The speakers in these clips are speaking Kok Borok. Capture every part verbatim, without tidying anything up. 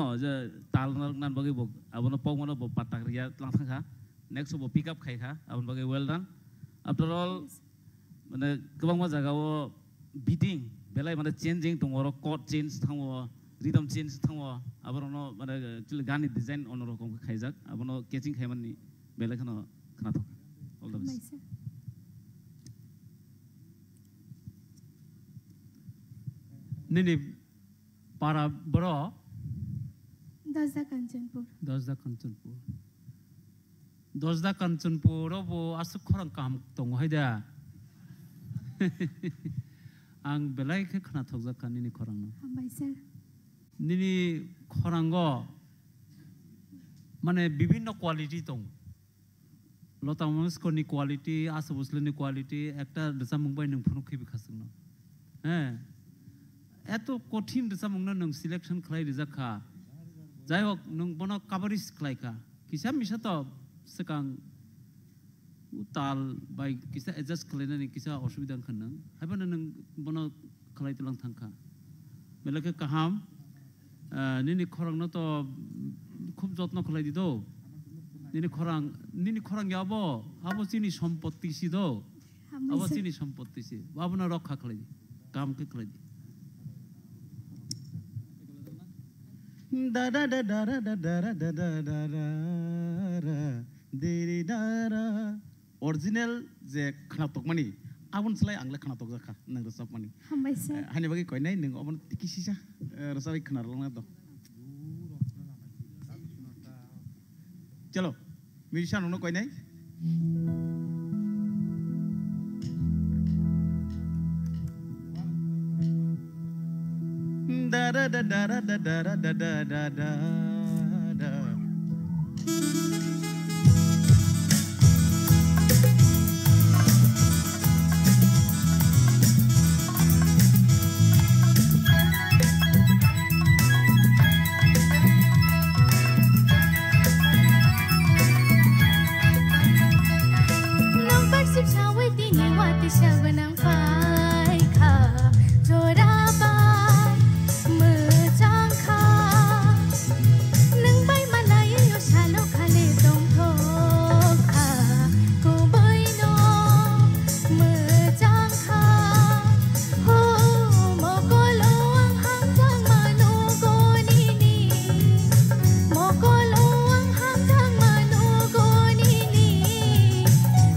O je tal narwkna bagwi bo abono pokmano bo patak riya tlang thangkha. Next bo pick up khaikha, aboni bagwi well done. After all, mane kwbangma jagao beating belai mane changing tongo, oro chord change thango, rhythm change thango, aborokno mane actually gani design onorokom khe khaijak, abono catching khaimani belai kheno khnathok. All the best. Hambaisa. Nini para boro? Dosda Kanchanpur. Dosda Kanchanpur. Dosda Kanchanpur o bo aswk khorang kaham tongo hai da. Ang belai khe khnathokjak kha nini khorang no. Hambai sir. Nini khorango mane bibinno quality tongo. Lota Mangeshkor ni quality, Asha Bhosle ni quality, ekta rwchapmung bai nwng phunuk khibi kha chwngno. He. Eto kothin rwchapmung no nwng selection khlai rijak kha. Jai hok, nwng bono coverage khlai kha. Kisa misa to swkang u tal bai kisa adjust khlainani kisa osubida wngkha nwng. Haiphano nwng bono khlai tlang thang kha. Belai khe kaham. Ah, nini khorang no to khub jotno khlai di do. Nini khorang, nini khorang ya abo, abo chini sompotti si do. Abo chini sompotti si. Abono rokha khlai di. Kam khe khlai di. Da da da da ra da da ra da da ra ra ra diri da ra. Original je khwnatokmani, aboni slai ang le khwnatokjak kha nwng rwchapmani. Hambai sir. Eh, haini bagwi koinai nwng obono tiki sisa, eh, rwchapwi khwnarwlangna do. Chalo, musician rokno koinai. Da da da da ra da da ra da da da da da. Nokbar sip sawi tini wati sawi nang pai kha, jora bai mwchang kha. Nwng bai malai o salo khali tongthok kha, kubui no mwchang kha. Ho, mokolo ang hamjak mano gonini, mokolo ang hamjak mano gonini,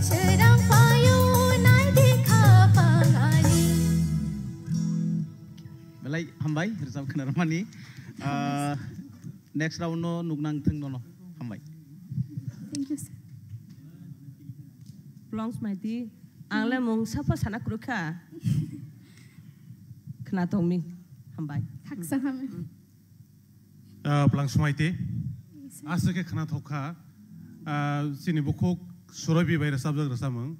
srang payo nai di khapang ani. Belai hambai, rwchap khwnarwmani. Ah, next round no nuknang thung nono. Hambai. Thank you, sir. Plongs Maiti, ang le mung sapha sana kwrwkha. Khna tongmi. Hambai. Thaksa hambai. Ah, Plongs Maiti. Yes, sir. Aswk khe khna thok kha. Ah, chini bukhuk Surobi bai rwchapjak rwchapmung.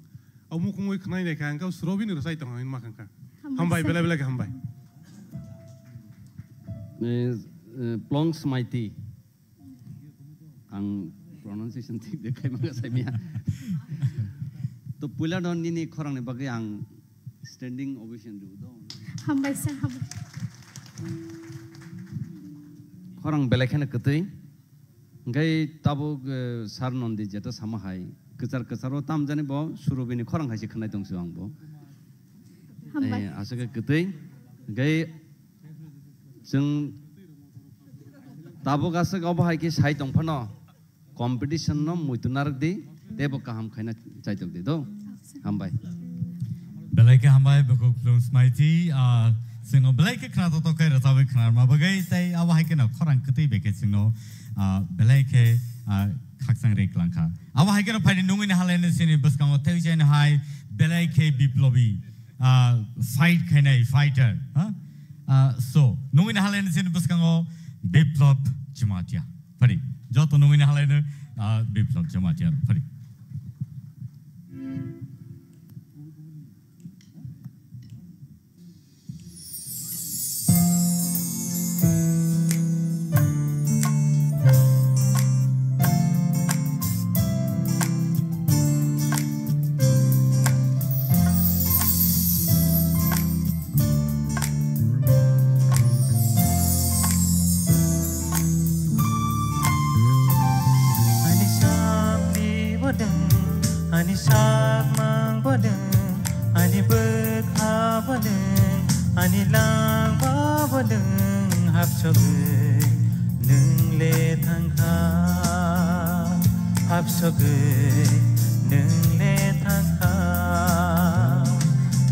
Omo khungwi khwnai naikha, ang khe Surobi ni rwchai tong hinma khangkha. Hambai, hambai, sir. Belai belai khe hambai. Eh, eh, Plongs Maiti. Ang pronunciation thik de khai manga saimya. To puila no nini khorang ni bagwi ang standing ovation riu do. Hambai sir, hambai. Khorang belai kheno kwtwi. Hingke tabuk, eh, Sir Nondi jeta sama hai kwchar kwcharo tamjani bo Surobini khorang hai se khwnai tongsu ang bo. Hambai. Eh, aswk khe kwtwi. Hingke chwng tabuk aswk obo hai khe sai tong phano competition no muitu narwk di, tei bo kaham khaina chaitok di do. Hambai. Belai khe hambai, bukhuk Plongs Maiti, ah, chwngno belai khe khna totok khe rwchabwi khna rwma bagwi, tei abo hai kheno khorang kwtwi bai khe chwngno, ah, belai khe, ah, khakchang ri klang kha. Abo hai kheno phaidi nungwi ni halaino chini bwskango tei chini hai belai khe biplobi, ah, fight khainai fighter, ha? Ah, so, nungwi ni halaino chini bwskango Biplab Jamatia. Phaidi, joto nungwi ni halaino, ah, Biplab Jamatia phaidi. Ani sakni bodeng, ani sakmang bodeng, ani bwkha bodeng, ani langma bodeng, hapsogwi nwng le thangkha, hapsogwi nwng le thangkha.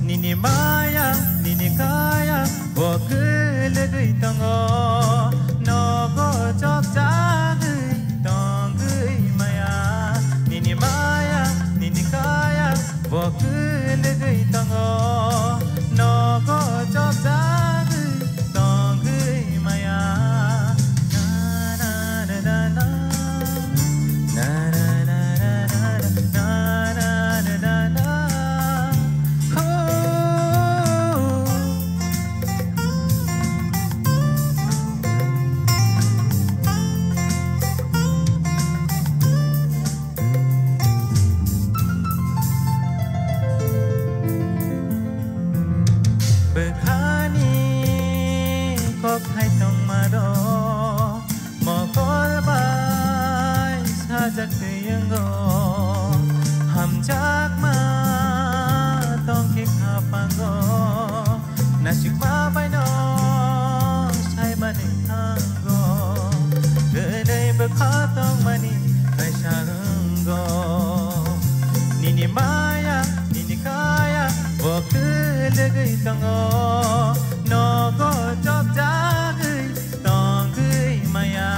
Nini maya, nini kaya, bo kwlwgwi tongo, nogo chopjagwi tongwi maya. Nini maya, nini kaya, bo kwlwgwi tongo, nogo chopjagwi tongwi maya. Na, na, na, na, na. Na, na, na, na, na, na. Oh. Bwkhani kokthai tongma rok mokol bai sajak twi wngo, hamjakma tongkhe khapango, nasikma baino saimani thango, kwnwi bwkha tongmani kaisa wngo. Nini maya, nini kaya, bo kwlwgwi tongo, nogo chopjagwi tongwi maya.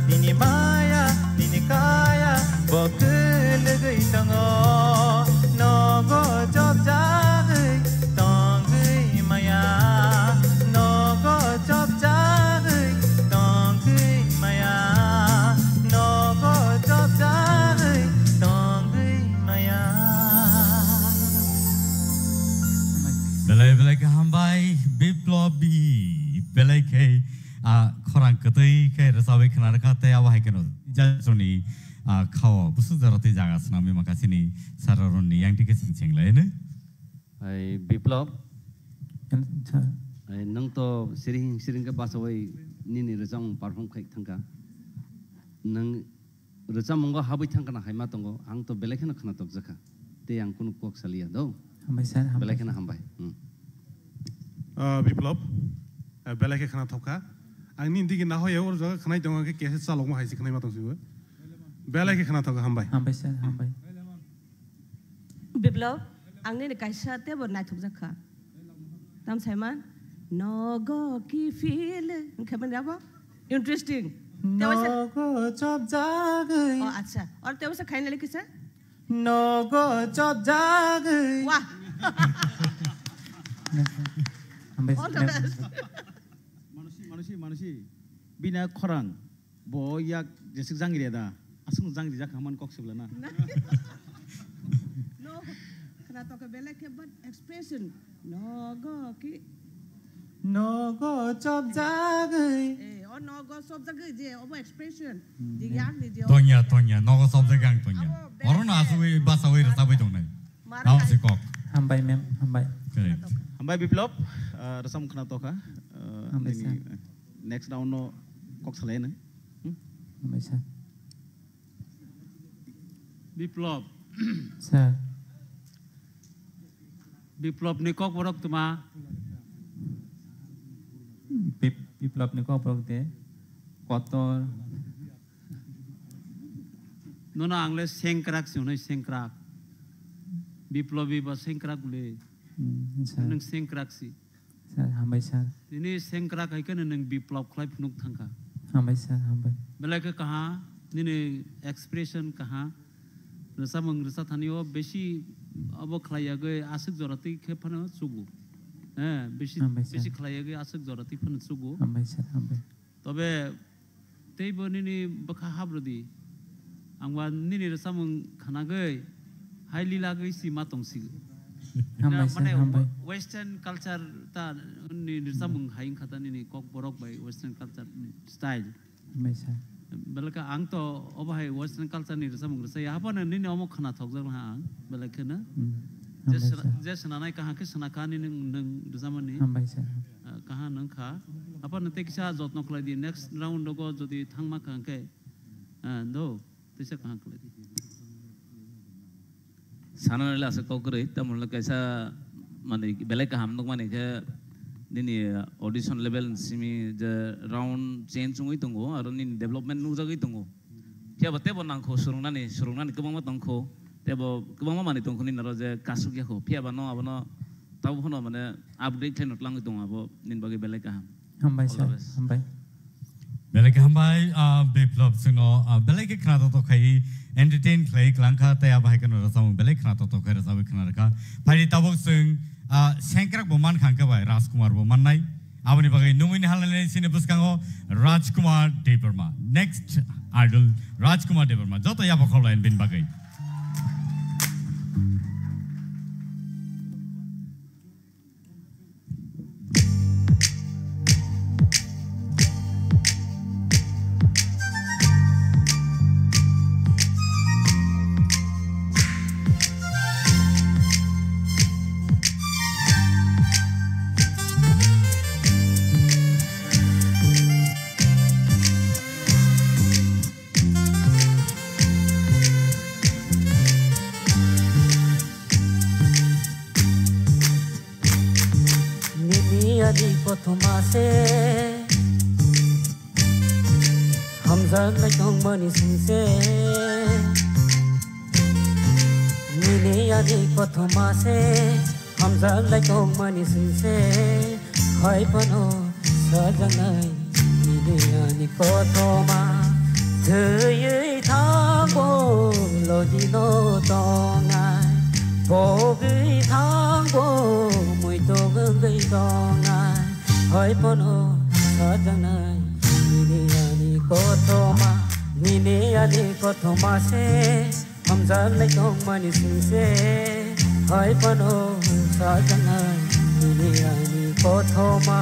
Nini maya, nini kaya, bo kwlwgwi tongo, nogo chopjagwi tongwi maya, nogo chopjagwi tongwi maya, nogo chopjagwi tongwi maya. Belai belai khe hambai, Biplobi. Belai khe, ah, khorang kwtwi khe rwchabwi khna rwkha, tei abo hai kheno Jaichwrwngni, ah, khao bwswk jora tei jaga swnamwi mankha chini Sir Arunni yang twi khe chwng chenglaino. Hai Biplab. Sir. Hai nwng to siring siring khe bachawi nini rwchapmung perform khai thangkha. Nwng rwchapmungo habwi thangkha na hai ma tongo, ang to belai kheno khna tokjakha. Tei ang kunu kok saliya do. Hambai sir, hambai. Belai kheno hambai. Hmm. Ah, Biplab, ah, belai khe khna thokha. Ang nini digi nahoya o jaga khnai tongo khe kesa chalokma hai se khnai ma tong sibo. Belai khe khna thokha, hambai. Hambai sir, hambai. Biplab, ang nini kaisa teibo naithokjak kha. Tam saiman, nogo ki feel, hwnkhe mani abo interesting. Tei waisa nogo chopjagwi. Oh, acha. Or tei waisa khaina likisa? Nogo chopjagwi. Wah. Hambai sir. All the best. Manusi, manusi, manusi. Bina khorang. Bo yak jesik jangri da. Aswk jangri jak haman kok sibla na. No, khna to khe belai khe, but expression. Nogo ki. Nogo chopjagwi. Eh, o nogo chopjagwi je, obo expression. Hmm, je yeah. Yak ni je. Tonya, tonya, nogo chopjagwi ang tonya. Abo belai oro na khe asugwi basawi rwchabwi tongnai. Mara abo hai. Se kok. Hambai ma'am, hambai. Correct. Hambai Biplab, uh, rwchapmung khna tokha. Uh, hambai nini, sir. Uh, next round no kok salai nang. Hmm? Hambai sir. Biplab. Sir. Biplab ni kok borok tuma. Bip-, Biplab ni kok borok de kotor. Nono ang le sengkrak si hwnwi sengkrak. Biplobi ba sengkrak le. Hmm, sir. Nwng sengkrak si. Sir, hambai sir. Tini sengkrak hai kheno nwng biplab khlai phunuk thangkha. Hambai sir, hambai. Belai khe kaha. Nini expression kaha, rwchapmung rwcha thani o besi abo khlai yagwi aswk jora twi khe phano chugo. Eh, besi, Hambai sir. Besi khlai yagwi aswk jora twi phano chugo. Hambai sir, hambai. Tobe teibo nini bwkha habrwdi. Angba nini rwchapmung khnagwi hai lilagwi si ma tongsigo. Hambai sir, mane hambai. Western culture ta ni rwchapmung hai wngkha ta nini kokborok bai western culture ni style. Hambai sir. Belai khe ang to obo hai western culture ni rwchapmung rwchaya. Haphano nini omo khwnathokjak laha ang belai kheno. Hmm. Je Hambai sir. Je swnanai kaham khe swnakha nini nwng rwchapmani. Hambai sir. Ah, kaham nung kha. Aphano tei kisa jotno khlai di. Next round rogo jodi thangma kha hwnkhe, ah, do, teisa kaham khlai di. Sana le asa kok kwrwi, tamo le kaisa mane belai kaham nukmani khe nini audition level ni simi je round change wngwi tongo, aro nini development nukjagwi tongo. Phiya ba teibo nangkho swrwngnani, swrwngnani kwbangma tongkho, teibo kwbangma manwi tongkho nini aro je kasuk yakho. Phiya ba no abono tabuk phano mane update khlaino twlangwi tongo abo nini bagwi belai kaham. Hambai sir, hambai. Belai khe hambai, ah, Biplab chwngno, ah, belai khe khwnathokthok khai entertain khlai kwlangkha, tei abo hai kheno rwchapmung belai khwnathokthok khai rwchapwi khwnarwkha. Phaidi tabuk chwng, ah, sengkrak bo mankha hwnkhe bai Rajkumar bo mannai. Aboni bagwi nungwi ni halnani sini bwskango Rajkumar Debbarma. Next idol Rajkumar Debbarma. Joto yabo khaulayan bini bagwi. Nini ani kothoma se hamjak lai tongmani singse. Nini ani kothoma se hamjak lai tongmani singse. Hai phano sajaknai nini ani kothoma. Thwiwi thangbo logino tongnai, pogwi thangbo muitok wngwi tongnai. Hai phano sajaknai nini ani kothoma, nini ani kothoma se. Hamjak lai tongmani singse, hai phano sajaknai nini ani kothoma.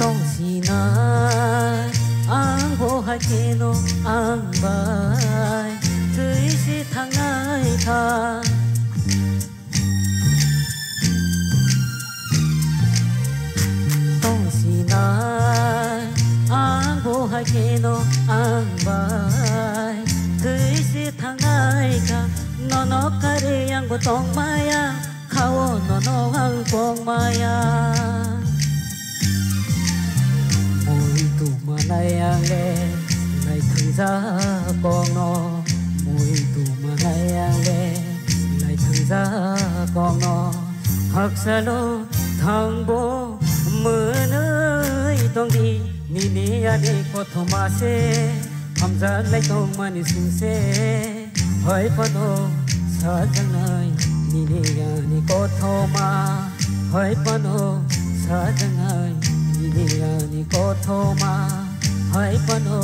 Tongsinai ang bo hai kheno ang bai twi se thangnai kha. Tongsinai ang bo hai kheno ang bai twi se thangnai kha. Nono karwi ang bo tongmaya. Khao nono ang pongmaya. Mui tongmanai ang le lai thangjak kokno. Mui tongmanai ang le lai thangjak kokno. Haksalo thangbo mwnwi tongdi nini ani kothoma se hamjak lai tongmani singse. Hai phano sajaknai nini ani kothoma. Hai phano sajaknai nini ani kothoma. Hai phano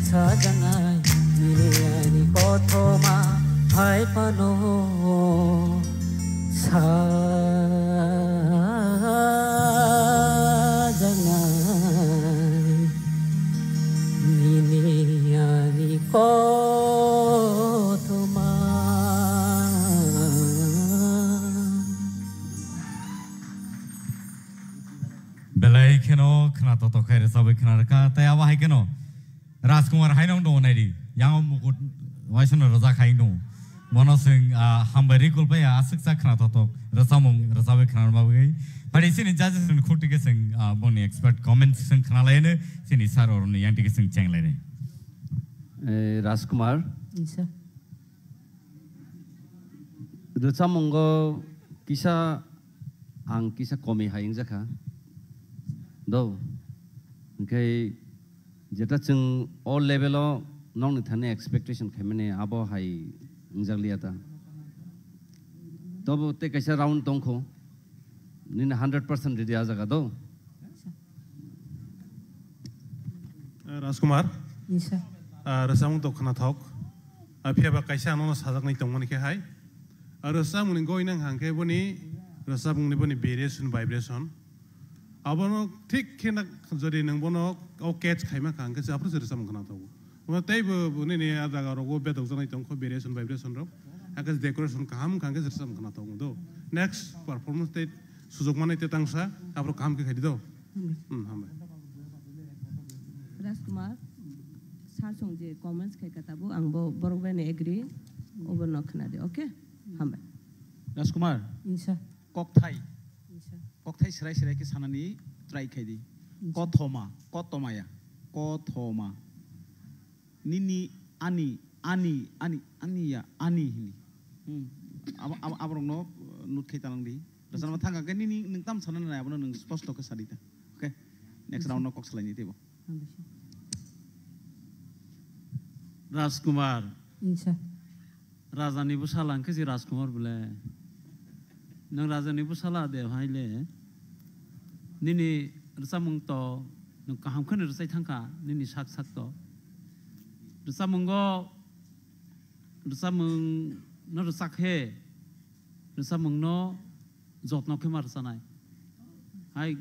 sajaknai nini ani kothoma. Hai phano sajaknai nini ani kothoma. Belai kheno khwnathokthok khai rwchabwi khwnarwkha, tei abo hai kheno Rajkumar haino wng tongo naidi, yango mukut waisano rwjak hai wng tongo. Bono chwng, ah, hambai ri kulpaya aswk chak khwnathokthok rwchapmung rwchabwi khwnarwma bagwi. Pari sini judges ni khukti ke seng, ah, boni expert comment seng khna laino, sini sir oroni yang tike seng cheng laino. Eh, Rajkumar. Yes, sir. Rwchapmungo kisa ang kisa komi hai wngjakha. Do. Hwnkhe jeta chwng o level o nokni thani expectation khaimani abo hai wngjakliya ta. Tobo tei kaisa round tongkho. Nini hundred percent ready a jaga do. Eh, Rajkumar. Yes, sir. Ah, rwchapmung to khwnathok. Ah, phiya ba kaisa ano sajaknai tongmani khe hai. Ah, rwchapmung ni goi nang hang khe boni rwchapmung ni boni variation, vibration. Abono thik khe na jodi nang bono o catch khaima kha hang khe se aphuru se rwchapmung khwnathok. Omo tei bo, bo nini a jaga rogo bedok janai tong kho variation, vibration rok. Hake decoration kaham kha hake rwchapmung khwnathok do. Next performance tei sujok manai tei tangsa, aphuru kaham khe khaidi do. Hmm, hambai. Rajkumar, sir song je comments khai ka tabuk, ang bo borok bai ni agree, obo no khna di, okay? Hambai. Rajkumar, Yes, sir. Kokthai. Yes, sir. Kokthai serai serai khe sanani try khai di. Yes, sir. Kothoma, kotomaya, kothoma. Nini, ani, ani, ani, ani ya, ani hini. Hmm. Abo, abo, aborokno, uh, note khai talang di. Rwchapma thang khe nini nwng tam sana nai, abono nwng sposto khe sadi ta. Okay? Next round no kok salai ni teibo. Rajkumar. Yes, sir. Rajani bwsala hwnkhe se Rajkumar bole. Nwng rajani bwsala de hai le. Nini rwchapmung to nwng kaham kheno rwchai thangkha nini sak sak to. Rwchapmungo, rwchapmung no rwchak khe, rwchapmung no jotno khe ma rwchanai. Hai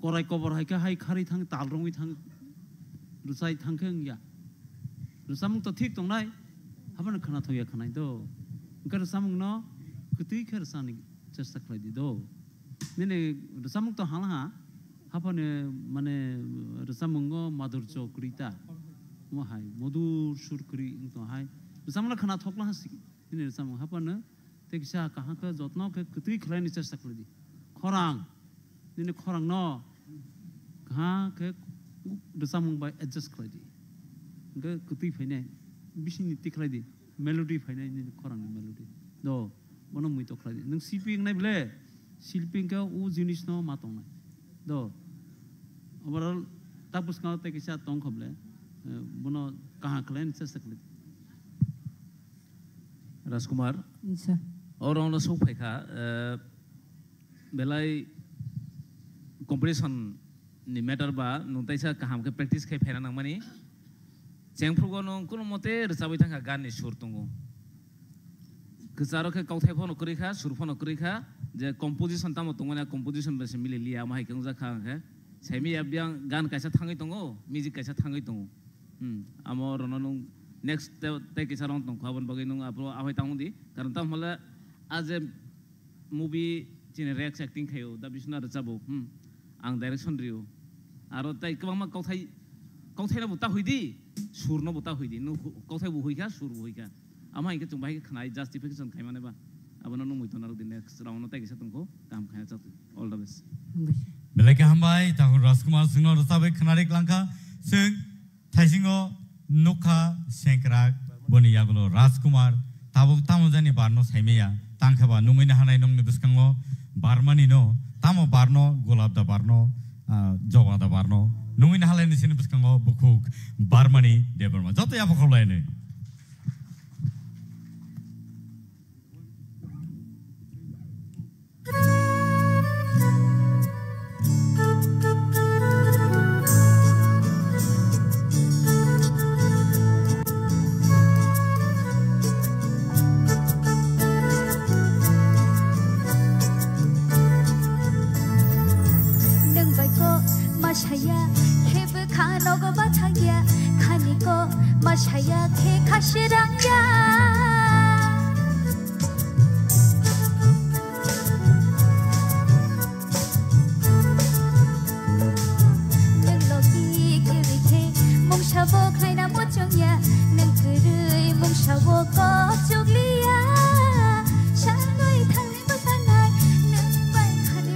korai kobor hai khe hai kharwi thang, tal rwngwi thang, rwchai thang khe wngya. Rwchapmung to thik tongnai, haphano khwnathokya khwnai do. Hwnkhe rwchapmung no kwtwi khe rwchani chesta khlai di do. Nini rwchapmung to hala ha, haphano mane rwchapmungo madhurjo kwrwi ta. Omo hai, modhur sur kwrwi wng tong hai. Rwchapmung no khwnathokla ha sigi. Nini rwchapmung haphano tei kisa kaham khe jotno khe kwtwi khlaini chesta khlai di. Khorang, nini khorang no kaham khe rwchapmung bai adjust khlai di. Hwnkhe kwtwi phainai, bisingni tikhlai di, melody phainai nini khorangni melody. Do, bono muitok khlai di. Nwng silpi wngnai bole, silpi wngkhe o jinisno ma tongnai. Do, overall ta bwskango tei kisa tongkha bole, eh, bono kaham khlaini chesta khlai di. Rajkumar. Yes, sir. Oro ono sok phaikha, eh, belai competition ni matter ba nwng taisa kaham khe practice khai phaina nangmani. Chengphrugo nwng kuno mote rwchabwi thangkha, gan ni sur tongo. Kwcharo khe kokthai phano kwrwi kha, sur phano kwrwi kha, je composition tamo tongmani, a composition bai se mili liya, omo hai khe wngjak kha hwnkhe. Saimaya biyang gan kaisa thangwi tongo, music kaisa thangwi tongo. Hmm, amo rono nwng next te, tei kisa rong tongkha, aboni bagwi nwng abo ahoi tang di. Karon tamo hwnle a je movie chini Rex acting khaio, da bisuna rwchabo, hmm, ang direction rio. Aro tei kwbangma kokthai, kokthai no bo ta hoi di, sur no bo ta hoi di. Nwng hu-, kokthai bo hoi kha, sur bo hoi kha. Amo hai khe chwng bahai khe khwnai justification khai mane ba. Abono nwng muiton narwk di, next round no tei kisa tongkho, kaham khaina chatwi. All the best. Hambai. Belai khe hambai, takhuk Rajkumar chwngno rwchabwi khwnarwi klangkha. Chwng thaisingo nukha sengkrak, boni yagulo Rajkumar, tabuk tamo jani barno saimaya, tangkhe ba nungwi nahanai nongni bwskango barmani no, tamo barno, golap da barno, ah, joba da barno, nungwi nahalai ni sini bwskango bukhuk barmani Debbarma. Joto yapha kholai ni. Nwng bai ko ma saya, khe bwkha nogo ma thangya, khani ko ma saya, khe kha sirang ya. Nwng logi kwrwi khe mungsa bo khlaina muchung ya, nwng kwrwi mungsa bo kochok liya. Sanwi thangwi bwsanai, nwng bai khani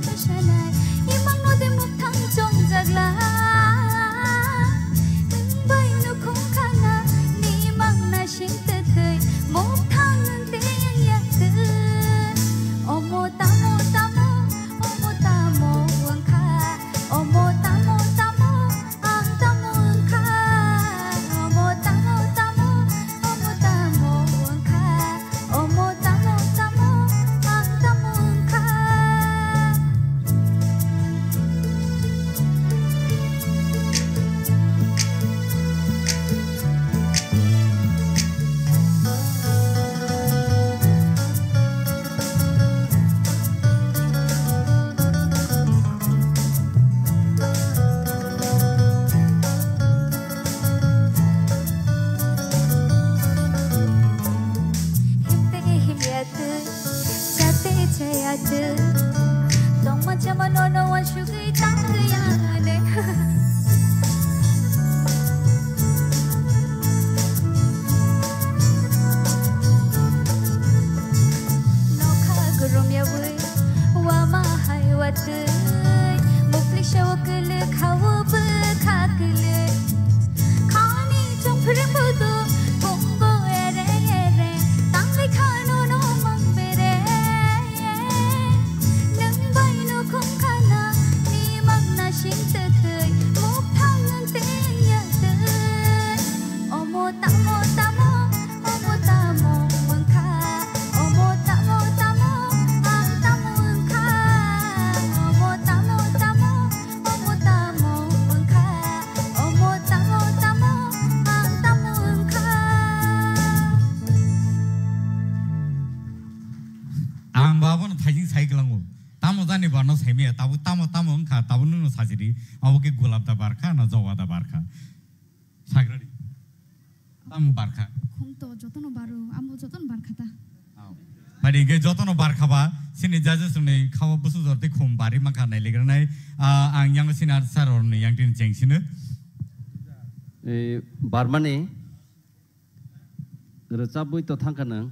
barkha. Sagradi. Tamo barkha. Khum to jotono baro, amo jotono barkha ta. Aw. Badi ge jotono barkha ba, sini jaje suni khawa busu jorti khum bari mangkha nai legranai. Ah, ang yang sini ar sar orni yang tin cheng sini. Eh, Barmani rwchabwi to thangkha nwng,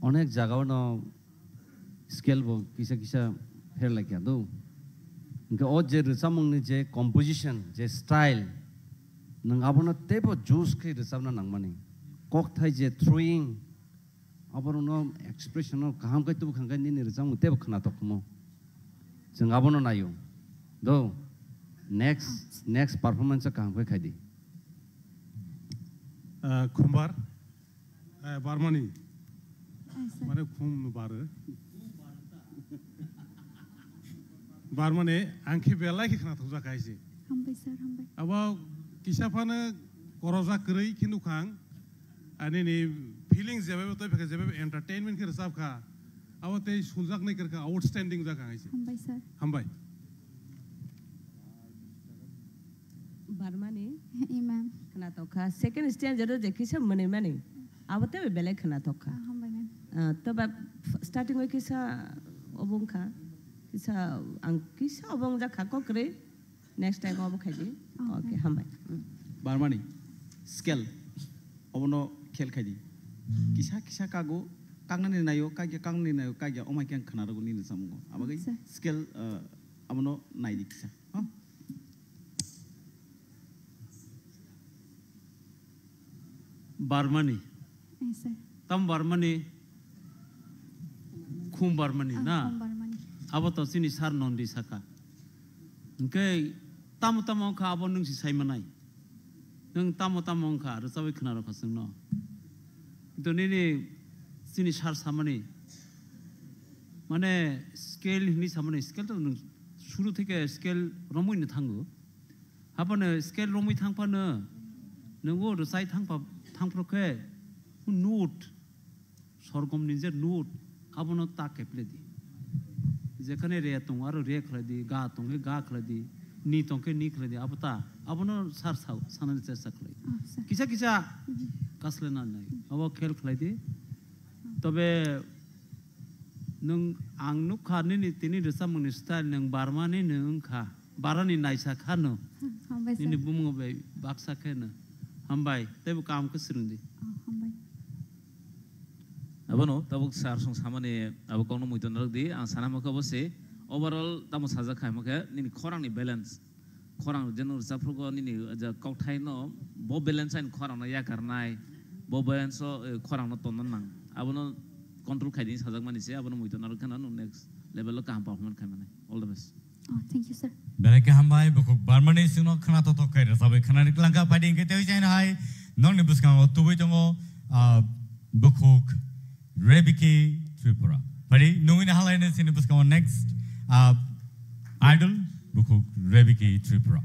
onek jagao no scale bo kisa kisa pher lai kha do. Hwnkhe o je rwchapmungni je composition, je style, nwng abono teibo juice khe rwchapna nangmani. Kokthai je throwing, aborokno expression no kaham khe tubu khangkhe nini rwchapmung teibo khwnatok khumo. Chwng abono naio. Do, next, next performance o kaham khe khaidi. Ah, Khumbar, eh, Barmani. Ah, sir. Mane khum no baro. Barmani, ang khe belai khe khwnathokjak hai se. Hambai, sir, hambai. Abo kisa phano korojak kwrwi khe nukha ang. Ani ni feelings jebaibo tei phekhe jebaibo entertainment khe rwchap kha. Abo tei sunjaknai kwrwkha, outstanding jak ang hai se. Hambai, sir. Hambai. Barmani. Imam. Khwnatok kha. Second stanza do je kisa mwnwi mani. Abo tei belai khwnatok kha. Ah, hambai, ma'am. Ah, to ba f-, starting o kisa obo wngkha. Kisa ang kisa obo wngjak kha kokrwi. Next time obo khaidi. Oh, okay, ma'am. Hambai. Mm. Barmani. Scale. Obono khel khaidi. Kisa kisa kago, kaknani naio, kakya kaknani naio, kakya omai khe ang khwnarogo nini samungo. Abagwi acha. Scale, ah, abono naidi kisa. Ha? Barmani. Yes, sir. Tam Barmani, Khum Barmani, ah, na? Khum Barmani. Abo to chini sir Nondi saka. Hwnkhe tamo tamo wngkha abo nwng si sai manai. Nwng tamo tamo wngkha, rwchabwi khwna rwkha chwngno. Kintu nini chini sir samani, mane scale hinwi samani, scale to nwng suru theke scale romwi no thango. Haphano scale romwi thang phano, nwngo rwchai thang pha-, thang phro khe, note, sorgom ni je note, abono ta khe phle di. Jekhane re tong, aro re khlai di, ga tong khe ga khlai di, ni tong khe ni khlai di, abo ta, abono sir sao, sanani chesta khlai. Ah, sir. Kisa kisa, mhm, kasle na nai, abo khel khlai di. Tobe nwng ang nukha nini tini rwchapmungni style nwng Barmani nwng wngkha, Barani naisa kha no. Hambai, sir. Nini bumung bai baksa khe no. Hambai, teibo kaham khe swrwng di. Oh, hambai. Abono tabuk sir song samani abo kokno muitu narwk di, ang sana mokhe bo se overall tamo sajak kha himo khe nini khorang ni balance. Khorang jeno rwchapphrugo nini je kokthai no bo balance ain khorang no yakarnai, bo balance o, eh, khorang no tonna nang. Abono control khaidi sajak mani se, abono muitu narwk kheno nwng next level o kaham performance khai mani. All the best. Oh, thank you, sir. Belai khe hambai, bukhuk Barmani singno khwna totok khai rwchabwi khwnani twlangkha, phaidi hwnkhe tei jaino hai nokni bwskango tubui tongo, ah, bukhuk Rebiki Tripura. Phaidi nungwini halaino sini bwskango next, ah, idol bukhuk Rebiki Tripura.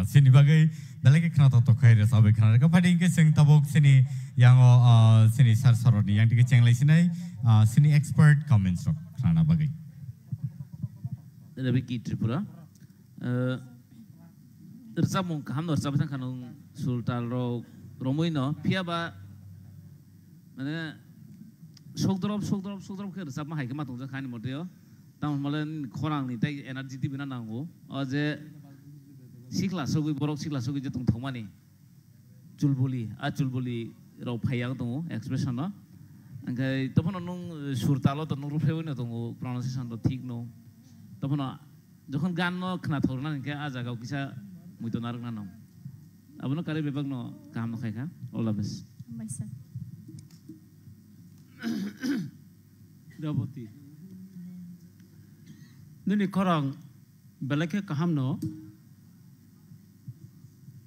Sini bagwi belai khe khna tok tok khai rwchabwi khna rwkha. Phadi hwnkhe chwng tabuk sini yango, ah, sini sir soroni yang tike chenglai sinai, ah, sini expert comments rok khnana bagwi. Rebeki Tripura. Eh, rwchapmung kaham no rwchapwi thangkha nwng, sur tal rok romwi no, phiya ba mane sokdrop, sokdrop, sokdrop khe rwchapma hai khe ma tongjak kha ani mote o. Tamo hwnba le nini khorang ni tei energy tibina nango. O je sikla sogwi, borok sikla sogwi je tongthokmani. Chulbuli, a chulbuli rok phai yang tongo expression no. Hwnkhe tophano nwng sur talo to nwng rwphaiwi no tongo, pronunciation to thik no. Tophano jokhon gan no khna thok rwna hwnkhe a jaga o kisa muitu narwkna no. Abono karwi bebak no kaham no khai kha. All the best. Hambai sir. Rebeki. Nini khorang belai khe kaham no.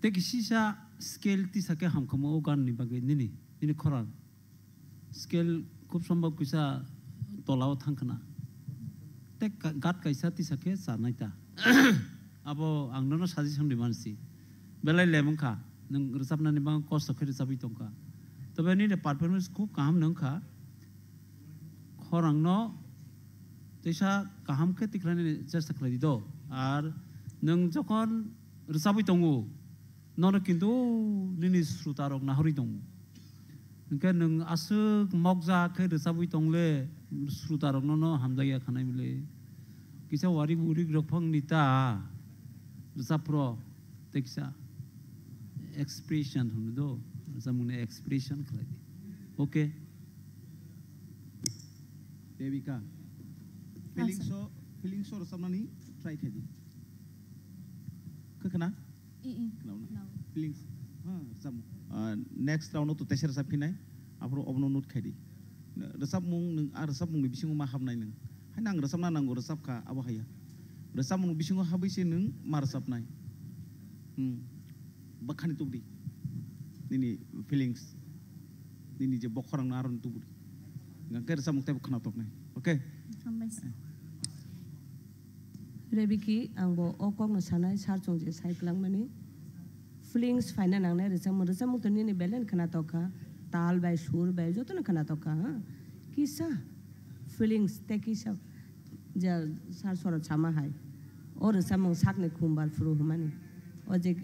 Tei kisisa scale tisa khe hamkhamu o gan ni bagwi nini, nini khorang. Scale khub sombab kisa tola o thang khna. Tei ka-, gat kaisa tisa khe chanai ta. Abo ang nono suggestion ri mansi. Belai lem wngkha, nwng rwchapnani bagwi kosto khe rwchapwi tongkha. Tobe nini performance khub kaham no wngkha. Khorang no teisa kaham khe tikhlani chesta khlai di do. Ar nwng jokhon rwchabwi tongo, nono kintu nini sruta rok nahorwi tongo. Hwnkhe nwng aswk mokjak khe rwchabwi tongle, sruta rok nono hamjakya khanai mile. Kisa warik urik rok phang ni ta rwchapro tei kisa expression hwnwi do, rwchapmung ni expression khlai di. Okay. Devika. Ah, feelings sir. O, feelings o rwchapnani try khai di. Khwkhwna? Eh, eh. Khwnauna? Khwnao. Feelings. Ha, rwchapmung. Ah, next round o to teisa rwchap phinai. Aphuru obono note khai di. Rwchapmung nwng, ah, rwchapmung ni bisingo ma hapnai nwng. Hai nang rwchapna nango, rwchap kha, abo haiya. Rwchapmung ni bisingo habwi se nwng ma rwchapnai. Hmm. Bwkhani tubudi. Nini feelings. Nini je bokhorang no aroni tubudi. Hwnkhe rwchapmung teibo khwna toknai. Okay? Hambai sir. Rebeki, ang bo o kokno sanai, sir chwng je sai kwlangmani. Feelings phaina nangnai rwchapmung, rwchapmung to nini belai khwna tokkha, tal bai, sur bai, jotono khwna tokkha, ha? Kisa feelings tei kisa ja sir sorot sama hai. O rwchapmung sakni khumbar phuru hwnmani. O je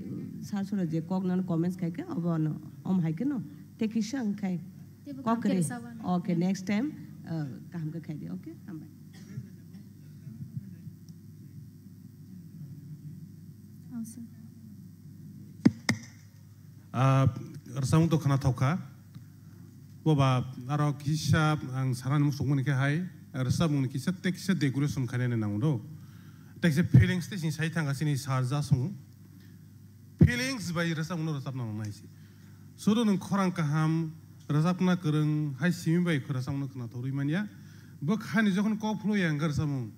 sir sorot je kok nono comments khai khe, obo no, om hai khe no, tei kisa wng khai. Teibo kok kaham khe kwrwi. Rwchapmani. Okay, next time, uh, kaham khe khai di, okay? Hambai. Oh, sir. Ah, rwchapmung to khwna thok kha. Boba aro kisa ang sanani muchungmani khe hai, rwchapmung ni kisa tei kisa decoration khainani nango do. Tei kisa feelings tei sini sai thangkha chini sir ja song. Feelings bai rwchapmung no rwchapna nangnai se. Sudu nwng khorang kaham, rwchapna kwrwng, hai simi bai rwchapmung no khwna thok rwi manya. Bwkhani jokhon kok phuru ya wngkha rwchapmung.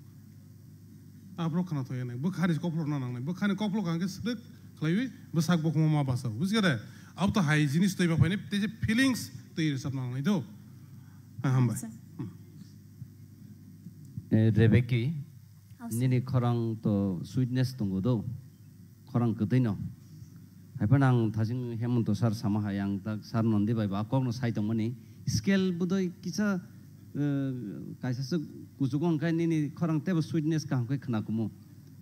Aphuru khwna thok ya nai. Bwkhani kok phuru rwna nangnai. Bwkhani kok phuru kha hwnkhe swrwk khlaiwi bwsak bukhuma ma basa. Buji kha de? Abo to hai jinis twi ma phainai, tei je feelings twi rwchapna nangnai do. Ah, hambai. Acha. Hmm. Eh, Rebeki, oh, sir. Nini khorang to sweetness tongo do. Khorang kwtwi no. Hai phano ang thasing Hemonto sir sama hai, ang tak sir Nondi bai ba kok no sai tongmani. Scale budoi kisa, eh, kaisa se kuchugo hwnkhe nini khorang teibo sweetness kaham khe khwna kumu.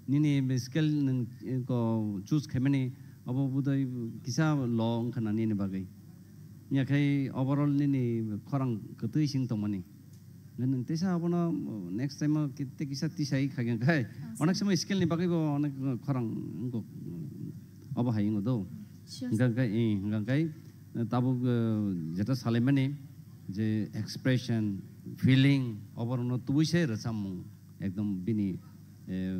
Nini be scale nwng, eh, ko choose khaimani, obo budoi kisa low wngkha na nini bagwi. Yakhai overall nini khorang kwtwi sing tongmani. Nwng teisa abono next time o ki-, tei kisa tisai khaikha khai. Ah, onek sir. Somoi scale ni bagwi bo onek khorang wngkha, obo hai wngkha do. Sure, sir. Hwnkha khai, eh, hwnkha khai, eh, tabuk, eh, jeta salaimani je expression, feeling, oborokno tubui se rwchapmung ekdom bini, eh,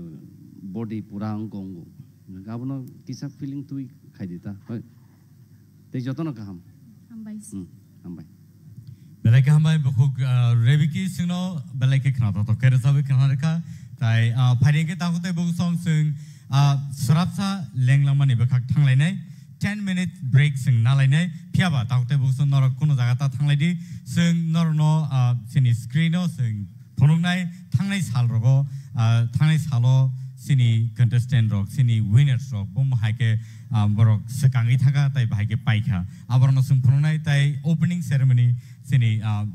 body pura wngkha wngo. Hwnkha abono kisa feeling twi khai di ta. Hoi. Tei jotono kaham. Hambai. Hmm, hambai. Belai khe hambai bukhuk, ah, Rebeki singno belai khe khna tok tok khe rwchapwi khna rwkha. Tai, ah, phaidi khe takhuk tei bukhuk song chwng, ah, swrapsa lenglangmani bwkhak thanglainai. Ten minute break chwng nalainai. Phiya ba takhuk tei bukhuk song norok kuno jaga ta thanglai di. Chwng norokno, ah, chini screen o chwng phunuknai thangnai sal rogo, ah, thangnai salo Chini contestant rok, chini winners rok, bo hai khe, ah, borok swkangwi thaka, tai bahai khe paikha. Aborokno chwng phunuknai, tai opening ceremony chini, ah,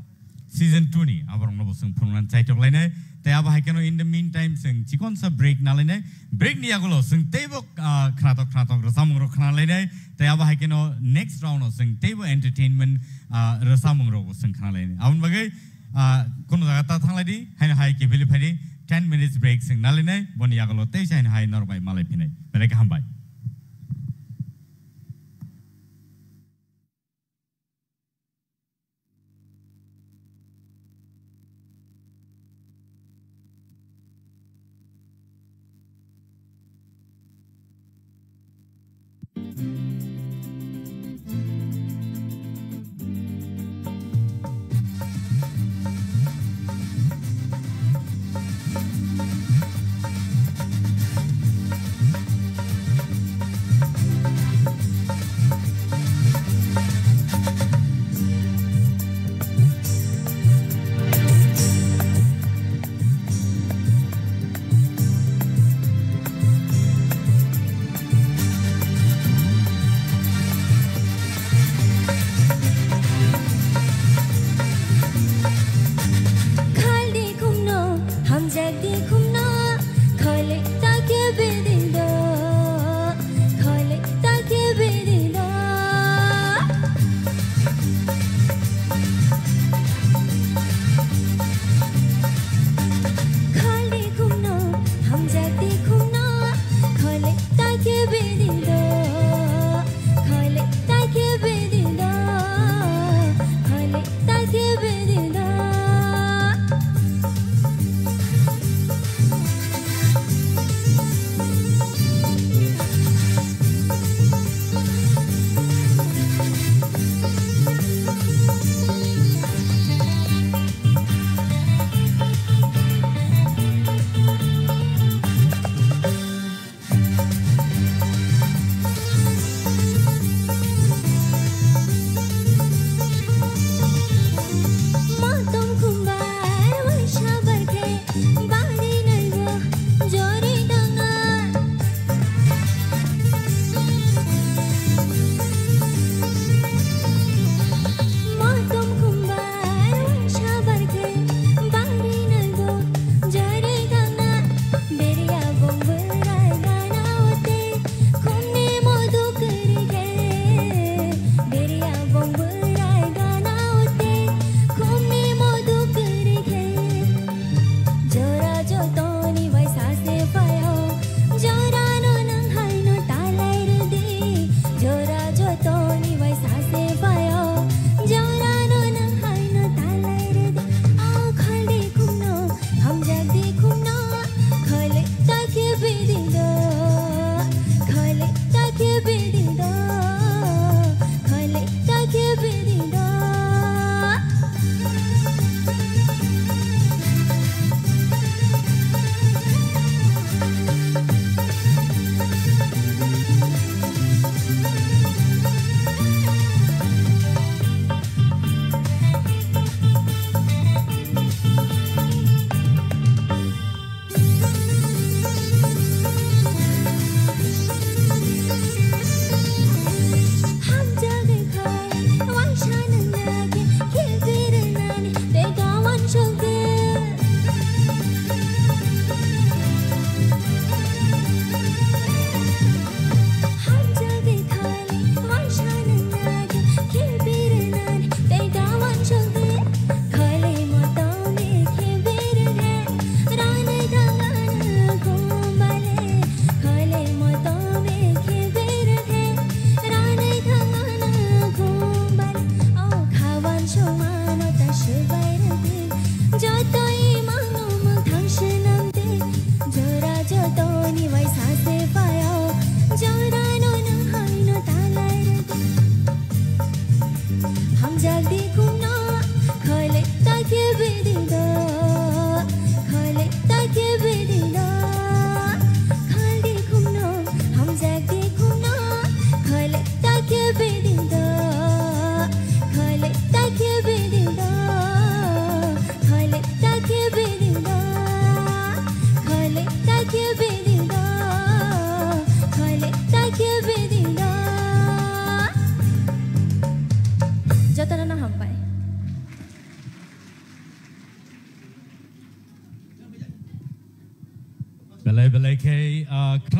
season two ni aborokno bo chwng phunuknani chaitok lainai. Tai abo hai kheno in the meantime chwng chikonsa break na lainai. Break ni yagulo chwng teibo, ah, khnatok khnatok rwchapmung rok khna lainai. Tai abo hai kheno next round o chwng teibo entertainment, ah, rwchapmung rok bo chwng khna lainai. Aboni bagwi, ah, kono jaga ta thang lai di, haino hai kebili phai di, ten minutes break chwng na lainai. Boni yagulo teisa haino hai norok bai malai phinai. Belai khe hambai.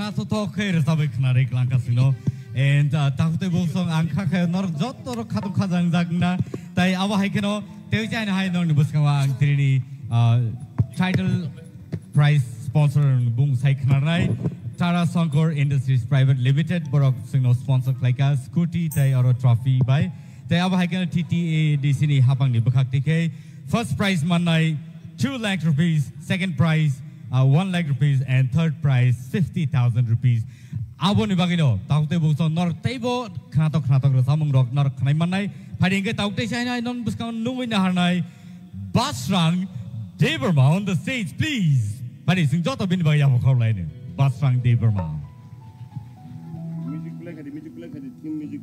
Naithothok khe rwchabwi khwnarwi klangkha chwngno. And, uh, takhuk tei bukhuk song ang kha khe norok joto rok khatung khajang jak wngna. Tai abo hai kheno tei chai hai norokni bwskango ang tini, uh, title prize sponsor bung sai khwnarnai Tara Sankar Industries Private Limited borok chwngno sponsor khlaikha scooty tei oro trophy bai. Tei abo hai kheno T T A D C ni hapangni bwkhak tikhe first prize mannai two lakh rupees, second prize, uh, one lakh rupees, and third prize fifty thousand rupees. Aboni bagwino takhuk tei bukhuk song norok teibo khnatok khnatok rwchapmung rok norok khnai mannai. Phai di hwnkhe takhuk tei chai hai non bwskango nungwi naharnai Basrang Debbarma on the stage, please. Phai di chwng joto bini bagwi yapha khorlaino. Basrang Debbarma. Music play khai di, music play khai di, team music.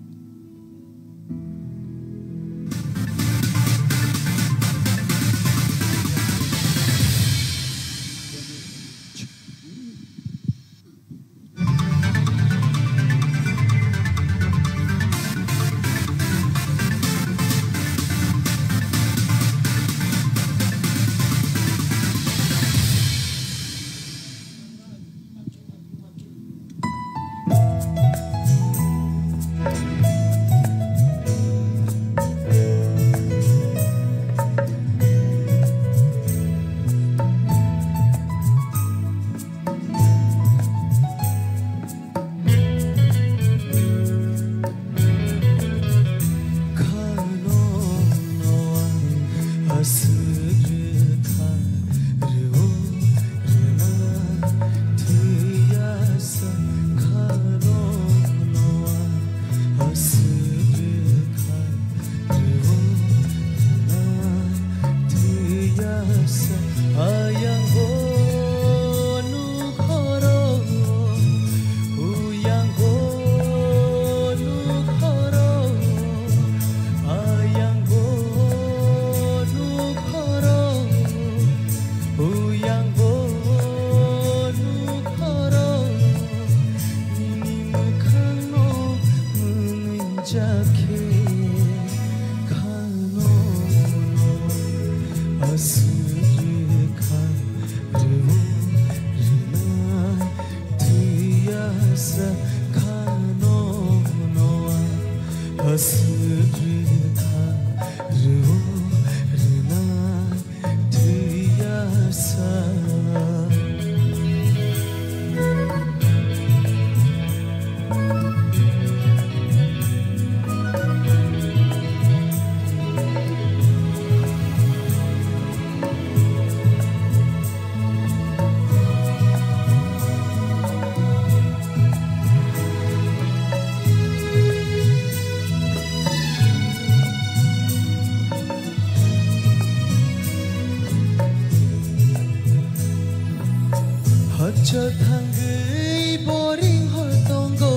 Hachal thangwi boring hor tongo,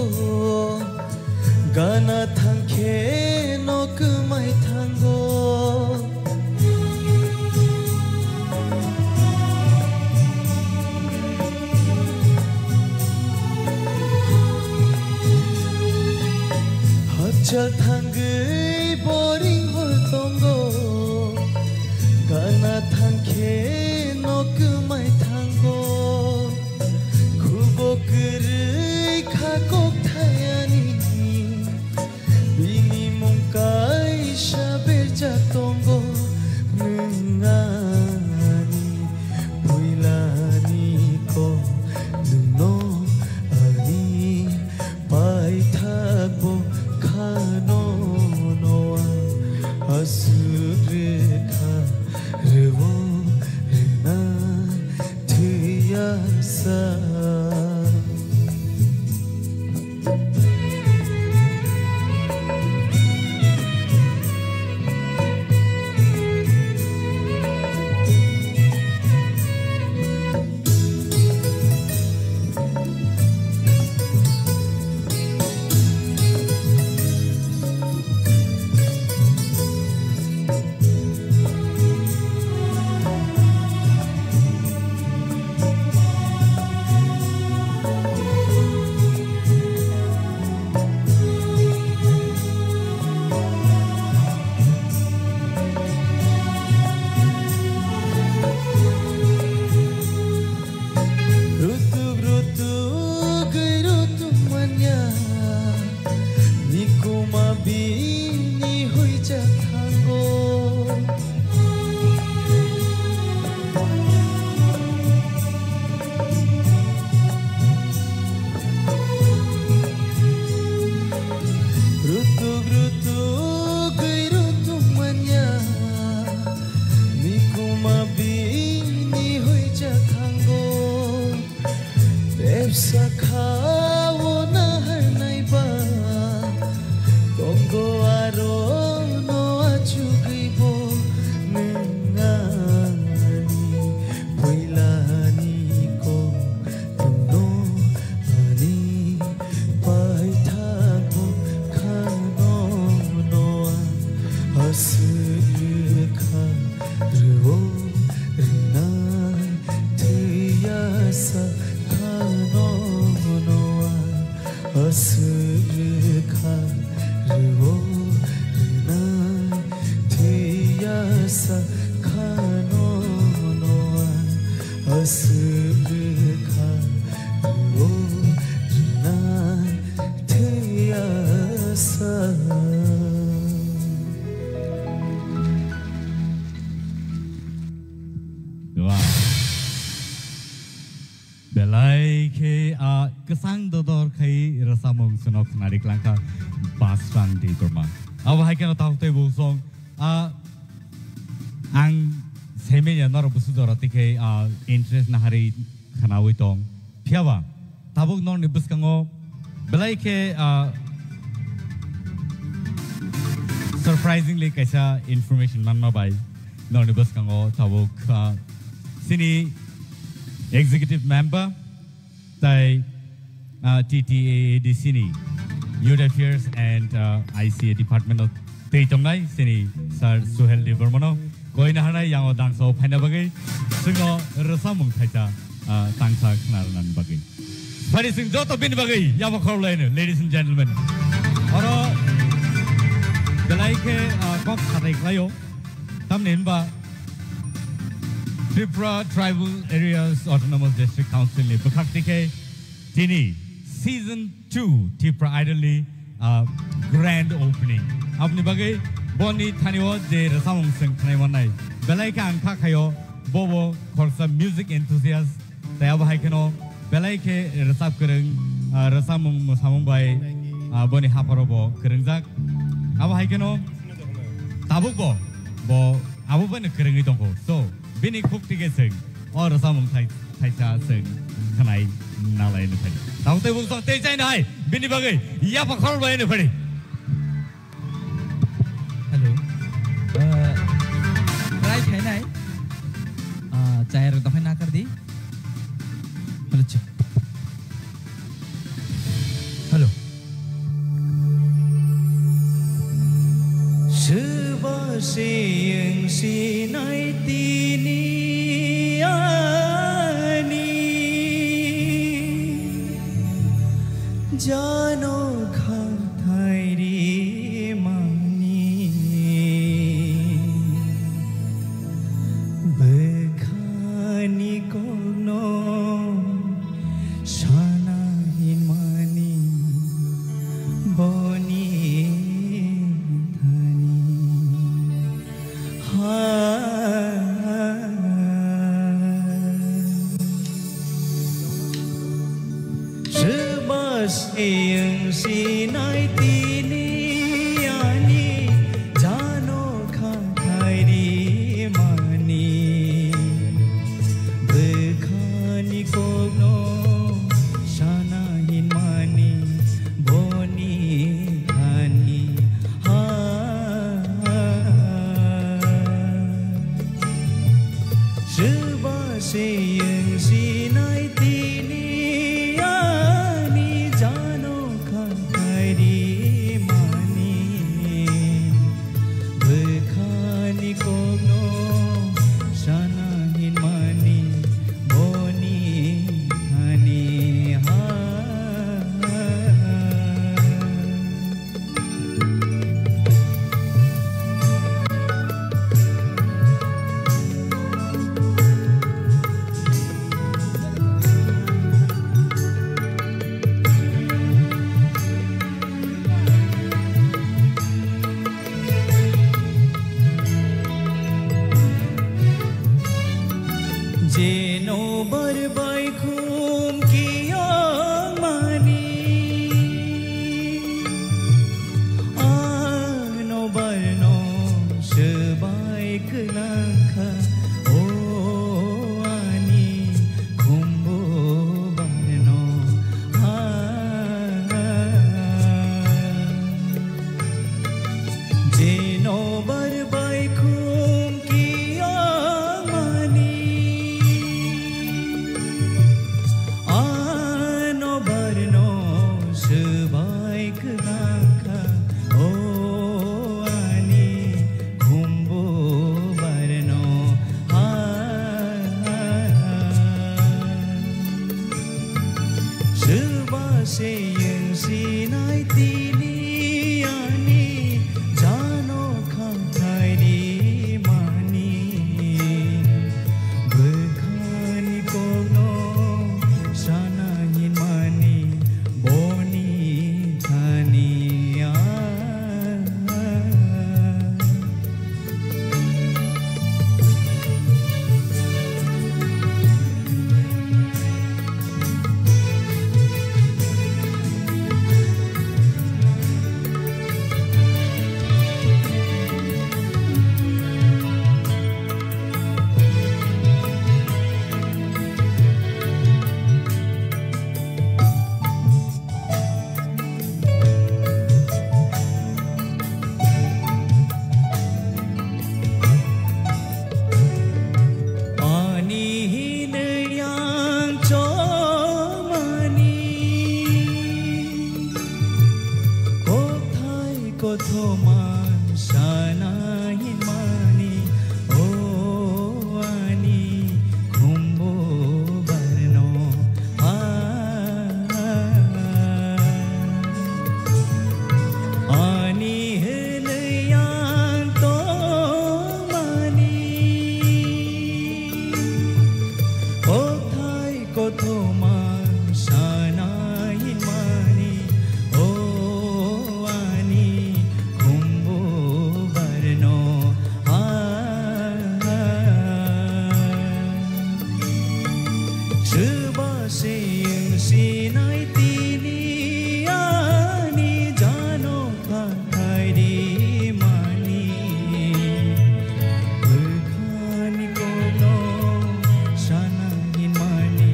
gana thangkhe no kwmai thango. Hachal thangwi boring hor tongo, gana thangkhe no kwmai thango. Khubo kwrwi kha kok thayani, bini mung kaisa berjak tongo. Nwng ani puilani kok, nwngno ani paithakbo khano. Kuma bini huijak thango. Rutuk rutuk gwi rutuk manya. Ni kuma bini huijak thango. Tepsa kha o naharnai ba, tongo aro no achugwi bo nwng ani puilani kok tongno ani paithak bo khano no ang aswk rwkha rwo rwnai. Thwiya sa khano noa aswk rwkha rwo rwnai. Thwiya sa khano noa aswk rwkha rwo rwnai. Thwiya sa. Wow. Belai khe a kwchang dodor khai rwchapmung chwngno khwnari klangkha Basrang Debbarma. Abo hai kheno tabuk tei bo song a ang saimanya norok busu jora tikhe a interest naharwi khwnawi tong. Phiyaba tabuk norokni bwskango belai khe, ah, surprisingly kaisa information manma bai norokni bwskango tabuk, ah, chini executive member tai, ah, T T A A D C ni Youth Affairs and, ah, I C A department o twi tongnai chini Sir Suhel Debbarmano koina hanai yango dangsa o phaina bagwi chwngno rwchapmung thaisa, ah, tangsa khna rwnani bagwi. Phari chwng joto bini bagwi yaba khorlaino, ladies and gentlemen. Oro belai khe, ah, kok khatai khlaio. Tamni hwnba Tripura Tribal Areas Autonomous District Council ni bwkhak tikhe tini season two Tipra Idol ni, ah, grand opening. Aboni bagwi boni thani o je rwchapmung chwng khnai mannai. Belai khe ang kha khaio, bobo khoroksa music enthusiast. Tei abo hai kheno belai khe rwchap kwrwng, ah, rwchapmung mwsamung bai, ah, boni hapharo bo kwrwngjak. Abo hai kheno tabuk bo, bo abo bai no kwrwngwi tongkho. So, bini khuk tikhe chwng o rwchapmung thai-, thaisa chwng khnai nalai no phai. Tabuk tei bukchang tei chaina hai bini bagwi yapha khorok bai no phai. Hello. Uh, try khainai. Uh, chaya rok dokhai nakar di. Hello, check. Hello. Swba siyeng sinai tini ani jano khathai ri mani. Bwkhani kokno sana hinmani boni thani. Ha. Swba siyeng Kothoma sana hinmani, o ani khumbu barno, a, ani hwnwi ang tongmani. Kothai kothoma sana hinmani, o ani khumbu barno, a, chuba siyang sinai tini ani jano. Khairi mani, bwkhani kokno sana hinmani,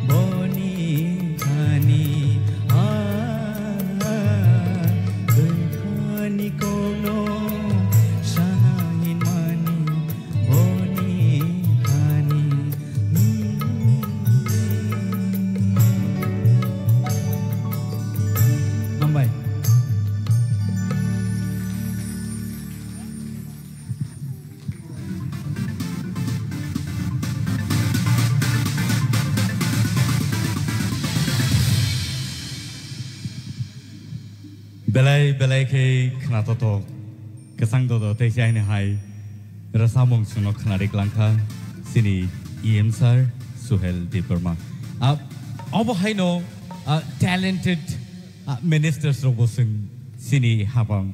boni thani, a, bwkhani kokno sana hinmani, boni thani. Hambai. Belai belai khe khna totok. Kwchang dodo tei chaini hai rwchapmung chwngno khwnari klangkha chini E M sir Suhel Debbarma. A, obo haino, a, talented, a, ministers rokbo chwng chini hapang,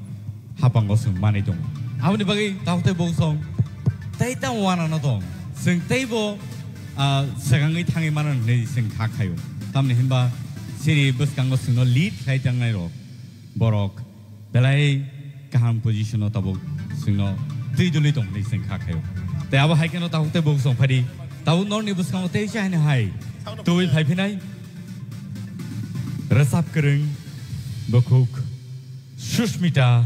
hapango chwng manwi tongo. Aboni bagwi tabuk tei bosong tei tamo wanano tong. Chwng teibo, a, swkangwi thangwi mano hinwi chwng kha khaio. Tamni hinba chini bwskango chwngno lead khlai tangnai rok borok belai kaham position o tabuk chwngno twi duli tong hinwi chwng kha khaio. Tei abo hai kheno tabuk tei bosong phadi tabuk norni bwskango tei chaini hai twi phai phinai rwchap kwrwng bukhuk Sushmita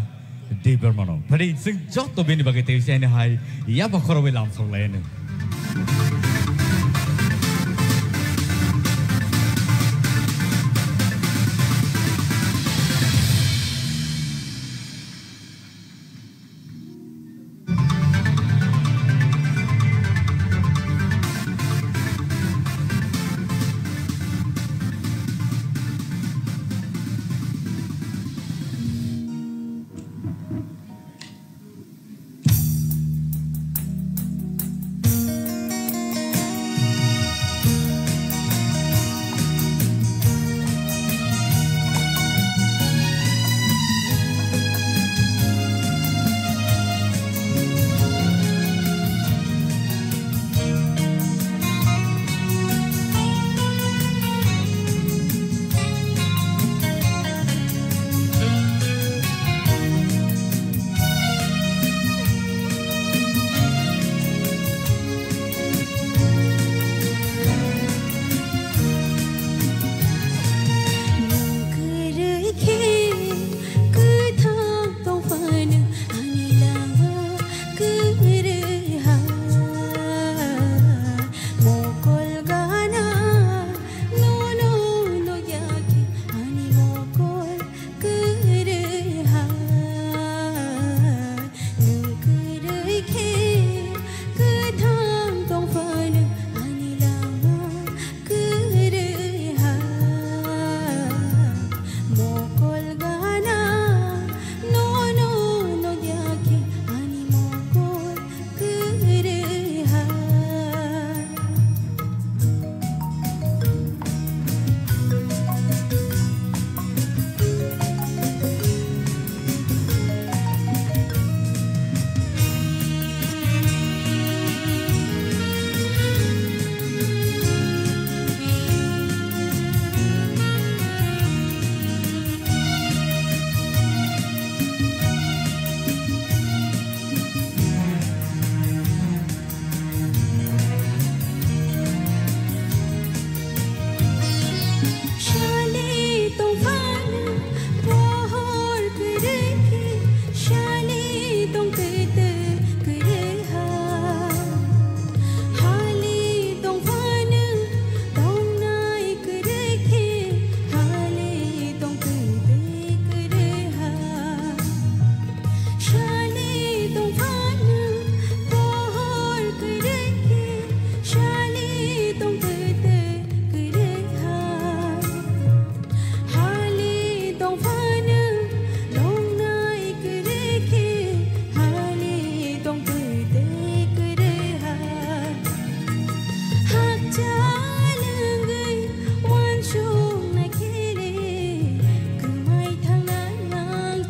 Debbarmano. Phadi chwng joto bini bagwi tei chaini hai yaba khorobwi lamsok lai ano.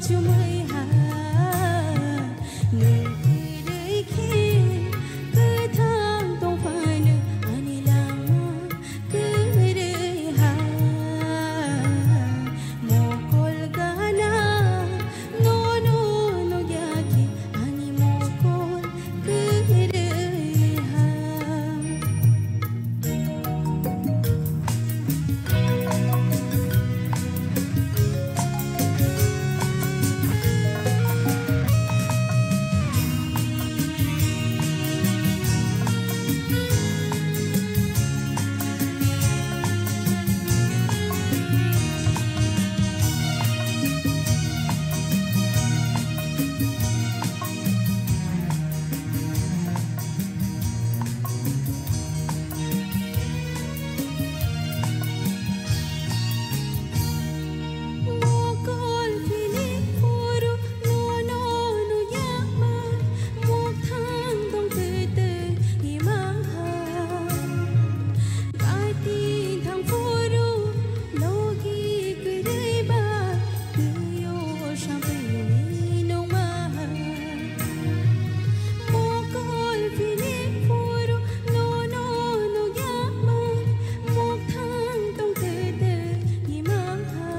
Chumui ha, nwng kwrwi khe kwthang tong phano ani langma kwrwi ha. Mokol gana nono nukya khe ani mokol kwrwi ha. Mokol phini phuru nono nuyama, mokthang tong tete imang ha. Gati thang phuru logi kwrwi ba, tuyo sampini nungma ha. Mokol phini phuru nono nuyama, mokthang tong tete imang ha.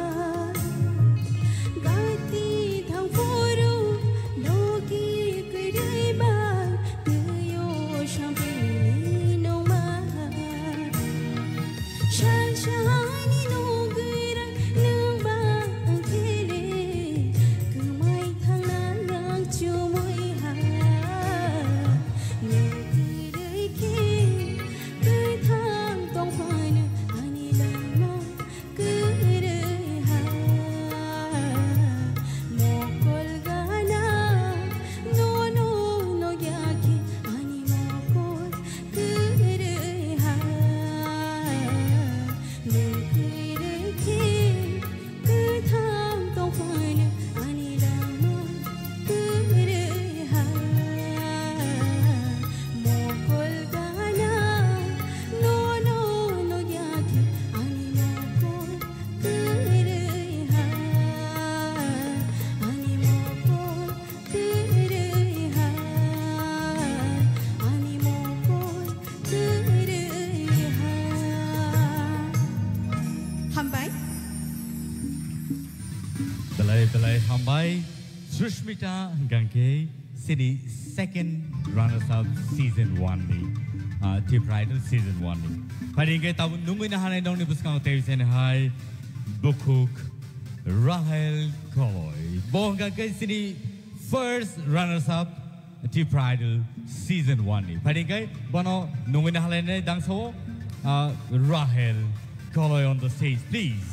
Gati thang phuru logi kwrwi ba, tuyo sampini nungma ha. Sansani nugwirang nwng ba ang khe le, kwmai thangna yang chumui ha. Nwng kwrwi khe kwthang tong phano ani langma kwrwi ha. Mokol gana nono nukya khe ani mokol kwrwi ha. Nwng kwrwi khe kwthang tong phano ani langma kwrwi ha. Mokol gana nono nukya khe ani mokol kwrwi ha. Ani mokol kwrwi ha, ani mokol kwrwi ha. Hambai. Belai belai hambai. Sushmita hwnkha khe sini second runners up season one ni, ah, Tipra Idol season one ni. Phai hwnkhe tabuk nungwi nahanai nokni bwskango tei hai bukhuk Rahel Koloi. Bo hwnkha khe sini first runners up Tipra Idol season one ni. Phai hwnkhe bono nungwi nahalainai dangsao, ah, Rahel Koloi on the stage, please.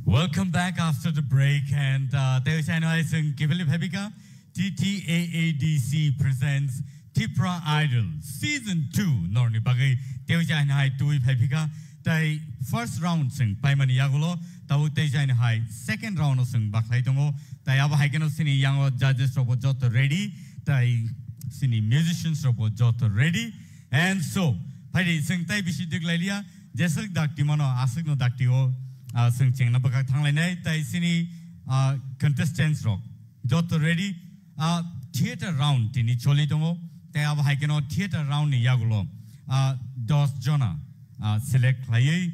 Welcome back after the break, and, uh, tei chai no hai chwng kibili phaibika T T A A D C presents Tipra Idol Season two norni bagwi tei chai no hai twi phaibika. Tai first round chwng paimani yagulo, tabuk tei chai no hai second round o chwng bakhlai tongo. Tai abo hai keno sini yango judges rok bo joto ready, tai sini musicians rok bo joto ready. And so, phaidi chwng tai bisi diglai liya, jeswk dakti mano, aswk no dakti o, ah, chwng chengna bwkhak thanglainai, tai sini, ah, contestants rok joto ready, ah, theater round tini choli tongo, tai abo hai keno theater round ni yagulo, ah, dos jona, ah, select khlaiwi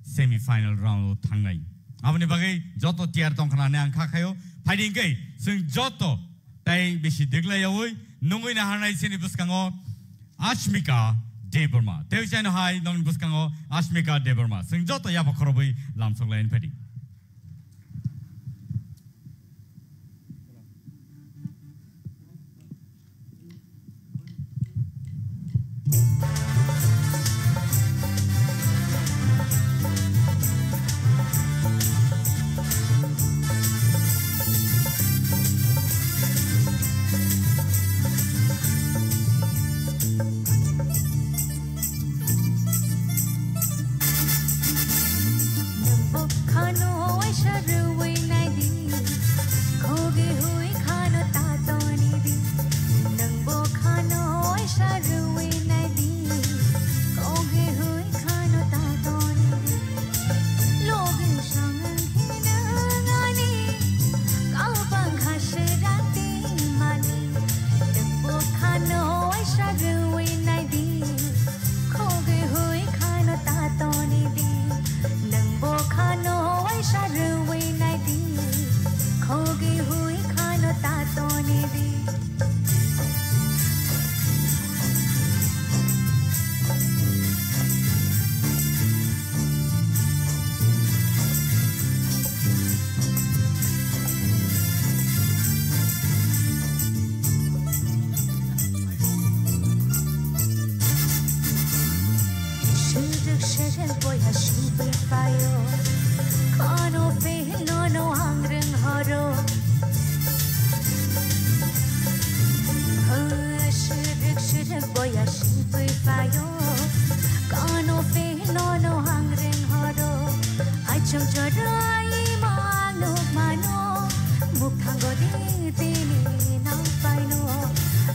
semi final round o thangnai. Aboni bagwi joto tiyar tongkha nani ang kha khaio, phaidi hwnkhe chwng joto tai bisi diglai yaui nungwi naharnai chini bwskango Ashmika Debbarma. Tei chai no hai nongni bwskango Ashmika Debbarma. Chwng joto yaba khorobwi lamsok lai phaidi. Nwng bwkhano waisa rwui nai di, khogi hui khano ta toni di. Nwng bwkhano waisa rwui nai di, khogi hui khano ta toni di. Logi swngwng khe nwng ani kabang kha swrang twi mani. Nwng bwkhano waisa rwui nai di, khogi hui khano ta toni di. Nwng bwkhano waisa rwui nai di, khogi hui khano ta toni di. Sujak sejak boya subai payo, kono fehil no no ang reng horo. Sujak sejak boya subai payo, kono fehil no no ang reng horo. Achom jorai mang nuk mano, mukhango di tini nang paino.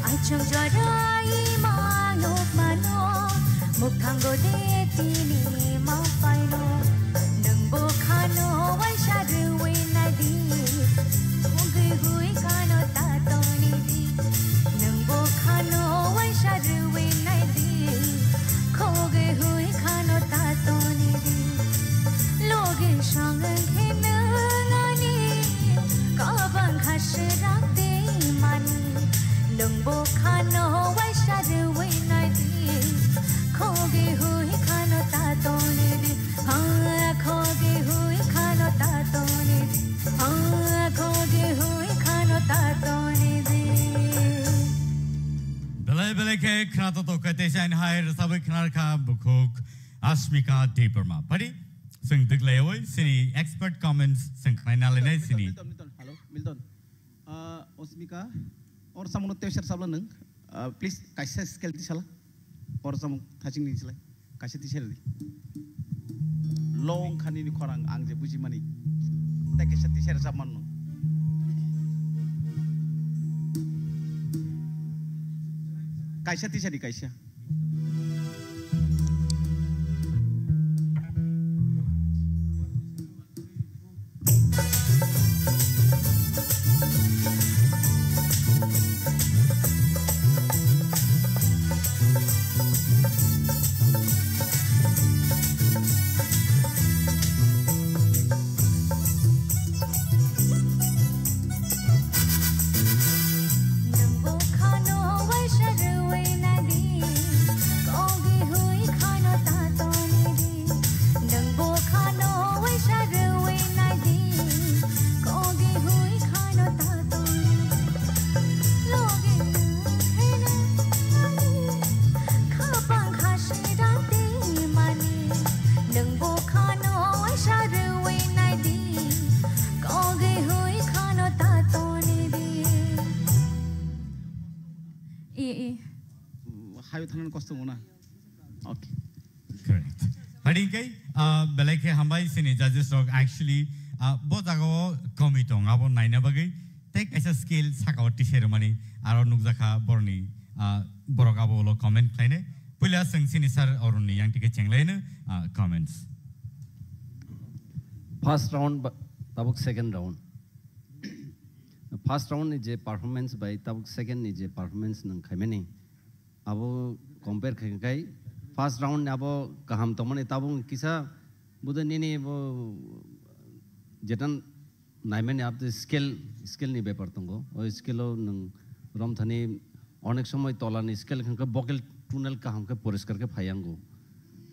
Achom jorai mang nuk mano, mukhango di tini mau paino. Nwng bwkhano waisa rwui nai di, khogi hui khano ta toni di. Nwng bwkhano waisa rwui nai di, khogi hui khano ta toni di. Logi swngwng khe nwng ani kabang kha swrang twi mani. Nwng bwkhano waisa rwui nai di, khogi hui khano ta toni di. Ha, khogi hui khano ta toni di. Ha, khogi hui khano ta toni di. Belai belai khe khna to to kete sain hai rwsabwi khna kha bukhuk Ashmika Debbarma. Phaidi chwng diglaiwi sini expert comments chwng khnai na lainai sini. Milton, Milton, Milton. Hello, Milton. Ah, Ashmika, or samung tei ser sabla nwng. Ah, please, kaisa scale tisala. Or samung thaching ni silai. Kaisa tisari di. Long khani ni khorang ang je buji mani. Tei kaisa tisari sab manno. Kaisa tisari kaisa. Hayo thangnani kosto wngna. Okay. Correct. Phaidi khe, ah, belai khe hambai sini judges rok actually, ah, bo jaga o komui tong abo naina bagwi tei kaisa skill saka o tisai rwmani aro nukjakha boroni, ah, borok abo ulo comment khlainai. Puila chwng sini sir Arun ni yang tike chenglaino, ah, comments. First round ba, tabuk second round. First round ni je performance bai tabuk second ni je performance nang khaimani. Abo compare khai khai first round ni abo kaham tongmani tabuk kisa bude nini bo jetan naimani abo skill, skill ni bepar tongo. O skill o nwng romthani onek somoy tola ni skill khe vocal tunal kaham khe poriskar khe phayango.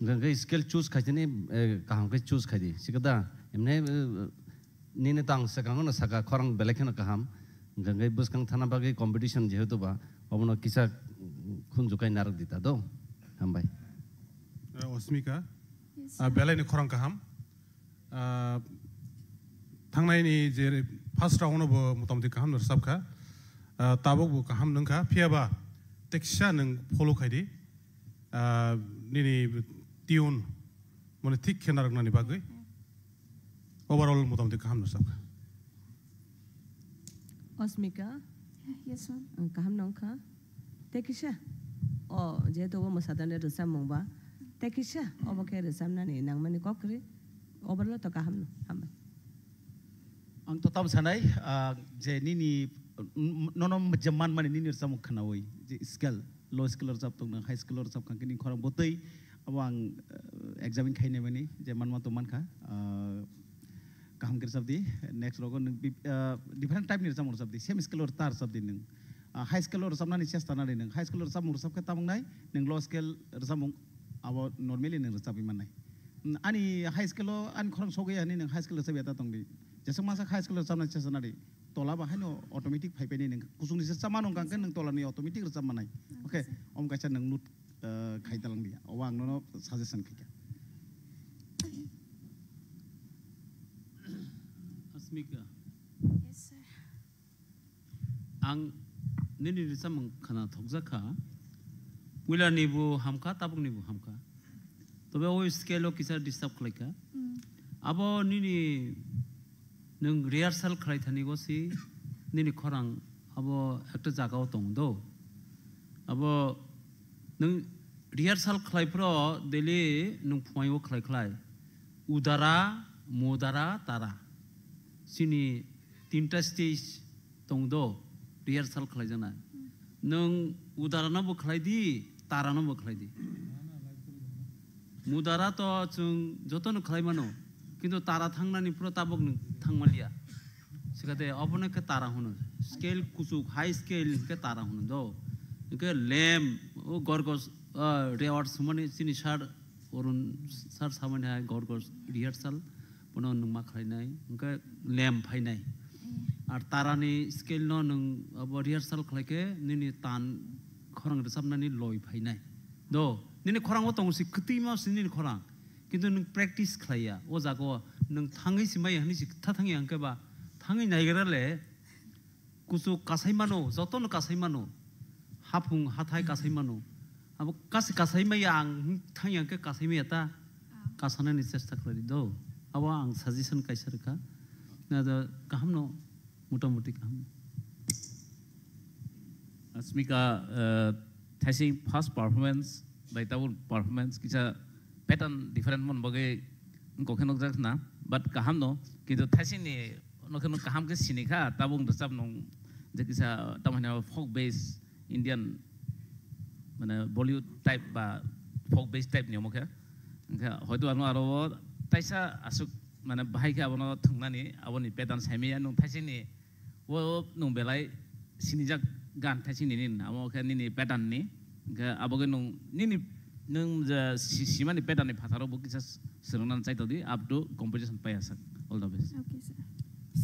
Hwnkhe skill choose khaitini, eh, kaham khe choose khaidi. Sikada emne, eh, nini tang swkango no saka khorang belai kheno kaham. Hwnkhe bwskang thana bagwi competition jehetu ba obono kisa khunjukai narwk dita do. Hambai. Eh, Osmika, Yes, ah, sir. Belai ni khorang kaham. Ah, thangnai ni je first round no bo motamoti kaham no rwchap kha. Ah, tabuk bo kaham nung kha. Phiya ba teksa nung follow khai di. Ah, nini tune mone thik khe narwk nani bagwi. Overall motamoti kaham no rwchap kha. Osmika, Yes, ma'am. Ang kaham no wngkha. Tei kisa, o jehetu obo mwsadani rwchapmung ba, tei kisa obo khe rwchapnani nangmani kok kwrwi, overall to kaham no, hambai. Ang to tamo sanai, ah, je nini, n-, nono je manmani nini rwchapmung khwnawi, je scale, low scale o rwchap tong nang, high scale o rwchap kha khe nini khorang bwtwi, abo ang, eh, examine khainai mani, je manma to mankha, ah, kaham khe rwchap di, next rogo nwng bi-, ah, different type ni rwchapmung rwchap di, same scale o ta rwchap di nwng. Ah, high scale o rwchapnani chesta nari nwng. High scale o rwchapmung rwchap khe tabuk nai, nwng low scale rwchapmung abo normally nwng rwchapwi mannai. Mm, ani high scale o ani khorang sogwi ya hinwi nwng high scale rwchapya ta tongdi. Jeswk masa high scale o rwchapnani chesta nari. Tola ba haino automatic phai painai nwng. Kuchukni se chama nung kang khe nwng tolani automatic rwchap mannai. Okay, omo kaisa nwng note, eh, khai talang di. Obo ang nono suggestion khai kha. Asmika. Yes, sir. Ang nini rwchapmung khwna thokjak kha. Puila ni bo hamkha, tabuk ni bo hamkha. Tobe o scale o kisa disturb khlai kha. Mm. Abo nini nwng rehearsal khlai thani go si nini khorang abo ekta jaga o tong do. Abo nwng rehearsal khlai phro daily nwng phwai o khlai khlai. Udara, mudara, tara. Chini tinta stage tong do, rehearsal khlai jana. Nwng udara no bo khlai di, tara no bo khlai di. Mudara to chwng joto no khlai mano, kintu tara thangnani phro tabuk nwng thang manliya. Sikate obono khe tara hwno. Scale kuchuk, high scale khe tara hwno do. Hwnkhe lem, o gorgos, ah, reward sumani chini sir Arun sir samani hai gor gor rehearsal, bono nwng ma khlainai, hwnkhe lem phainai. Ar tarani scale no nwng abo rehearsal khlai khe nini tan khorang rwchapnani loi phainai. Do, nini khorang o tongo si kwtwima si nini khorang. Kintu nwng practice khlaiya, o jaga o nwng thangwi si maya hwnwi si kwtha thangya hwnkhe ba thangwi naigra le, kuchuk kasai mano, jotono kasai mano, haphung hathai kasai mano. Abo kasi kasai maya ang thangya hwnkhe kasai maya ta, kasanani chesta khlai di do. Abo ang suggestion kaisa rwkha. Na do kaham no, motamuti kaham. Asmika, eh, thaising first performance bai tabuk performance kisa pattern different mon bagwi wngkok khe nukjak na, but kaham no, kintu thaising ni no khe no kaham khe sini kha, tabuk rwchap nung je kisa tamo hino folk base Indian mane Bollywood type ba folk base type ni omo khe, hwnkhe hoito ano aro o taisa aswk mane bahai khe abono thwngnani aboni pattern saimaya nung thaising ni O nwng belai sinijak gan thaising nini, amo khe nini pattern ni. Hwnkhe abo khe nwng nini, nwng je si-, simani pattern ni phataro bo kisa s-, swrwngna chai todi up to competition paiya sak. All the best. Okay, sir.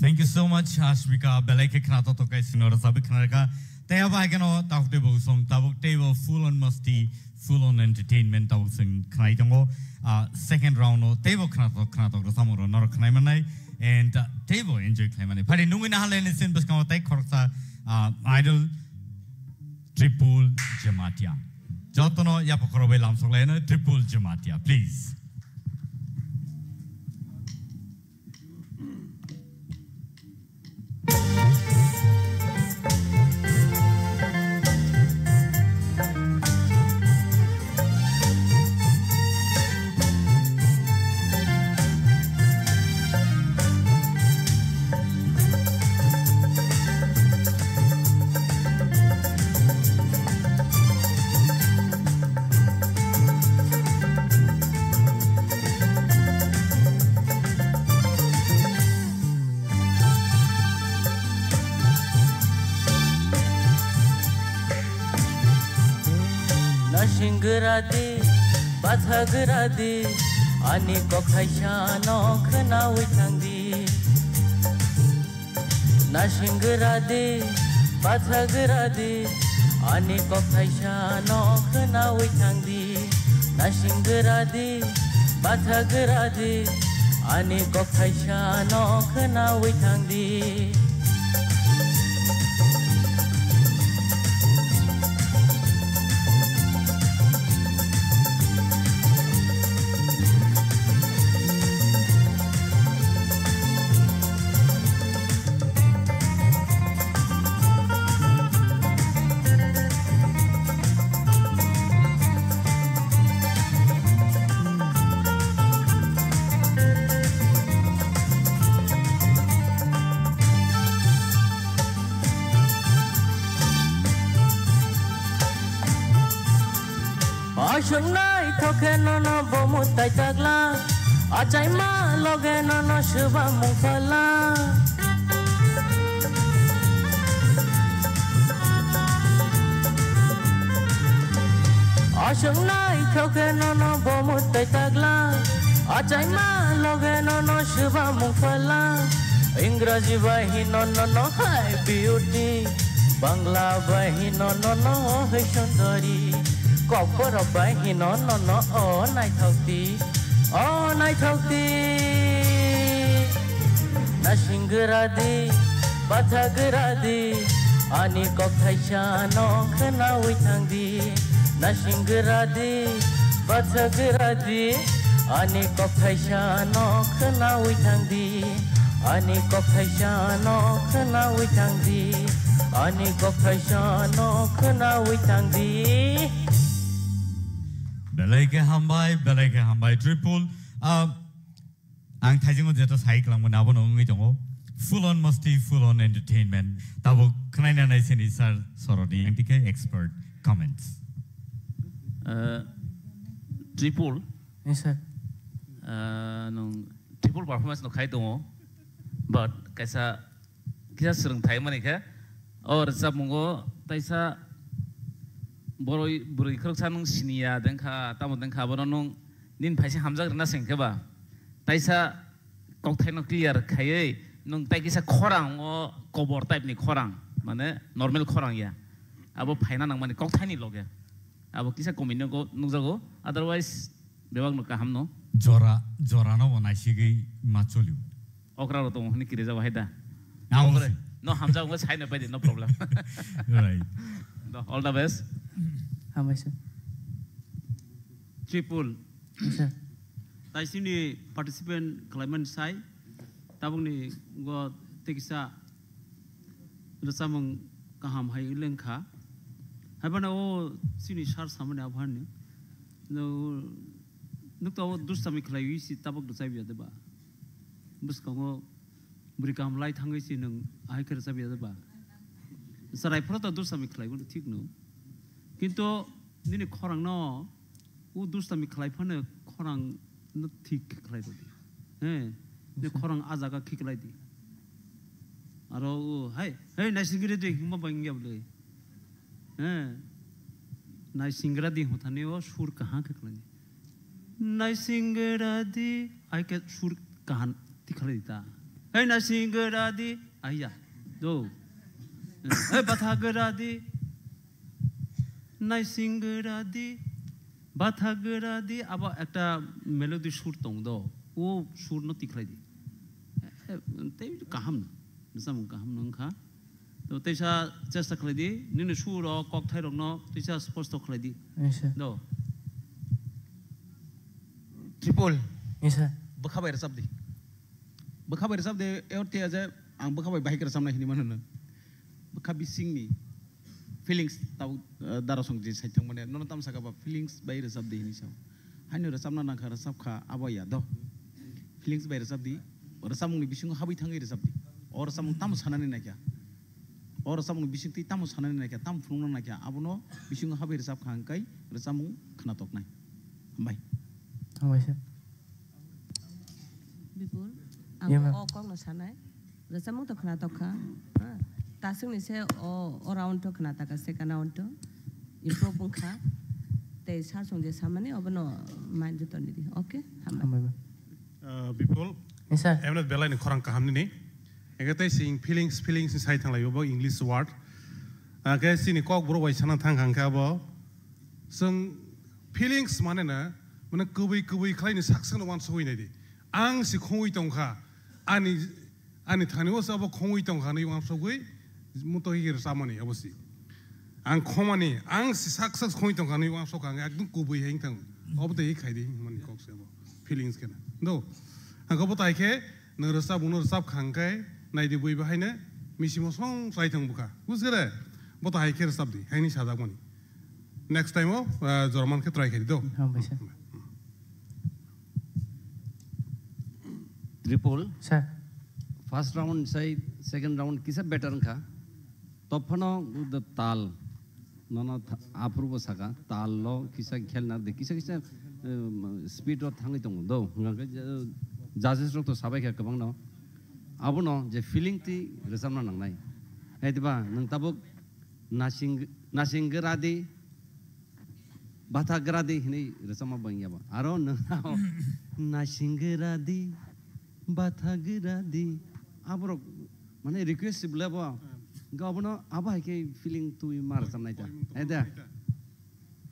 Thank you so much, Ashmika. Belai khe khna to tokai sino rwchapwi khna rwkha. Tei abo hai kheno tabuk tei bo song, tabuk tei bo full on masti, full on entertainment tabuk chwng khnai tongo. Ah, second round o tei bo khna to, khna to rwchapmung rw norok khnai mannai. And, uh, teibo enjoy khlaimani. Phari nungwi naharlaini sin bwskango tei khoroksa, uh, idol Tripul Jamatia. Jotono yapha khoro bai lamsok laino Tripul Jamatia, please. Nasing gra di, batha gra di, ani kok thaisa no khwnawi thang di. Nasing gra di, batha gra di, ani kok thaisa no khwnawi thang di. Nasing gra di, batha gra di, ani kok thaisa no khwnawi thang di. Aswk naithok khe nono bo mwtai tagla, achaima loge nono swbamung phala. Aswk naithok khe nono bo mwtai tagla, achaima loge nono swbamung phala. Ingraji bai hino nono hai beauty, Bangla bai hino nono hai sundari, Kokborok bai hino nono o naithok di, o naithok di. Nasing gra di, batha gra di, ani kok thaisa no khwnawi thang di. Nasing gra di, batha gra di, ani kok thaisa no khwnawi thang di. Ani kok thaisa no khwnawi thang di. Ani kok thaisa no khwnawi thang di. Belai khe hambai, belai khe hambai, Tripul. Ah, Ang thaisingo jeto sai kwlangmani abono wngwi tongo. Full on masti, full on entertainment. Tabuk khwnaina nai sini sir soroni. Ang tikhe expert comments. Uh, Tripul. Yes, sir. Uh, nung Tripul performance no khai tongo. But kaisa kisa swrwngthai mani khe. O rwchapmungo taisa boroi bwrwi khoroksa nung siniya dengkha, tamo dengkha abono nung nini phaisa hamjak rwna sengkhe ba. Taisa kokthaino clear khaiwi nwng tai kisa khorang o kobor type ni khorang, mane normal khorang ya. Abo phaina nangmani kokthaini loge. Abo kisa komino go nukjago, otherwise bebak no kaham no. Jora, jora no bo naisigwi ma cholio. Okra ro tongo hwnwi kirijak hai da. Ang okra si. No hamjak wngwi sai no pai di, no problem. Right. No, all the best. Hambai sir. Tripul. Yes, sir. Tai sini participant khlaimani sai, tabukni go tekisa rwchapmung kaham hai lengkha. Haibano o sini sar samani aphani. No, nukta o dustami khlaiwi si tabuk rwchapya de ba? Bwskango bwrwi kaham lai thangwi si nwng ahai khe rwchapya de ba? Chwrai phano ta dustami khlaiwi thik no. Kintu nini khorang no O dustami khlai phano khorang no thik khlai rwdi. He, ne khorang a jaga khiklai di. Aro o, hai, hei, naisingre di, himba bangya bole. He, naisingra di hotani o sur kaha khiklai di. Naisingra di, ai ke sur kahan tikhlai di ta. Hei, naisingra di, aiya, do. Hei, bathagra di. Naisingra di, bathagra di, abo ekta melody sur tong do, o sur no tikhlai di. Eh, tei kaham no, bwsamo kaham no wngkha. To teisa chesta khlai di, nini sur o kok thai rok no teisa sposto khlai di. Yes, sir. Do. Triple. Yes, sir. Bwkha bai rwchap di. Bwkha bai rwchap di, e orthe ya je ang bwkha bai bahai kwrwchapnai hinwi mano no. Bwkha bisingni feelings tabuk, eh, darasong je sai thang mane, nono tamo saka ba feelings bai rwchap di hinwi sao. Haino rwchapna nangkha, rwchap kha, abo ya do. Feelings bai rwchap di, rwchapmungni bisingo habwi thangwi rwchap di. O rwchapmung tamo sanani naikha. O rwchapmung bisingtwi tamo sanani naikha, tamo phunukna naikha, abono bisingo habwi rwchap kha hwnkhai rwchapmung khwnatok nai. Hambai. Hambai sir. Bipul, ang Yeah, ma'am. o kokno sanai. Rwchapmung to khwnatok kha. Ha? Taswkni se o, o round to khwnatok kha, second round to. Improve wngkha. Tei sir song je samani obono mind to toni di. Okay? Hambai. Hambai, ma'am. Uh, Bipul, Yes, sir. Emnet belai ni khorang kaham nini. Ege tei sing feelings, feelings ni sai thanglai bo English word. Ake sini kok bro bai sana thang khang kha bo. Sing feelings mane na, mane kubui kubui khlai ni sak sak no wansugui nai di. Ang si khongui tong kha, ani, ani thani o sabo khongui tong kha ni wansugui, muto higir samani abo si. Ang khomani, ang si sak sak khongui tong kha ni wansuk kha, ekdom kubui heng thang. Obo tei khai di, mani kok se abo. Feelings kena. Do. Ang obo tai khe, nang rwchap, uno rwchap khang khe, nai di bui bahai ne, misi mo song sai thang bukha. Bus khe re? Bo tai khe rwchap di, heng ni sajak mani. Next time o, ah, jora man khe try khai di do. Hambai sir. Triple. Sir. First round sai second round kisa better wngkha. Topphano the tal. Nono tha-, aphuru bo saka, tal lo kisa khel nar de, kisa kisa, um, speed o thangwi tongo do. Hwnka khe, uh, judges rok to sabai kha kwbang no. Abono je feeling twi rwchapna nangnai. Hai diba, nwng tabuk nasing, nasing gra di, Batha gra di hinwi rwchapma bo wngya bo. Aro nwng nasing gra di, batha gra di. Aborok mane request si bwle bo. Hwnkhe obono abo hai khe feeling twi ma rwchapnai ta. Hai da?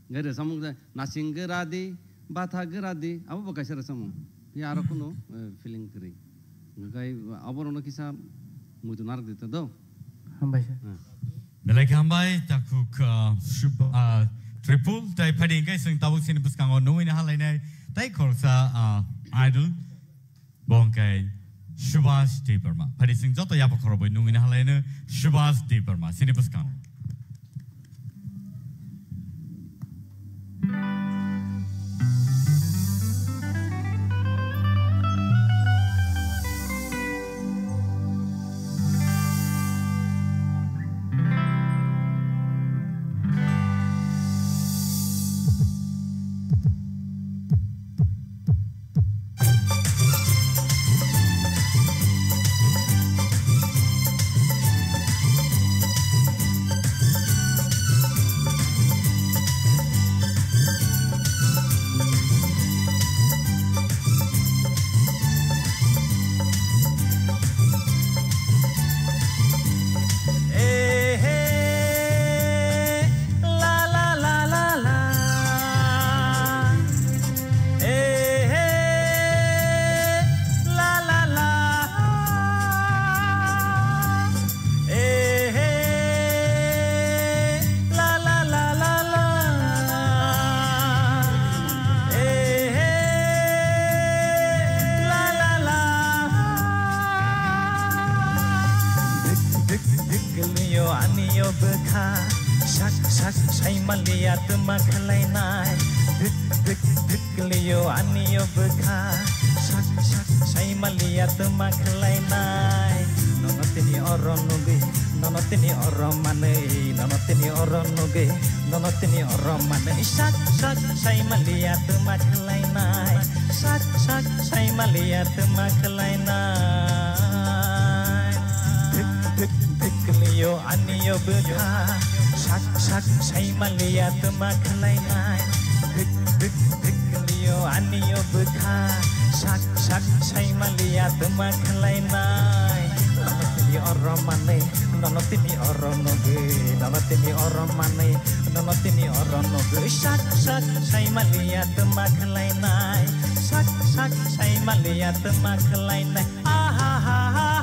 Hwnkhe rwchapmung je nasing gra di, batha gra di. Abo bo kaisa rwchapmung. Phiya aro kunu, eh, feeling kwrwi. Hwnkhe aborokno kisa muitu narwk di ta do. Hambai sir. Hmm. Belai khe hambai, takhuk, ah, Shub-, ah, Tripul, tai phadi hwnkhe chwng tabuk chini bwskango nungwi na halainai, tai khoroksa, ah, idol, bo hwnkhe Subhash Debbarma. Phadi chwng joto yapha khorokbai nungwi na halaino Subhash Debbarma, chini bwskango. Kwlwio anio bwkha, sak sak saimaliya twma khlainai. Kwlwio anio bwkha, sak sak saimaliya twma khlainai. Nono tini oro nugwi, nono tini oro manwi, nono tini oro nugwi, nono tini oro manwi. Sak sak saimaliya twma khlainai, sak sak saimaliya twma khlainai. Thik thik Kwlwio anio bwkha, sak sak saimaliya twma khlainai. Kwlwio anio bwkha, sak sak saimaliya twma khlainai. Nono tini oro manwi, nono tini oro nugwi, nono tini oro manwi, nono tini oro nugwi. Sak sak saimaliya twma khlainai, sak sak saimaliya twma khlainai. Ahahaha.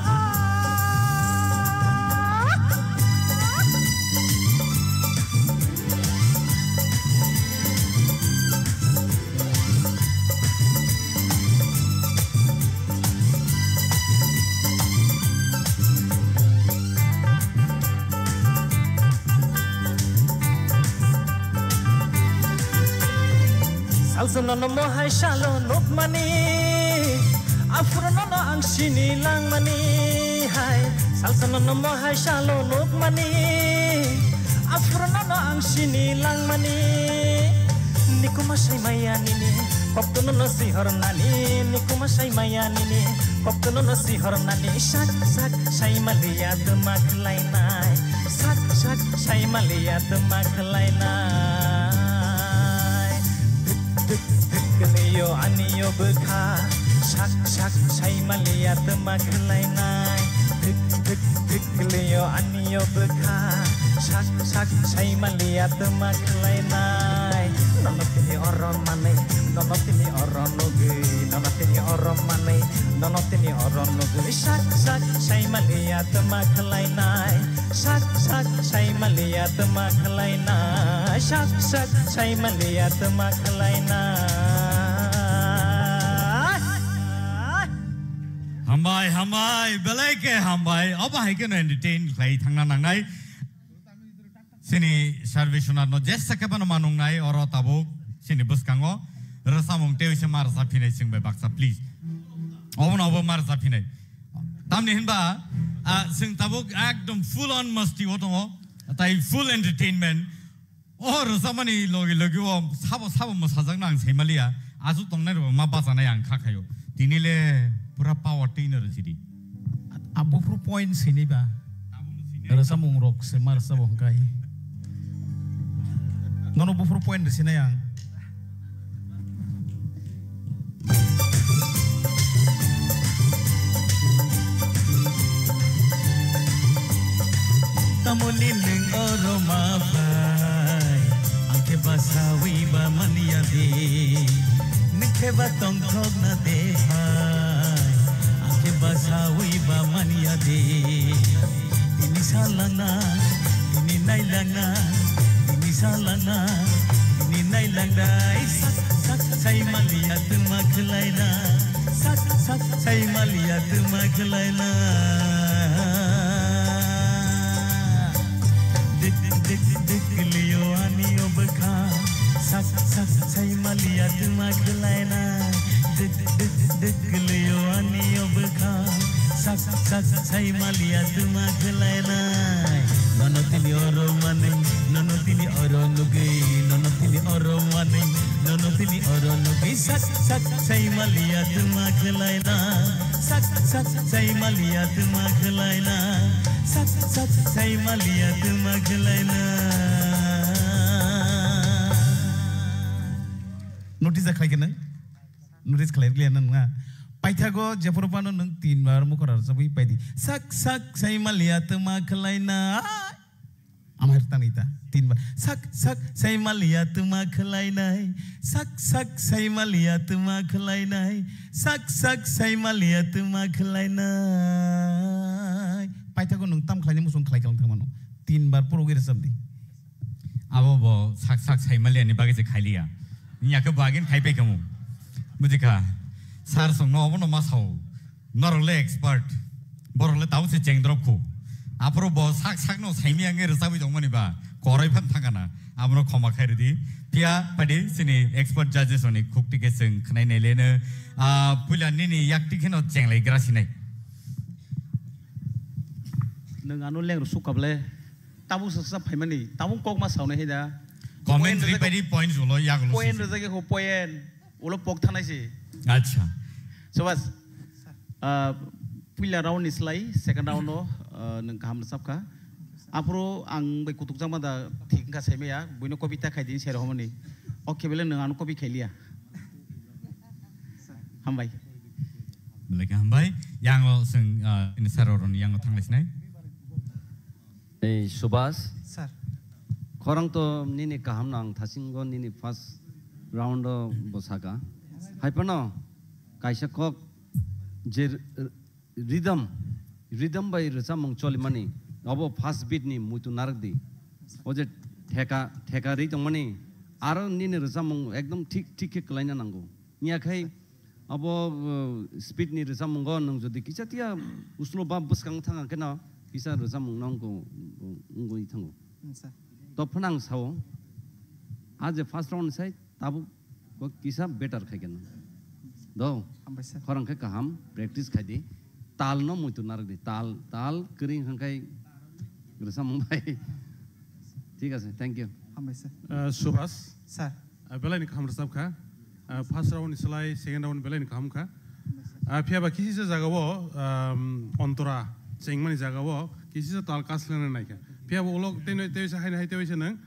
Salsa nono mohai salo nukmani, aphuru nono ang sini langmani hai. Salsa nono mohai salo nukmani, aphuru nono ang sini langmani. Nikuma sai maya nini, kokto nono sihor nani. Nikuma sai maya nini, kokto nono sihor nani. Sak sak sai maliya tuma khlainai, sak sak sai maliya tuma khlainai. Thik, thik, thik, kiliyo aniyo bwkha. Sak, sak, sai maliya tuma khlainai. Thik, thik, thik, kiliyo aniyo bwkha. Sak, sak, sai maliya tuma khlainai. Nono tini oro manwi, nono tini oro nugwi, nono tini oro manwi, nono tini oro nugwi. Sak, sak, sai maliya tuma khlainai. Sak sak sai maliya tuma khlaina, sak sak sai maliya tuma khlaina. Hambai, hambai, belai khe hambai. Obo hai kheno entertain khlai thangna nangnai. Chini Sarveshwanath no jesa khe phano ma nungnai oro tabuk chini bwskango. Rwchapmung tei se ma rwchap phinai chwng bai baksa, please. Obono obo ma rwchap phinai. Tamni hinba, ah, chwng tabuk ekdom full on masti o tongo, tai full entertainment. O rwchapmani logi logi o sabo sabo mwsajakno ang saimaliya, aswk tongnai rok ma bachanai ang kha khaio. Tini le pura power twi no rwchidi. A buphuru point sini ba. Rwchapmung rok se ma rwchabo hwnkhe. Nono buphuru point rwsinai ang. Tamoni nwng oro ma phai, ang khe basawi ba manya de. Nwng khe ba tongthok na de phai, ang khe basawi ba manya de. Tini salangna, tini nailangna, tini salangna, tini nailangna. Sak sak sai maliya tuma khlaina, sak sak sai maliya tuma khlaina. Dik dik dik liyo ani obkha, sak sak sai maliya tuma khlaina. Dik dik dik liyo ani obkha, sak sak sai maliya tuma khlainai. Nono tini oro manwi, nono tini oro nugwi, nono tini oro manwi, nono tini oro nugwi. Sak sak sai maliya tuma khlaina, sak sak sai maliya tuma khlaina, sak sak sai maliya tuma khlaina. Notice khlai khe nang? Notice khlai rwliya na nungya? Paithago jephuru phano nwng tin bar mukhora rwchapwi paidi. Sak sak sai maliya tuma khlaina. Amai rwtang ita tin bar. Sak sak sai maliya tuma khlainai. Sak sak sai maliya tuma khlainai. Sak sak sai maliya tuma khlainai. Paithago nwng tam khlaini muchung khlai kalang thangmano. Tin bar purugwi rwchapdi. Abo bo sak sak sai maliya ni bagwi se khailiya. Wngya khe bo agin khai pai khamu. Bujikha. Sir songno obono ma sao. Norok le expert. Borok le tabuk se chengdrop khu. Aphuru bo sak sak no saimaya wngwi rwchabwi tongmani ba. Koroi phan thangana. Abono khoma khai rwdi. Phiya padi chini expert judges rokni khukti khe chwng khwnai nai leno. Ah, puila nini yakti kheno chenglai gra sinai. Nwng ano leng rw sukha ble. Tabuk saksa phaimani, tabuk kok ma saunai hai da. Comment Point rijak-, ripai di, points ulo, yagulo point sisi. Rijak khe ho point, ulo pok thanai si. Acha. Subhas, ah, puila round ni slai, second round o, ah, nwng kaham rwchap kha. Aphuru ang bai kutuk jakma da thik wngkha saimaya, buino kobita khai di se rohormani. Ok, bele nwng ano kopi khailiya. Hambai. Belai khe hambai. Yango chwng, ah, ini sir rokni yango thanglai sinai. Ei, Subhas. Sir. Khorang to nini kaham no ang thasingo nini first round o bo saka. Hai phano kaisa kok je r-, rhythm, rhythm bai rwchapmung cholimani, obo first beat ni muitu narwk di. O je theka, theka ri tongmani, aro nini rwchapmung ekdom thik, thik khe kwlaina nango. Wngya khai abo, uh, speed ni rwchapmungo nwng jodi kisa tiya uslo ba bwskang thang khe no kisa rwchapmung no wngwi thango. Hmm, sir. To phano ang sao, a je first round sai tabuk Bo kisa better khai khe nang. Do. Hambai sir. Khorang khe kaham practice khai di. Tal no muitu narwk di. Tal, tal kwrwi hwnkhe rwchapmung bai. Thik ase, thank you. Hambai sir. Ah, Subhas. Sir. Ah, belai ni kaham rwchap kha. Ah, first round ni slai second round belai ni kaham kha. Ah, phiya ba kisi se jaga o, um, ontora chengmani jaga o kisi se tal kaslena nai kha. Phiya ba ulo tei noi tei se hai hai tei se nang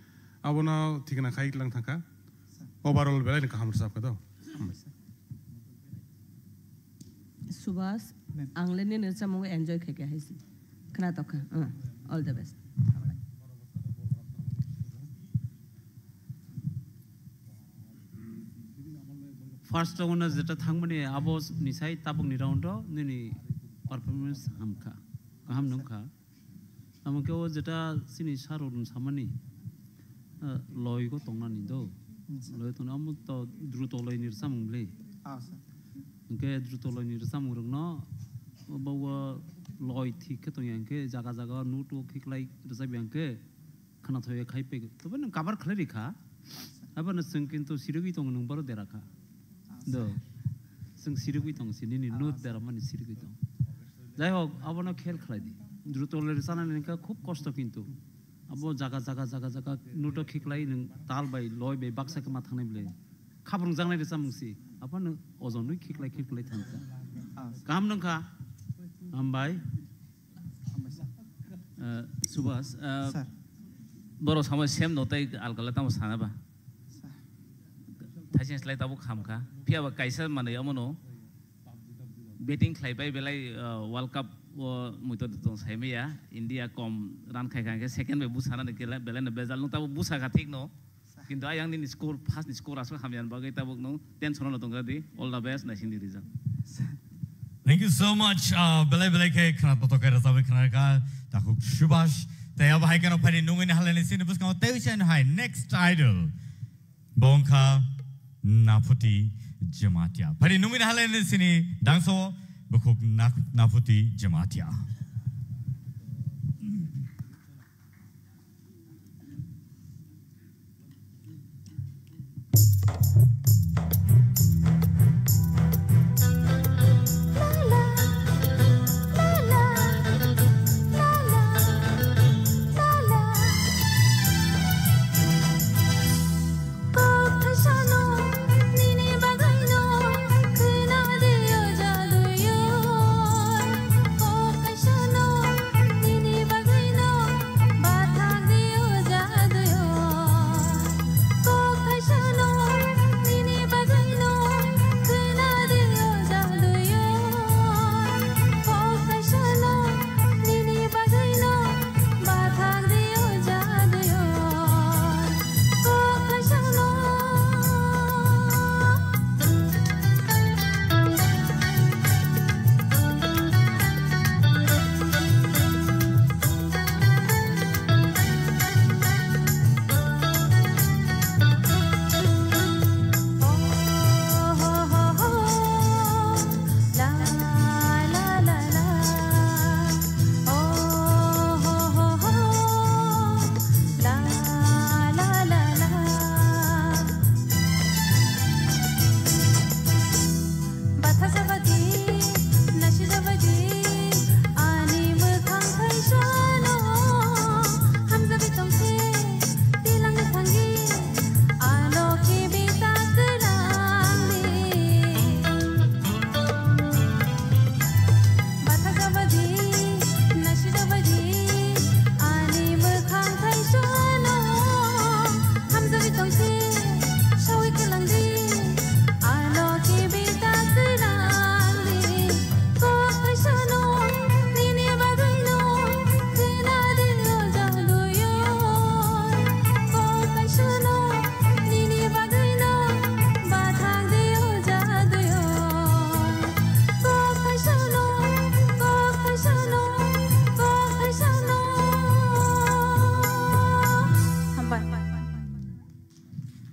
abono thikna khai lang thang kha. Overall belai ni kaham rwchap kha do. Subhas, ma'am. Ang le nini rwchapmung enjoy khai kha hai se. Khna tok kha. Uh, all the best. First round o jeta thangmani abo ni sai tabuk ni round o nini performance ham kha. Kaham nung kha. Amo khe o jeta chini sir rok samani, eh, loi go tongnani do. Hmm, sir. Loi tongna amo to druto loi ni rwchapmung le. Ah, sir. Hwnkhe druto loi ni rwchapmung rok no bo, bo loi thik khe tongya hwnkhe jaga jaga note o khiklai rwchapya hwnkhe khwnathokya khai pego. Tobe nwng cover khlai rikha. Abono chwng kintu sirigwi tongo nwng boro dera kha. Do. Chwng sirigwi tongo si, nini note dera mani sirigwi tongo. Jai hok, abono khel khlai di. Druto le rwchana nini kha khub kosto kintu. Abo jaga, jaga, jaga, jaga note o khiklai nwng tal bai, loi bai baksa khe ma thangnai bwle. Khabrung jaknai rwchapmung si. Abono ojonwi khiklai, khiklai thang kha. Kaham nung kha? Hambai. Eh, Subhas, eh, sir. Borok samai sem no tei alkala tamo sana ba? Sir. Thaising slai tabuk kham kha. Phiya ba kaisa manwi omono betting khlai bai belai, eh, World Cup o muitor tong sai maya. India kom run khai kha hwnkhe second bai busa nani kela belai no bejal nung tabuk busa kha thik no. Kintu ayang nini score, first ni score aswk hamya ni bagwi tabuk nwng tension no tongkha di. All the best, naising di result. Thank you so much. Ah, belai belai khe khwna totok khe rwchapwi khwna kha takhuk Subhas. Tei abo hai kheno phaidi nungwi ni haleni sini bwskango tei usain hai next idol. Bo wngkha Naphuti Jamatia. Phaidi nungwi ni haleni sini dangso bukhuk Nak-, Naphuti Jamatia.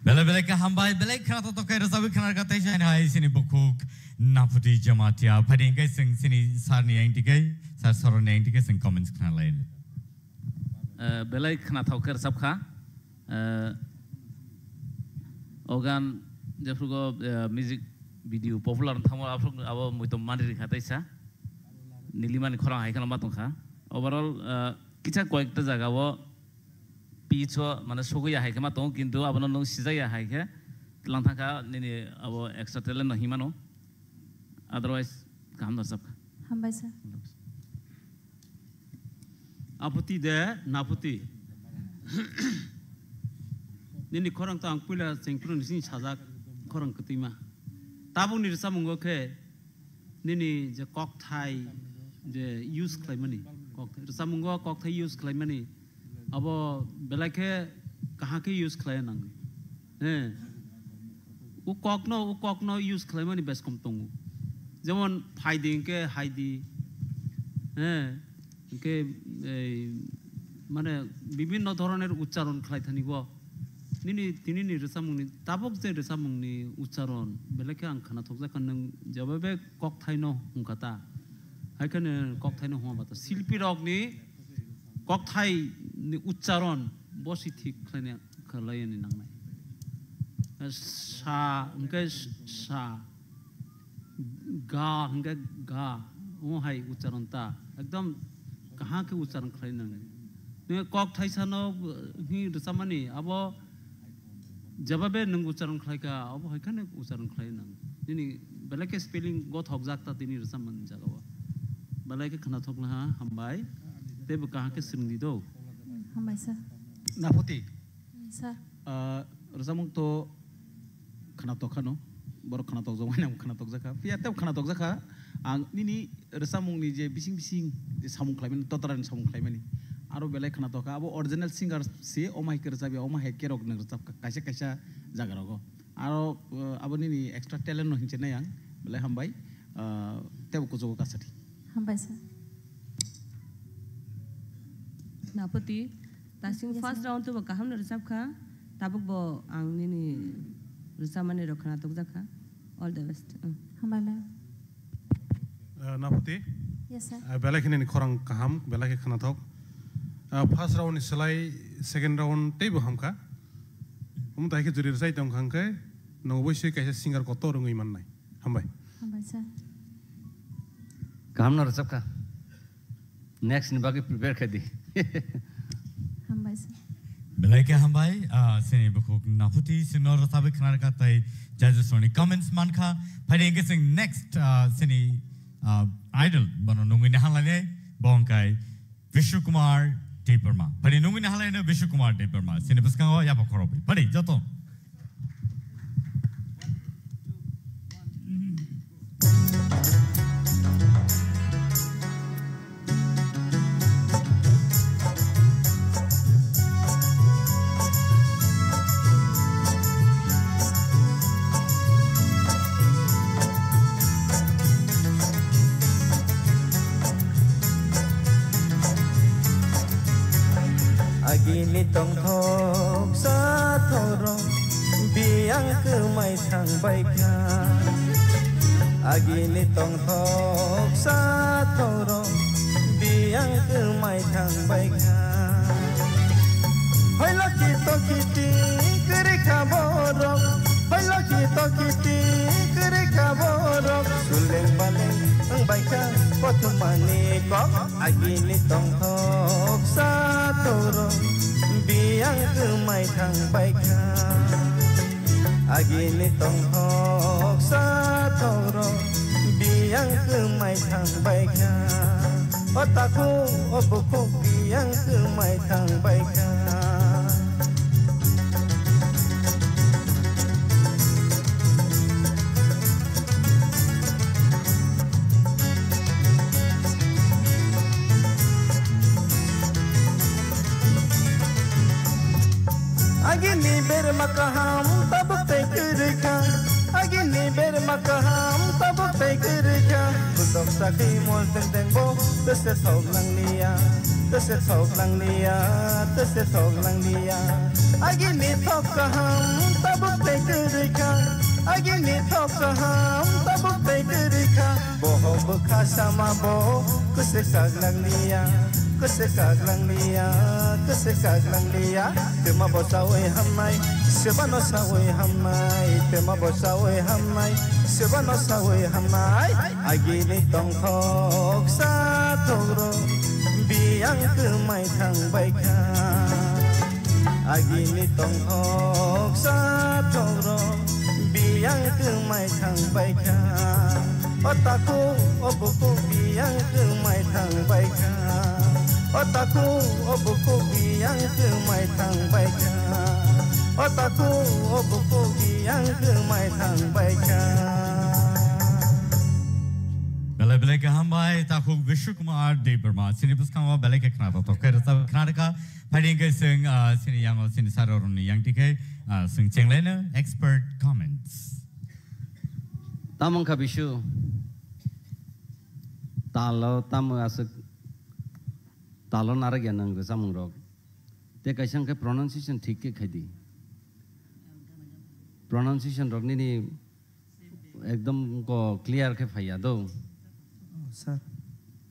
Belai belai khe hambai, belai khwna totok khe rwchapwi khwna rwkha tei hai sini bukhuk Naphuti Jamatia. Phaidi hwnkhe chwng sini sir ni yang tikhe, sir Soron ni yang tikhe chwng comments khwna lai. Eh, belai khwnathok khe rwchap kha. Eh, o gan Jephurugo, eh, music video popular wng thangma aphuru abo muitom mani rikha teisa. Nilimani khorang hai kheno ma tongkha. Overall, eh, kisa koyekta jaga o pitch o mane sogwi ya hai khe ma tongo, kintu abono nwng sijak ya hai khe tlang thangkha nini abo extra talent no hinmano. Otherwise, kaham no chapkha. Hambai sir. Aputi de, naputi. Nini khorang to ang puila chengphuru ni sini sajak khorang kwtwima. Tabuk ni rwchapmungo khe nini je kokthai je use khlaimani, kokthai, rwchapmungo kokthai use khlaimani, abo belai khe kaham khe use khlaiya nangwi. He. O kokno, o kokno use khlaimani beskom tongo. Jemon phaidi hinkhe haidi. He. Hinkhe ei mane bibhinno dhoroner uchcharon khlai thani bo. Nini, tinini rwchapmungni, tabuk je rwchapmungni uchcharon, belai khe ang khwnathokjakha nwng jebabe kokthaino hwnkha ta. Hai kheno kokthaino hwnba ta. Silpirokni kokthaini uchcharon bo si thik khlaina, khlaiyani nangnai. Sa, hwnkhe sa, ga, hwnkhe ga, omo hai uchcharon ta. Ekdom kaham khe uchcharon khlai nangnai. Nini kokthaisano, uh, hi rwchapmani, abo jebabe nwng uchcharon khlaikha, abo hai kheno uchcharon khlai nang. Nini belai khe spelling gothokjak ta tini rwchapmani jagao. Belai khe khwnathokna ha, hambai. Teibo kaham khe swrwngdi do. Hambai sir. Naputi. Sir. Ah, rwchapmung to khwnatok khano. Borok khwnatok jok, ani khwnatok jakha. Phiya tebo khwnatok jakha. Ang nini rwchapmungni je bising bising je samung khlaimani, totrani samung khlaimani, aro belai khwnatok kha. Abo original singer se, omo hai khe rwchapya, omo hai khe rok nwng rwchapkha kaisa kaisa jaga rogo. Aro, uh, abo nini extra talent no hinwi nai ang, belai hambai, uh, tebo kuchugo kasathi. Hambai sir. Napati, tasing Yes, first sir. round to bo kaham no rwchapkha, tabuk bo ang nini rwchapmani rok khwnatok jakha. All the best. Mm. Hambai ma'am. Uh, Napati. Yes, sir. Uh, belai khe nini khorang kaham, belai khe khwnathok. Uh, first round ni slai second round teibo hamkha. Omo tai khe juri rwchai tong kha hwnkhe, nwng oboisoi kaisa singer kotor wngwi mannai. Hambai. Hambai, sir. Kaham no rwchapkha. Next ni bagwi prepare khe di. Hambai sir. Belai khe hambai, ah, sini bukhuk Napati sino rwchapwi khna rwkha tei judges rokni comments mankha. Phaidi hwnkhe chwng next, ah, sini, ah, idol bono nungwi naharlainai bo hwnkhe Vishnu Kumar Debbarma. Phaidi nungwi naharlainai Vishnu Kumar Debbarma. Sini bwskango yapha khorokwi. Phaidi joto. Agini tongthok sathoro biyang kwmai thangbaikha. Agini tongthok sathoro biyang kwmai thangbaikha. Hoilokhi tokhi ti kwrwikha borok, hoilokhi tokhi ti kwrwikha borok. Suleng baleng wngbaikha kothomani kok. Agini tongthok sathoro biyang kwmai thangbaikha. Agini tongthok sathoro biyang kwmai thangbaikha. O takhuk o bukhuk biyang kwmai thangbaikha. Agini berma kaham tabuk tei kwrwikha. Agini berma kaham tabuk tei kwrwikha. Budok sakhi mol teng teng bo tese thok nanglia, tese thok nanglia, tese thok nanglia. Agini thok kaham tabuk tei kwrwikha. Agini thok kaham tabuk tei kwrwikha. Boho bwkha sama bo kwswk sak nanglia. Kwse kaglang liya, kwse kaglang liya, twma bo sawi hamnai, sebano sawi hamnai, twma bo sawi hamnai, sebano sawi hamnai. Agini tongthok sathok ro, biyang kwmai thang bai kha. Agini tongthok sathok ro, biyang kwmai thang bai kha. O takhuk, o bukhuk biyang kwmai thang bai kha. O takhuk, o bukhuk biyang kwmai thang bai kha. O takhuk, o bukhuk biyang kwmai thang bai kha. Belai belai kaham bai, takhuk Bishu Kumar Debbarma. Chini bwskango belai khe khna tongthok khe rwchap khna rwkha. Phaidi hwnkhe chwng, ah, chini yango chini sir rokni yang tikhe, ah, chwng chenglaino expert comments. Tamo wngkha Bishu? Talo tamo aswk, talo narwkya nwng rwchapmung rok. Tei kaisa wngkhe pronunciation thik khe khaidi. Pronunciation rok nini ekdom ko clear khe phaiya do. Oh, sir.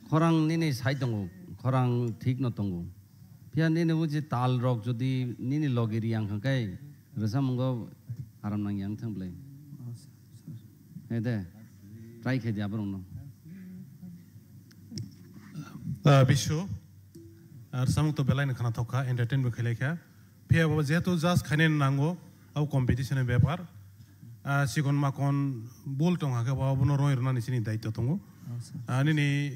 Khorang nini sai tongo, khorang thik no tongo. Phiya nini uji tal rok jodi nini logi riyang khankhe rwchapmungo aram nang yang thang bwlai. Oh, sir, sir. He de, try khaidi aborok no. Ah, Bishu, ar samung to belai no khana thokha, entertain bo khailai kha. Phiya bo jehetu just khainani nango, abo competition ni bepar. Ah, sikon makon bul tong hakhe bo abono roi rwnani chini daityo tongo. Oh, sir. Ah, nini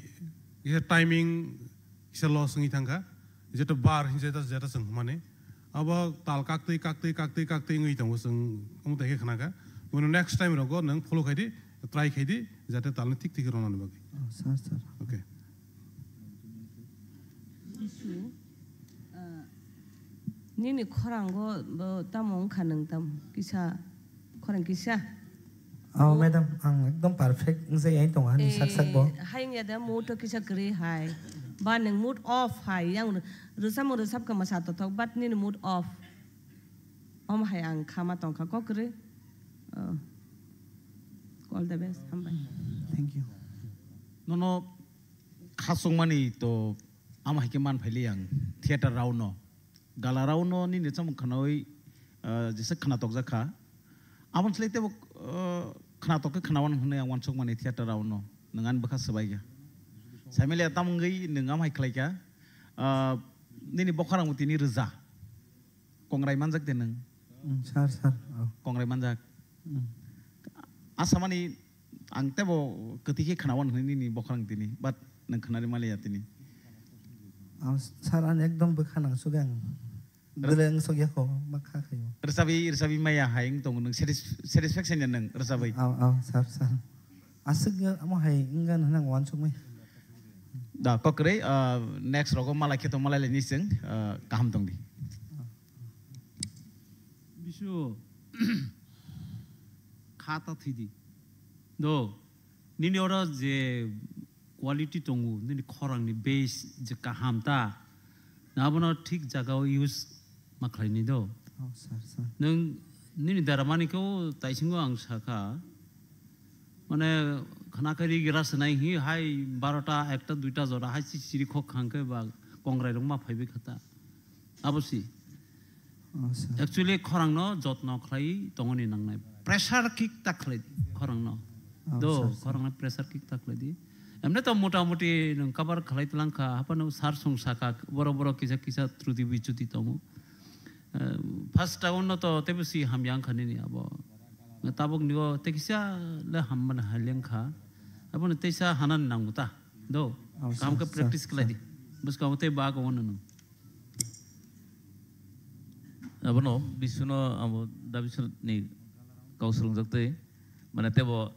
kisa timing kisa loss wngwi thangkha. Jeto bar hinse ta jeta chwng hwnmani. Abo tal kaktwi, kaktwi, kaktwi, kaktwi wngwi tongo chwng omo tai khe khnakha. Bono next time rogo nwng follow khaidi, try khaidi, jate talni thik thik rwnani bagwi. Oh, sir, sir. Okay. Issue, uh, nini khorango bo tamo wngkha nwng tam kisa, khorang kisa? Oh, madam, ang ekdom perfect wngwi tongo ani sak sak bo. Eh, hai wngya de mood to kisa kwrwi hai. Ba nwng mood off hai, yang rwchapmung rwchapkha mwsa tothok, but nini mood off. Omo hai ang khama tongkha kok kwrwi. Oh. All the best, hambai. Thank you. Nono khasungmani to ama hai khe man phaili ang theater rao no. Gala rao no nini chamung khnawi, ah, jesa khna tokjak kha. Aboni slai tebo, ah, khna tok khe khna wan hwnwi ang wansukmani theater rao no. Nwng ani bwkha swbai kha. Saimaliya tamungwi nwng ama hai khlai kha. Ah, nini bokhorang bo tini rwja. Kongrai manjak de nwng? Mm, sir, sir. Oh. Kongrai manjak. Mm. Asamani ang tebo kwtwi khe khnawan hwnwi nini bokhorang tini, but nwng khnari maliya tini. Oh, sir, ang ekdom bwkha nang sugwi ang. Re- Bwlai ang sugya kho, ma kha khayo. Rwchabwi, rwchabwi maya hai wng tongo nwng satis-, satisfaction ya nwng rwchabwi. Oh, oh, sir, sir. Aswk ya, amo hai wngya hwnwi ang wansukmai. Da, kokrwi, ah, next rogo malai khe to malai lai ni chwng, ah, kaham tong di. Bisu, kha ta thwi di. Do, nini oro je quality tongo, nini khorang ni base je kaham ta, na abono thik jaga o use ma khlai ni do. Oh, sir, sir. Nwng nini dara mani khe o taisingo ang sakha, mane khna khe ri gira swnai hi hai barota ekta duita jora hai si siri khok khang khe ba kongrai rok ma phaibai kha ta. Abo si. Oh, sir. Actually, khorang no jotno khlai tongoni nangnai. Pressure kick ta khlai di, khorang no. Oh, do, sir, sir. Khorang no pressure kick ta khlai di. Emne to mota moti nwng cover khlai tlang kha, hapano sar song saka, boro boro kisa kisa truti bichuti tongo. Eh, first round no to tebo si hamya wngkha nini abo. Tabuk nigo te kisa le hamban haleng kha. Abono teisa hanan nango ta. Do, oh, kaham sir, khe sir, practice khlai sir. Di. Bwskango tei ba gongo nwng. Abono Bisuno abo da Bisuni kau swrwngjak twi, mane tebo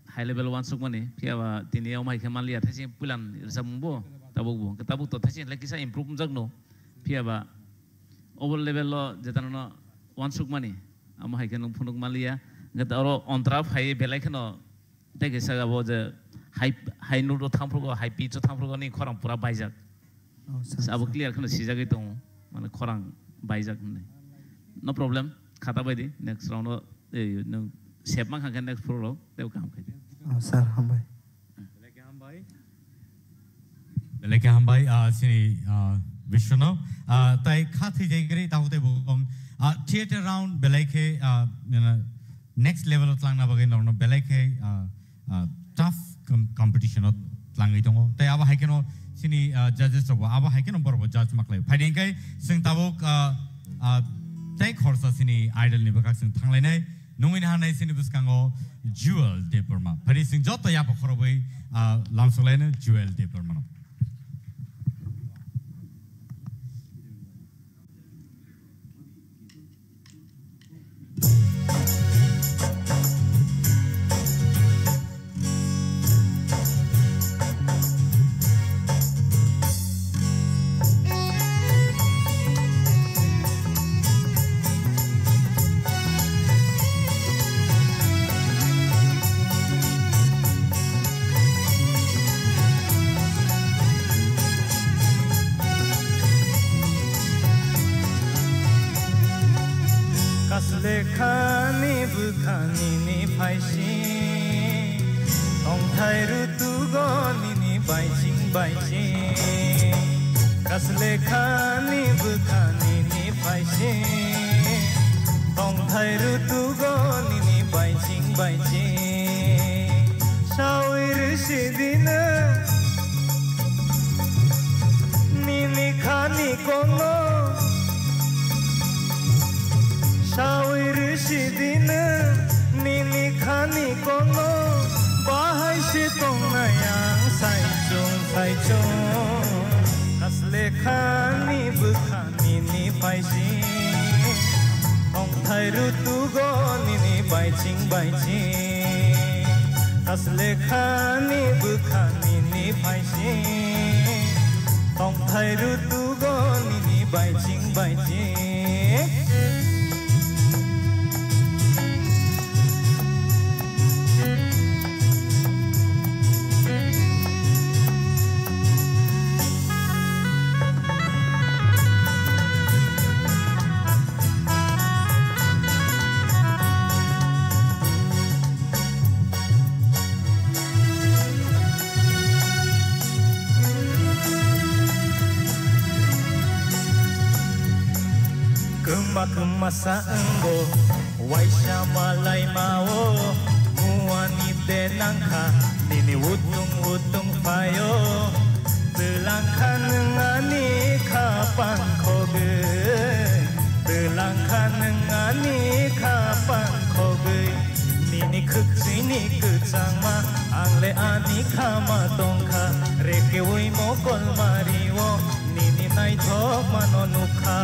high level wansukmani, phiya ba tini omo hai khe manliya, thaising puilan rwchapmung bo, tabuk bo, tabuk to thaising le kisa improve wngjak no, phiya ba obo level o jetano no wansukmani, amo hai khe nwng phunuk manliya, hwnkhe oro ontra phai belai kheno tei kaisa abo je high, high note o thangphrugo, high pitch o thangphrugo ni khorang pura baijak. Oh, sir, abo sir. Clear kheno sijagwi tongo, mane khorang baijak hinwi. No problem, khata bai di, next round o, eh, nwng sep mankha khe next floor o tei kaham khai di. Oh, sir, hambai. Belai khe hambai. Belai Khe hambai, ah, chini, ah, Vishnu. Ah, tai kha thwijagri tahu tei bukong, ah, theater round belai khe, ah, next level o tlangna bagwi norokno belai khe, ah, ah, tough com-, competition o tlangwi tongo. Tai abo hai kheno chini, ah, judges rokbo abo hai kheno borokbo judge ma khlai. Phaidi hwnkhe chwng tabuk, ah, ah, tei khorsa chini idol ni bwkhak chwng thanglainai. Nungwi naharnai chini bwskango Jewel Debbarma. Phaidi chwng joto yapha khorobwi, ah, lamsoklaino Jewel Debbarmano. Kaslekhani bwkhani ni phaising, tongthai rutugo nini baising baising. Kaslekhani bwkhani ni phaising, tongthai rutugo nini baising baising. Sawi rwsidino nini khani kono. Sawi rwsidino nini khani kono. Bahai se tongnai ang saichung saichung. Kaslekhani bwkha nini phaising, tongthai rutugo nini baising baising. Kaslekhani bwkha nini phaising, tongthai rutugo nini baising baising. Kwma kwma sa wngo, waisa malaima o, muani de nangkha, nini utung utung phaio. Twlang kha nwng ani kha pang khogwi, twlang kha nwng ani kha pang khogwi. Nini khwksini kwchangma, ang le ani khama tongkha, rekeui mokol mario, nini naithokmano nukha.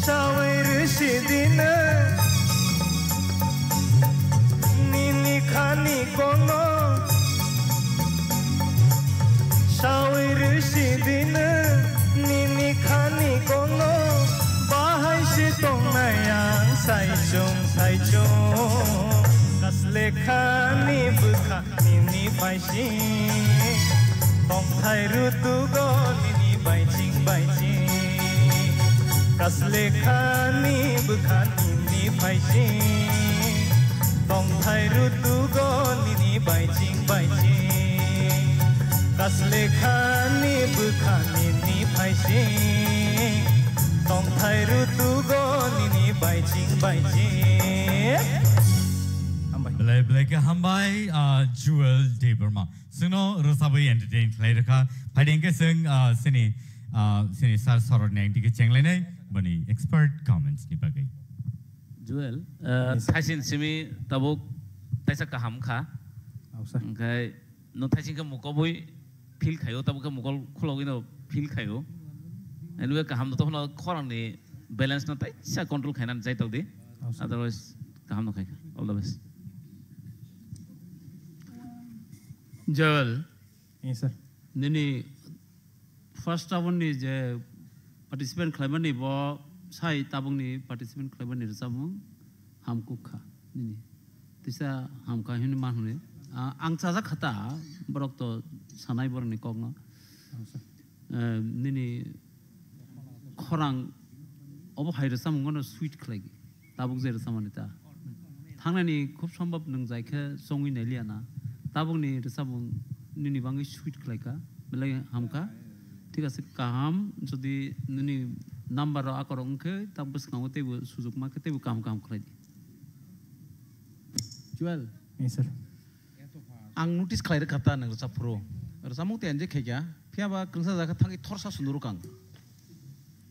Sawi rwsidino nini khani kono. Sawi rwsidino nini khani kono. Bahai se tongnai ang saichung saichung. Kaslekhani bwkha nini phaising, tongthai rutugo nini baising baising. Kaslekhani bwkha nini phaising, tongthai rutugo nini baising baising. Kaslekhani bwkha nini phaising, tongthai rutugo nini baising baising. Hambai. Belai belai khe hambai, ah, Jewel Debbarma. Chwngno rwchabwi entertain khlai rwkha. Phaidi hwnkhe chwng, ah, chini, ah, chini sir Sorot ni ang dike chenglainai boni expert comments ni bagwi. Jewel, ah, yes, sir. Thaisin simi tabuk taisa kaham kha. Oh, sir. Hwnkhe no thaisin khe mukobwi feel khaio, tabuk khe mukol khulogwi no feel khaio. Anyway, kaham no tokhono khorang ni balance no taisa control khainani chaitok di. Oh, sir. Otherwise, kaham no khaikha. All the best. Joel, yes, sir. Nini first round ni je participant khlaimani bo sai tabukni participant khlaimani rwchapmung hamkuk kha nini. Tisa hamkha hinwi man hwnwi. A, ang chajak kha ta, borok to sanai borokni kokno. Oh, sir. Eh, nini khorang obo hai rwchapmung no sweet khlai. Tabuk je rwchapmani ta. Thangnani khub sombhob nwng jai khe chongwi nailiya na. Tabukni rwchapmung nini bangwi sweet khlai kha. Belai hamkha. Thik ase, kaham. Jodi nini number rok akorok wngkhe, ta bwskango teibo sujukma khe teibo kaham kaham khlai di. Joel. Yes, sir. Ang notice khlai rwkha ta nwng rwchap phuru. Rwchapmung tei enjoy khaikha. Phiya ba kwrwngsa jaga thangwi thorsa sunduru kang.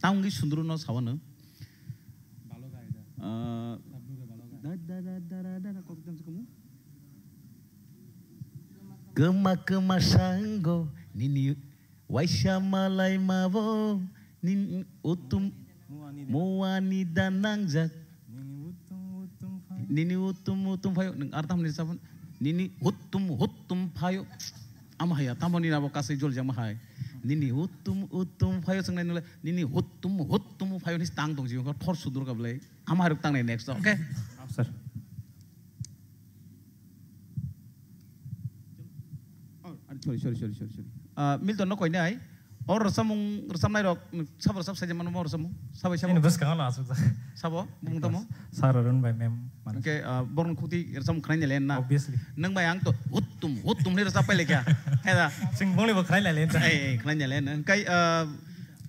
Tangwi sunduru no sawa nwng. Ah, da, da, da, da, da, da, da, kok jam se kumu. Kwma kwma sango nini waisa malai mabo nin utum muani da nangjak. Nini utum utum phayo nwng ar tamni sabun nini utum utum phayo. Ama haya tamoni abo kasai jol jama hai. Nini utum utum phayo swngnai nule nini utum utum phayo ni tang tong jiyo thor sudur ka belai. Ama haruk tangnai next, okay? Sir. Oh, sorry, sorry, sorry, sorry, sorry. Ah, Milton no koinai. Or rwchapmung, rwchapnai rok, sabo rwchap sai mano mo rwchapmung. Sabo, sabo. Ini bwskango no asuk jak. Sabo, bung tamo. Sir Arun bai ma'am mana. Oke, ah, borok khukti rwchapmung khnai nelen na. Obviously. Nwng bai ang to huttum, huttum ni rwchap pai lekya. Heda. Sing bongni bo khnai nelen. Eh, eh, khnai nelen. Kai, ah,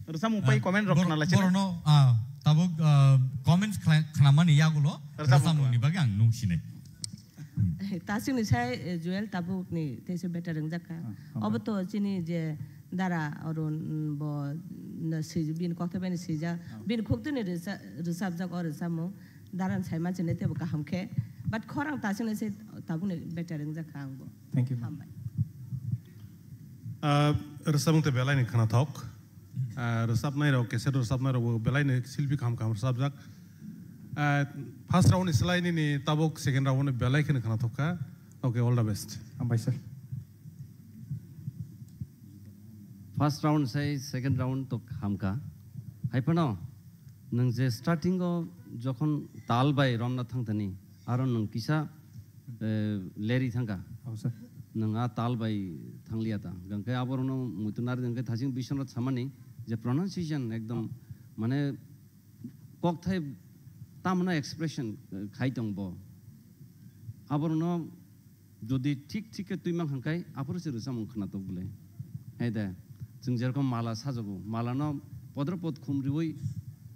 rwchapmung pai comment rok khna lai. Borono, ah, tabuk, ah, comments khna-, khnamani yagulo rwchapmung ni bagwi ang nung sinai. Tasingni sai, eh, Joel tabukni teisa better wngjak kha. Ah, hambai. Obo to chini je dara Arun, mm, bo, mm, si-, bini kokthai bai swijak. Ah. Bini khuktwini rwcha-, rwchapjak o rwchapmung. Dara ni sai manchini teibo kaham khe. But khorang tasingni sai tabukni better wngjak kha ang bo. Thank you, ma'am. Hambai. Ah, rwchapmung tei belai ni khwnathok. Ah, rwchapnai rok, cassette rwchapnai rok bo belai ni silpi kaham kaham rwchapjak. Ah, first round ni slai nini tabuk second round ni belai kheno khwnathok kha. Okay, all the best. Hambai, sir. First round sai second round to hamkha. Hai phano nwng je starting o jokhon tal bai romna thangthani, aro nwng kisa, eh, leri thangkha. Oh, sir. Nwng a tal bai thangliya ta. Gangkhe aborokno muitu nari gangkhe thasing Biswanath samani je pronunciation ekdom mane kokthai tamno expression, eh, khai tong bo. Aborokno jodi thik thik khe twi mang hwnkhai aphuru se rwchapmung khwnatok bwle. Hai de, chwng jerokom mala sajogo, malano podro pod khum riui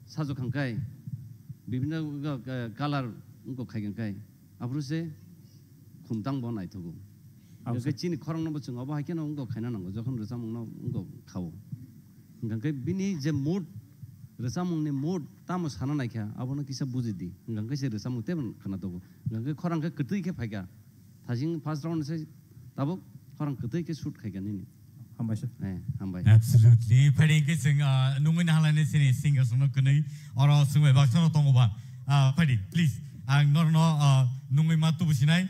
sajok hwnkhai, bibhinno, eh, color wngkok khai hwnkhai. Aphuru se khumtang bo naithogo. Abo hwnkhe se. Chini khorang no bo chwng obo hai kheno wngkha khaina nango, jokhon rwchapmung no wngkha khao. Hwnkhe bini je mood, rwchapmung ni mood tamo sana naikha, abono kisa buji di. Hwnkhe se rwchapmung tei khwnatok. Hwnkhe khorang khe kwtwi khe phaikha. Thasing first round se tabuk khorang kwtwi khe shoot khaikha nini. Hambai sir. Eh, hambai. Absolutely. Phaidi hwnkhe chwng, ah, nungwi nahalani sini singers no kwnwi oro swngbai baksa no tongo ba. Ah, phaidi, please. Ang norno, ah, nungwi ma tubu sinai.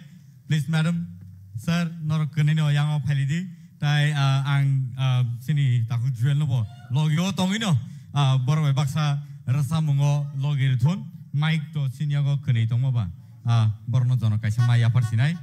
Please, madam, sir, norok kwnwi no yango phailidi. Tai, ah, ang, ah, sini takhuk Joel no bo logio tongwi no, ah, borok bai baksa rwchapmungo logi rwthun. Mic to sini yago kwnwi tongma ba. Ah, borok no jono kaisa mai yaphar sinai.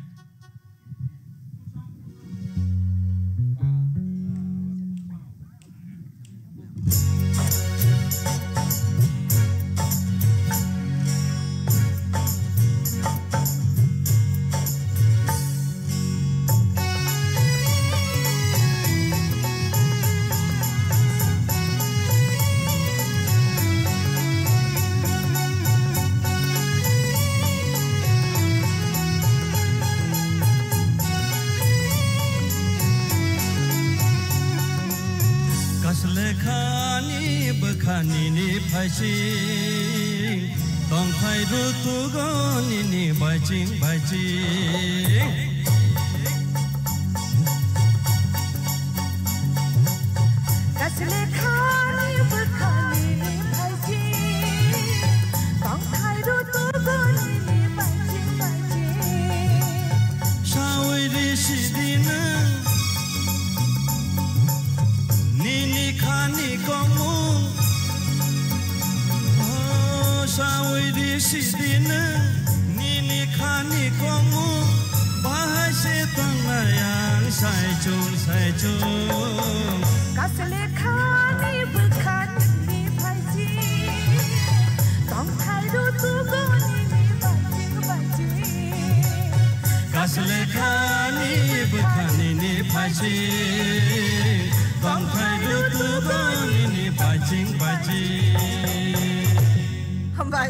Kaslekhani bwkhanini phaising, tongthai rutugo nini baiching baiching. Kaslekhani bwkhanini phaising, tongthai rutugo nini baiching baiching. Sawi risi dina nini khani komu. Oh, sawi risi dina nini khani komu. Bahai se tongnai ang saichung saichung. Kaslekhani bwkhanini phaising, tongthai rutugo nini baiching baiching. Kaslekhani bwkhanini phaising, Tangkhai rutu bangini paching paching. Hambai.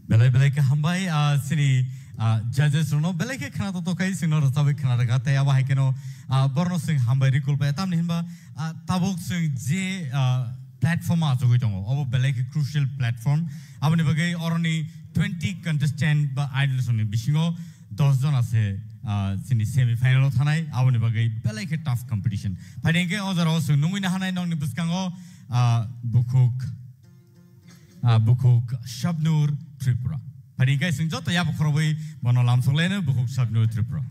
Belai belai khe hambai, ah, chini, ah, judges rokno belai khe khna to tokai chwngno rwchabwi khna rwkha tei abo hai kheno, ah, borno chwng hambai rikul pai tamni hinba, ah, tabuk chwng je, ah, platform o achugwi tongo obo belai khe crucial platform aboni bagwi oroni twenty contestant ba idol songni bisingo dos jona se, ah, chini semi final o thanai aboni bagwi belai khe tough competition. Phaidi hwnkhe o jora o chwng nungwi nahanai nokni bwskango, ah, bukhuk. Ah, bukhuk Shabnur Tripura. Phaidi hwnkhe chwng joto yapha khorobwi bono lamsok laino bukhuk Shabnur Tripura.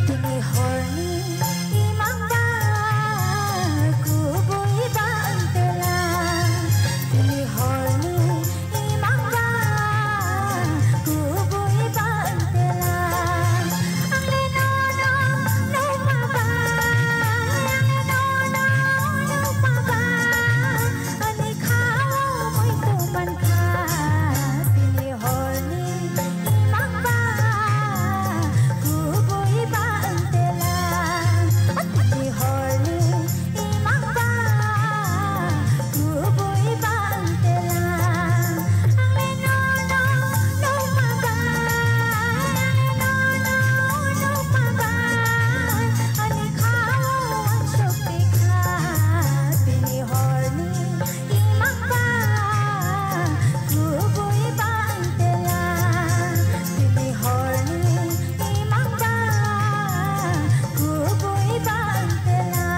Tini horni imang ba kubui ba antela. Tini horni imang ba kubui ba antela. Ang le nono nukma ba, ang le nono nukma ba. Ani khao moi to man kha, tini horni imang ba, kubui ba antela. Tini horni imang ba, kubui ba antela. Ang le nono nukma ba, ang le nono nukma ba. Ani khao ang sukti kha, tini horni imang ba, kubui ba antela. Tini horni imang ba, kubui ba antela.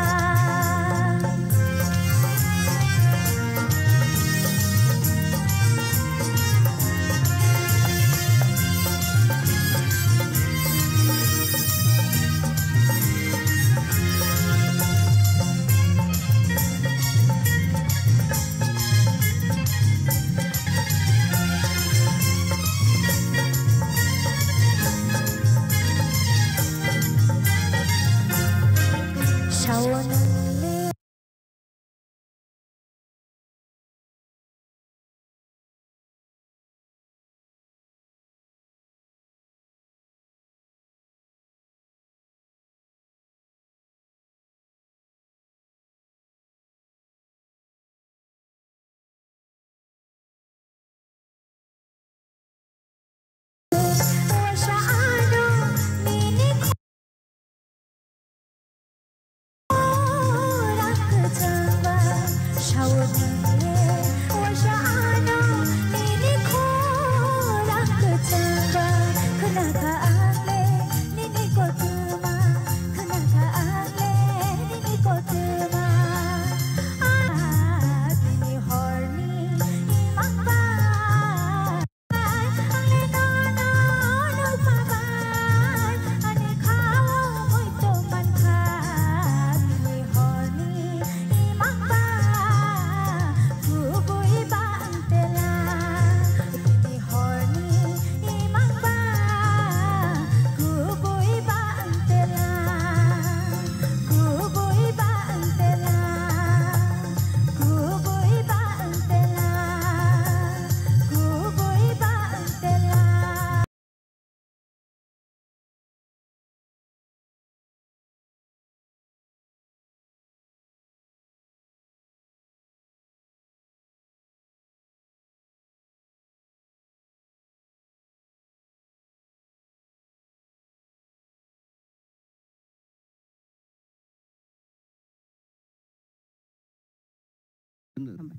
Hambai. Hambai na.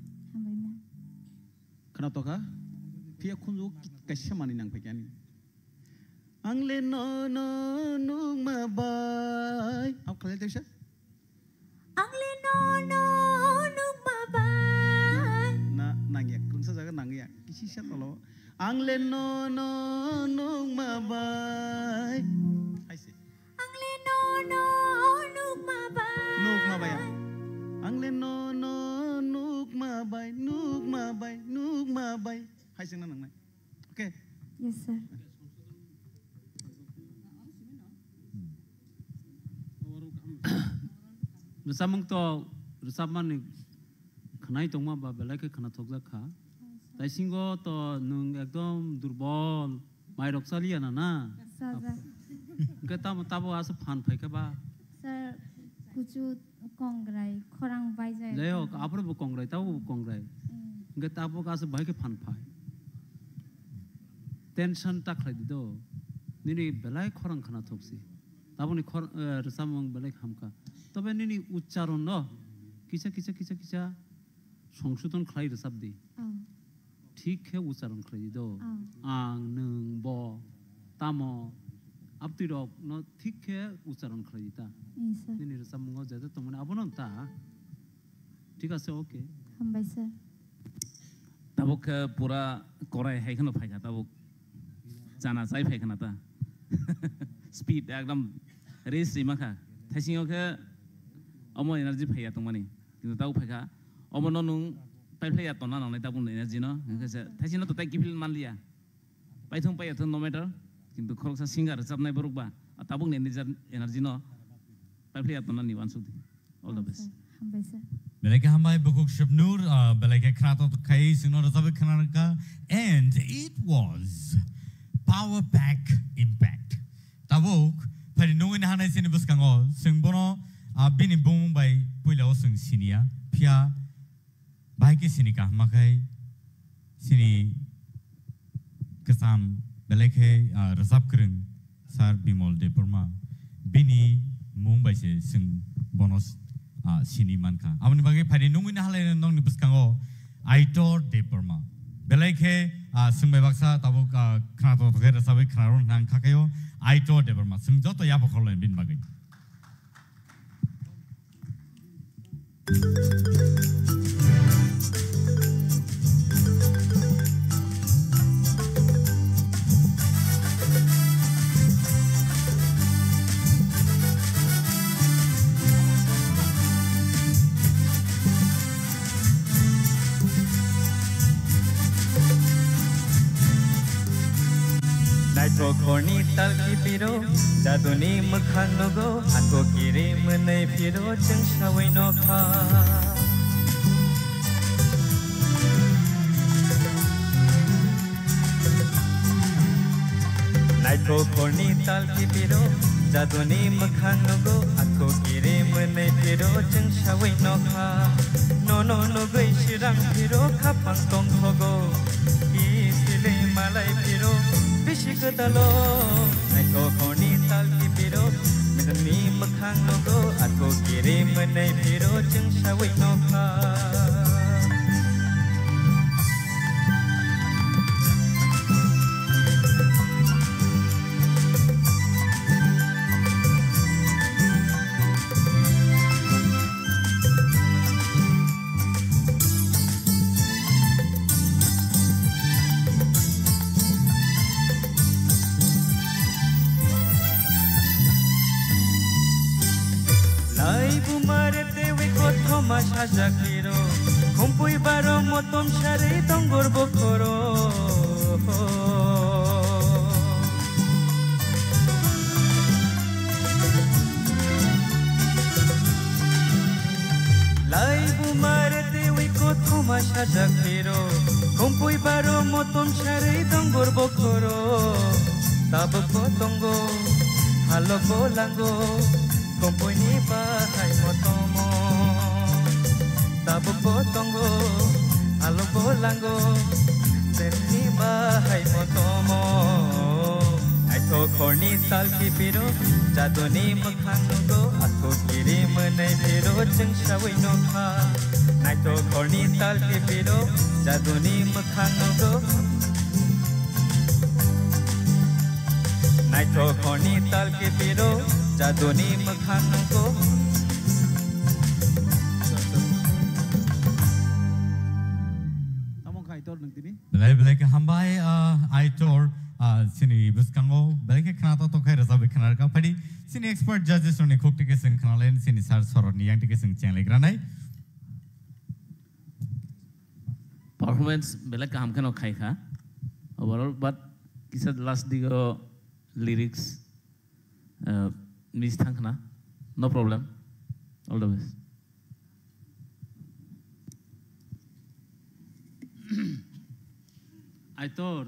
Khna tokha, phiya khunju kaisa manwi nang phaikha ani. Ang le no no nukma bai. Ang khalai tesa? Ang le no no nukma bai. Na, nangya, kunsa jaga nangya. Kisi sa tolo. Ang le no no nukma bai. Hai se. Ang le no no Rwchapmung to rwchapmani khwnai tongma ba belai khe khwnathokjak kha. Taisingo to nwng ekdom durbol, mairok chaliya na na? Chajak. Hwnkhe tamo tabuk asa phan phaikha ba? Sir, kuchu kongrai, khorang baijak. Jai hok, aphuru bo kongrai, tabuk bo kongrai. Mm. Hwnkhe tabuk asa bahai khe phan phai. Tension ta khlai di do. Nini belai khorang khwnathok si. Tabukni khor-, eh, rwchapmung belai hamkha. Tobe nini uchcharon no kisa, kisa, kisa, kisa songsodhon khlai rwchap di. Oh. Thik khe uchcharon khlai di do. Oh. Ang, nwng, bo, tamo, abtwi rok no thik khe uchcharon khlai di ta. Yes, sir. Nini rwchapmungo je je tongmani abono ta. Thik ase, okay. Hambai, sir. Tabuk khe pura korai hai kheno phaikha tabuk. Chana chai phaikha na ta. Speed ekdom race rima kha. Thaisingo khe omo energy phaiya tongmani. Kintu tabuk phaikha. Omo no nwng paiphlaiya tonna nangnai tabuk energy no. Hwnkhe se thaisino to tai kiphil manliya. Paithung paiya thung no matter. Kintu khoroksa singer rwchapnai borok ba, a tabuk ni energy, energy no paiphlaiya tonna ni uansuk di. All the best. Sir. Hambai, sir. Belai khe hambai, bukhuk Shubnur, ah, belai khe khwnathok khai chwngno rwchapwi khwnarwkha. And it was power pack impact. Tabuk, phaidi nugwi nahanai chini bwskango, chwng bono, ah, bini bumung bai puila o chwng siniya. Phiya, bahai khe sini kaham ma khai, chini kwcham belai khe, ah, rwchap kwrwng Sir Bimal Debbarma. Bini mung bai se chwng bono, ah, sini mankha. Aboni bagwi phaidi nugwi nahalai nokni bwskango Aitor Debbarma. Belai khe, ah, chwng bai baksa tabuk, ah, khwnathok khe rwchabwi khwnarok nang kha khe o Aitor Debbarma. Chwng joto yapha khorlaini bini bagwi. Naithok horni talki piro, jaduni mwkhang nugo, ako kiri mwnwi phiro chwng sawi nokha. Naithok horni talki piro, jaduni mwkhang nugo, ako kiri mwnwi phiro chwng sawi nokha. Nono nugwi sirang phiro khapang tongthogo. Ki silwi malai phiro bisi kwtalo. Naithok horni talki piro, midani mwkhang nugo, ako kiri mwnwi phiro chwng sawi nokha. Lai bumare tewi kothoma sajak hiro, khumpui baro motom sarwi tongor bokhoro. Lai bumare tewi kothoma sajak hiro, khumpui baro motom sarwi tongor bokhoro. Tabuk bo tongo, halok bo lango, khumpui ni bahai motomo. Tabuk bo tongo, halok bo lango, chwngni bahai motomo. Naithok horni talki piro, jaduni mwkhang nugo, ako kiri mwnwi phiro chwng sawi nokha. Naithok horni talki piro, jaduni mwkhang nugo. Naithok horni talki piro, jaduni mwkhang nugo. Tamo kaitor nang tini? Belai belai khe hambai, ah, Aitor, ah, chini bwskango belai khe khwnathok khai rwchabwi khwnarwkha. Phaidi chini expert judges rokni khuk twi khe chwng khwnalaini, chini sir sorokni yang twi khe chwng chenglai granai. Performance belai kaham kheno khai kha overall, but kisa last digo lyrics, uh, miss thang khna, no problem. All the best. Aitor,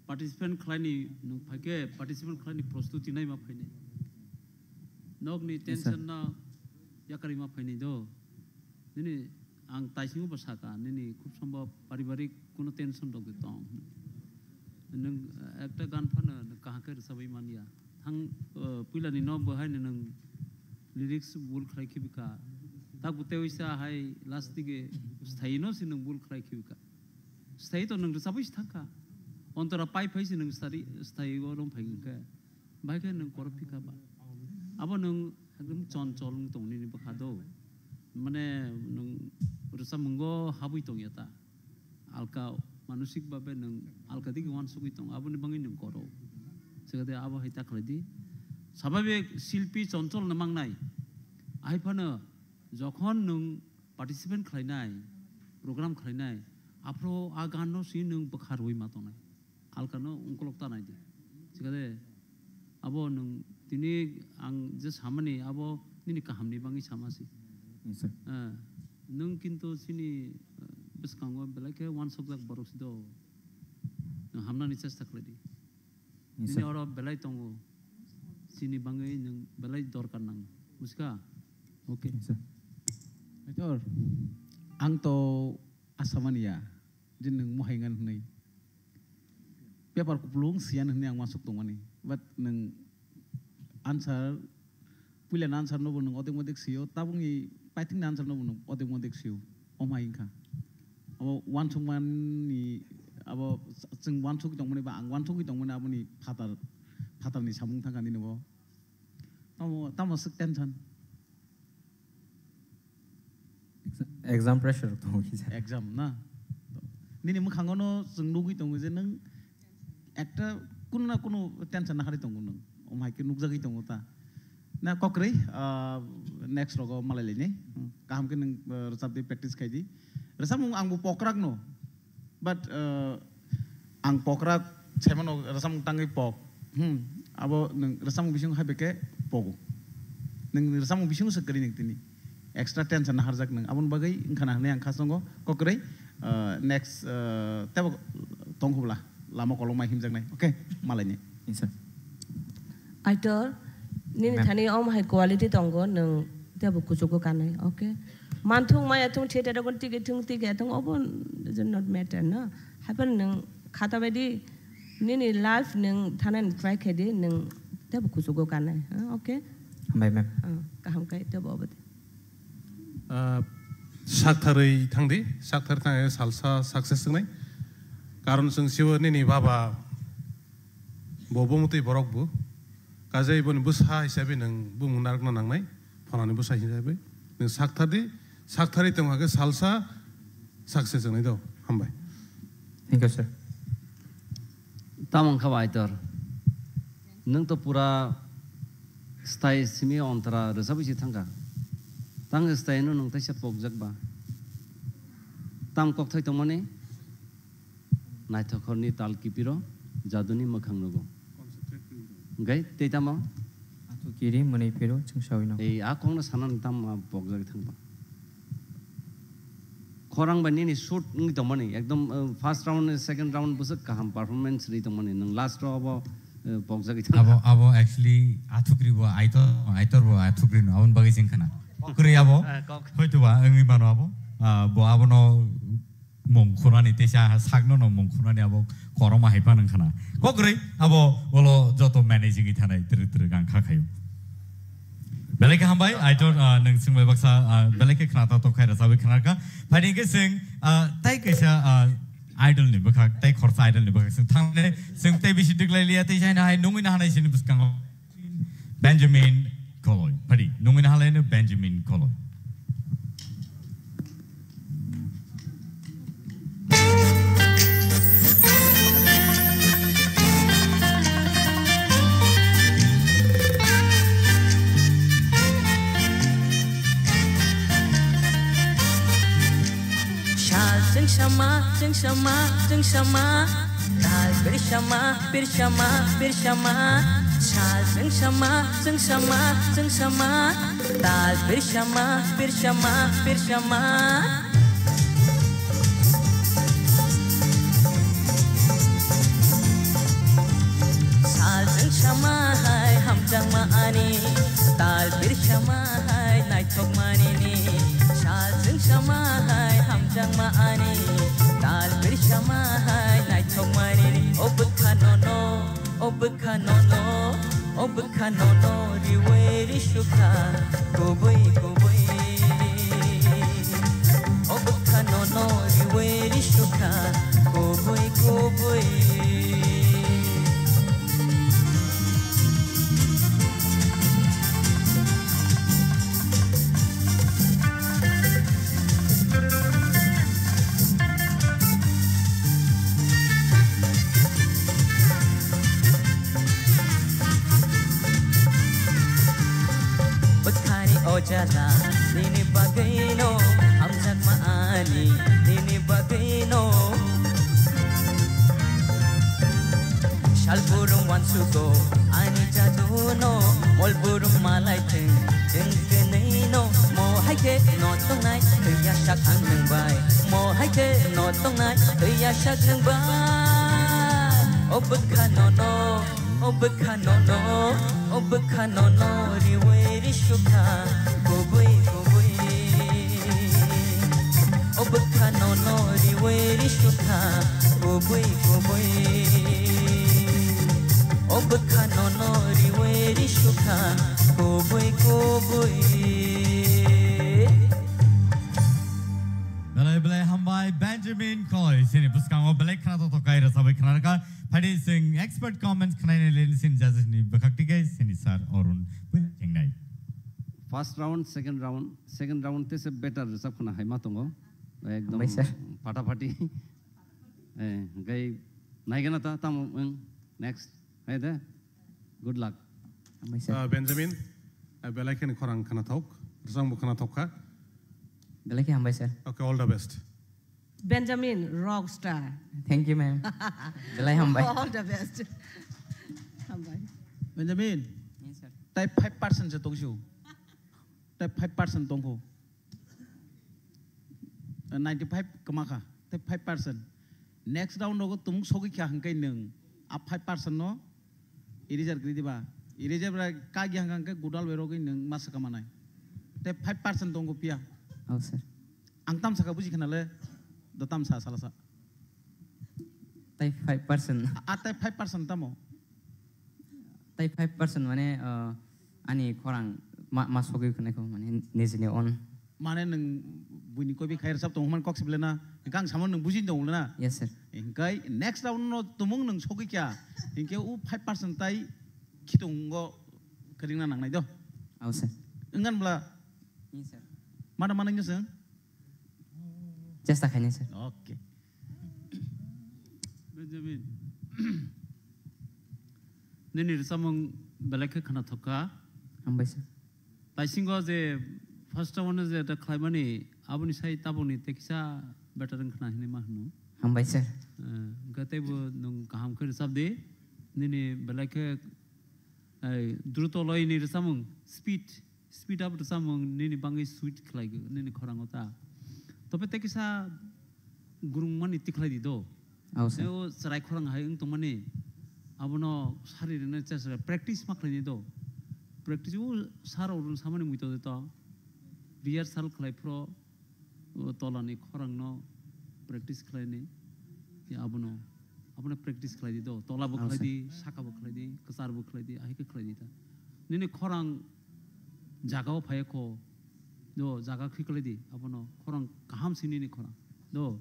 participant khlaini, nwng phaikhe participant khlaini prostuti naima phainai. Nokni Yes, sir. Tension no yakarima phainai do. Nini ang taisingo bo saka, nini khub sombo paribarik kuno tension rok de tong. Nwng, eh, ekta gan phano nwng kaham khe rwchabwi manya. Thang, eh, puilani no bo haino nwng lyrics bul khlai khibi kha. Tak bwtwi sa hai last dige sthaino se nwng bul khlai khibi kha. Sthai to nwng rwchabwi se thang kha. Ontora pai phai se nwng stari, sthai o rom phai kha. Bahai khe nwng korop phi kha ba. Abo nwng ekdom chonchol wng tong nini bwkha do. Mane nwng rwchapmungo habwi tong ya ta. Alka manosik babe nwng alka digi wansugwi tong, aboni bangwi nwng koro. Chikade abo hai ta khlai di. Sababik silpi chonchol no mangnai. Ahai phano jokhon nwng participant khlainai, program khlainai, aphro a ganno si nwng bwkha rwui ma tongnai. Alkano ungkolok ta nai di. Chikade, abo nwng tini ang je samani abo nini kahamni bangwi sama si. Yes, sir. Eh, nwng kintu chini, eh, bwskango belai khe wansokjak borok si do. Nwng hamnani chesta khlai di. Yes, Nini sir. Oro belai tongo. Chini bangwi nwng belai dorkar nango. Buji kha? Okay. Yes, sir. Aitor, ang to asamani ya. Je nwng mohai ngan hwnwi. Paper kupulung siyan hwnwi ang uansuk tongmani. But nwng answer, puila ni answer no bo nwng odek modek sio, tabukni paithak ni answer no bo nwng odek modek sio. Omo hai wngkha. Abo uansukmani, abo chwng uansugwi tongmani ba ang uansugwi tongmani aboni phatar, phatarni samung thangkha nini bo. Tamo, tamo swk tension? Exa-, exam pressure tongo kisa. Exam na? Nini mwkhango no chwng nugwi tongo je nwng ekta kuno na kuno tension naharwi tongo nwng. Omo hai khe nukjagwi tongo ta. Na kokrwi, ah, next rogo malai lainai. Hmm, kaham khe nwng, ah, rwchap di, practice khai di. Rwchapmung ang bo pokrak no. But, uh, ang pokra saimano rwchapmung tangwi pok. Hmm, abo nwng rwchapmung bising hai beke pogo. Nwng rwchapmung bising se kwrwi nwng tini. Extra tension naharjak nwng. Aboni bagwi wngkha na hwnwi ang khasongo kokrwi, uh, next, uh, tebo tong hubla lama kolokma himjaknai. Okay, malaini. Yes, sir. Aitor, nini Ma'am. Thani om hai quality tongo, nwng tebo kuchugo kanai, okay? Manthung maya thung theater rok tigi thung tigi thung obo does not matter, no? Hapan nwng khata baidi nini life nwng thanani try khe di, nwng tebo kuchugo kanai, ha, okay? Hambai, ma'am. Ah, kaham kai tebo obo de. Ah, saktharwi thangdi, saktharwi thangwi salsa success wngnai. Karon chwng sibo nini baba bo bumutwi borok bo. Kajai boni bwsa hisabe nwng bumung narwkna nangnai, phanani bwsa hisabe. Nwng sakthar di, saktharwi tongkha khe salsa success wngnai do. Hambai. Thank you, sir. Tamo wngkha ba Aitor? Nwng to pura style simi ontara rwchabwi se thangkha. Tang style no nwng teisa pokjak ba? Tam kokthai tongmani? Naithokhorni tal kipiro jaduni mwkhang nugo. Hwnkhe tei tamo? Athu kiri mwnwi phiro chwngsawino. Ei, a kokno sanani tamo a pokjagwi thangba? Khorang bai nini shoot wngwi tongmani, ekdom, uh, first round, second round bwswk kaham performance rwi tongmani, nwng last o abo, uh, pokjagwi thangkha. Abo, abo actually athukri bo Aitor, Aitor bo athukri no, aboni bagwi chwng khna. Kwrwi abo, Ah, kok. Hoitoba wngwi mano abo, ah, bo abono mung khunani teisa sakno no mung khunani abo koroma hai phano wngkhana. Kokrwi abo olo joto managing thanai twrwk twrwk ang kha khayo. Belai khe hambai, Aitor, ah, nwng swngbai baksa, ah, belai khe khna ta tok khai rwchabwi khna kha. Phaini khe swng, ah, tai kaisa, ah, idol ni bwkhak, tai khorsa idol ni bwkhak swng thangne, swng tai bisi twklai liya, tei jaina hai nungwi na hanai sini bwskango. Benjamin Koloi. Phaidi, nungwi na halaino Benjamin Koloi. Sal chwngsama, chwngsama, chwngsama. Tal pirsama, pirsama, pirsama. Tal chwng sama, chwng sama, chwng sama. Tal pir sama, pir sama, pir sama. Sal chwng sama hai hamjakma ani. Tal pir sama hai naithokmani ni. Sal chwng sama hai hamjakma ani. Tal pir sama hai naithokmani ni. O bwkha nono. O bwkha nono, o bwkha nono riwi risukha kubui kubui. O bwkha nono riwi risukha kubui kubui. Bwkhani o jala nini bagwino hamjakma ani nini bagwino. Salburum wansugo ani jaduno, molburum malai thwng chwng kwnwino. Mo hai khe no tongnai twiya sak ang nwng bai, mo hai khe no tongnai twiya sak nwng bai. O bwkha nono, o bwkha nono, o bwkha nono riwi risukha kubui kubui. O bwkha nono riwi risukha kubui kubui. O bwkha nono riwi risukha kubui kubui. Belai belai hambai Benjamin Koi. Sini bwskango belai khna to tokai rwchabwi khna rwkha. Phaidi chwng expert comments khnaina leni sini judges ni bwkhak tikai sini sir Arun Bwla chengnai. First round, second round, second round tese better rwchap khna hai ma tongo. Ekdom Hambai sir. Phatapati. Eh, gai naigana ta tamo wng next. Hai de. Good luck. Hambai sir. Ah, Benjamin, ah, belai kheno khorang khna thok, rwchapbo khna thok kha. Belai khe hambai sir. Okay, all the best. Benjamin, rock star. Thank you, ma'am. Belai hambai. All the best. Hambai. Benjamin, Yes, sir. Tai five percent se tongsu. Tai five percent tongkho. Ninety five kwma kha, tai five percent. Next round rogo tumung sogwi kha hwnkhe nwng a five percent no eraser kwrwi diba. Eraser bai kagya hwnkhe gudal bai rogwi nwng masa kamanai. Tai five percent tongkho phiya. Oh, sir. Ang tam saka buji khna le, do tam sa sala sa. Tai five percent. A, a tai five percent tamo? Tai five percent mane, uh, ani khorang ma, ma sogwi khwnai kho, mane nijini own. Mane nwng buini koibi khai rwchap tongo hwnmani kok sible na, hwnkhe ang samo nwng bujini tongo na? Yes, sir. Hwnkhe next round no tumung nwng sogwi kha, hwnkhe o five percent tai khitongo kwrwngna nangnai do. Oh, sir. Wngkhan bwla? Yes, sir. Mano manwi no chwng? Chesta khainai, sir. Okay. Benjamin, nini rwchapmung belai khe khna thok kha. Hambai, sir. Taisingo je first round je da khlaimani, aboni sai tabukni tekisa better wng khna hinwi ma hwno. Hambai, sir. Eh, hwnkhe teibo nwng kaham khe rwchap di. Nini belai khe, eh, druto loini rwchapmung, speed. Speed up rwchapmung nini bagwi sweet khlai nini khorango ta. Tobe tei kisa gurungmani tikhlai di do. Oh, sir. Tei o chwrai khorang hai wng tongmani abono sari rwna chesra practice ma khlaini do. Practice o sar o rwng samani muitu de to. Rehearsal khlai phro o tolani khorangno practice khlaini, ya abono, abono practice khlai di do, tola bo khlai di, saka bo khlai di, kwchar bo khlai di, ahai khe khlai di ta. Nini khorang jaga o phai kho, do jaga khe khlai di, abono khorang kaham si nini khorang. Do,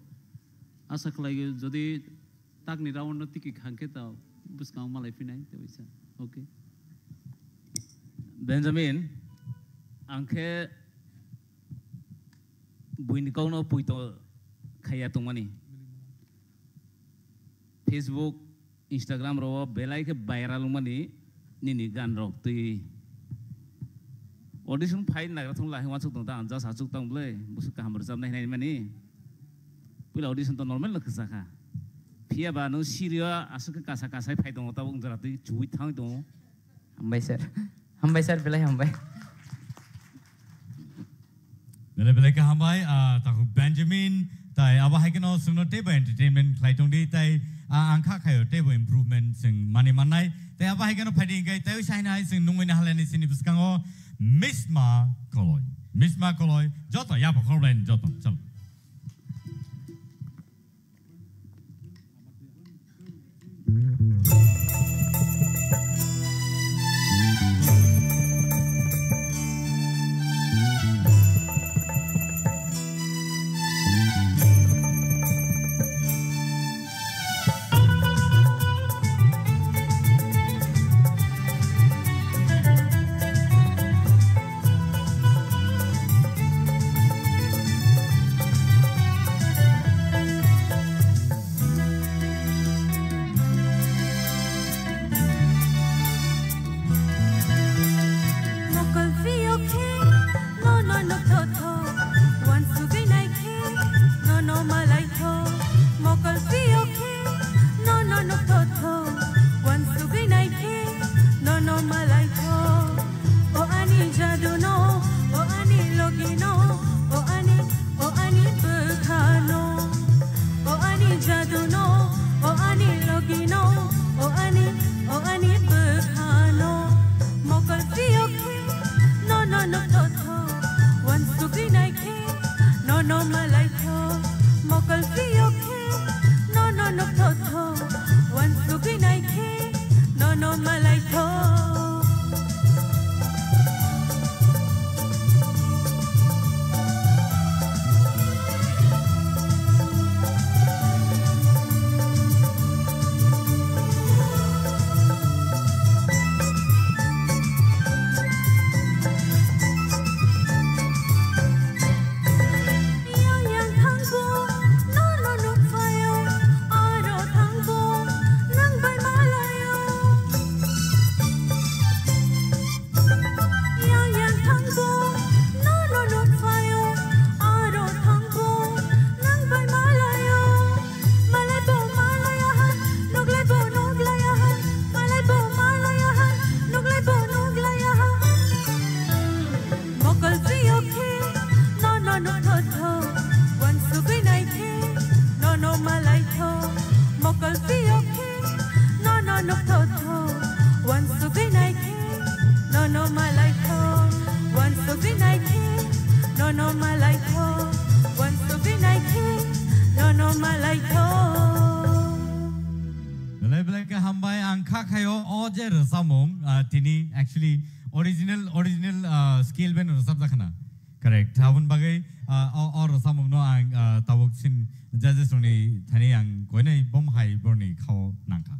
asa khlai jodi takni round no tiki khang khe ta bwskang malai phinai, te waisa. Okay. Benjamin, ang khe buini kokno poito khaiya tongmani. Facebook, Instagram rok belai khe viral wngmani nini gan rok twi. Audition phai nagra thung lai wansuk tong ta ang just achuk tang ble busuk kaham rwchapnai hinai mani. Puila audition to normal no kwsa kha. Phiya ba nung sirio aswk khe kasa kasai phai tongo tabuk wng jora twi chuwi thang tongo. Hambai sir. Hambai sir, belai hambai. Belai belai khe hambai, ah, takhuk Benjamin, tai abo hai kheno chwngno teibo entertainment khlai tongdi, tai, ah, ang kha khaio teibo improvement chwng mani mannai, tai abo hai kheno phaidi hwnkhe tai sai nai chwng nungwi na halani chini bwskango Misma Koloi, Misma Koloi, joto yapha khoroknai joto, chalo. Mokol phiyok khe nono nukthotho, uansugwi nai khe nono malaitho. Mokol phiyok khe nono nukthotho, uansugwi nai khe nono malaitho. O ani jadu no, o ani logi no, o ani, o ani bwkha no. O ani jadu no, o ani logi no, o ani, o ani bwkha no. Mokol phiyok khe nono nukthotho, uansugwi nai khe nono malaitho. Mokol phiyok khe nono nukthotho, uansugwi nai khe nono malaitho. Yang yang thangbo, nono nukphaio, aro thangbo, nang bai malaio. Yang yang thangbo, nono nukphaio, aro thangbo, nang bai malaio. Malai bo malaiya hai, nuklai bo nuklaiya hai, malai bo malaiya hai, nuklai bo nuklaiya hai. Mokol phiyok khe nono nukthotho, uansugwi nai khe nono malaitho. Mokol phiyok khe nono nukthotho, uansugwi nai khe nono malaitho. Uansugwi nai khe nono malaitho, uansugwi nai khe nono malaitho. Belai belai khe hambai, ang kha khaio o je rwchapmung, ah, tini actually original, original, ah, scale band rwchapjak khna. Correct. Aboni bagwi, ah, o, o rwchapmungno ang, ah, tabuk sin judges rokni thani ang koinai bom hai borni khao nangkha.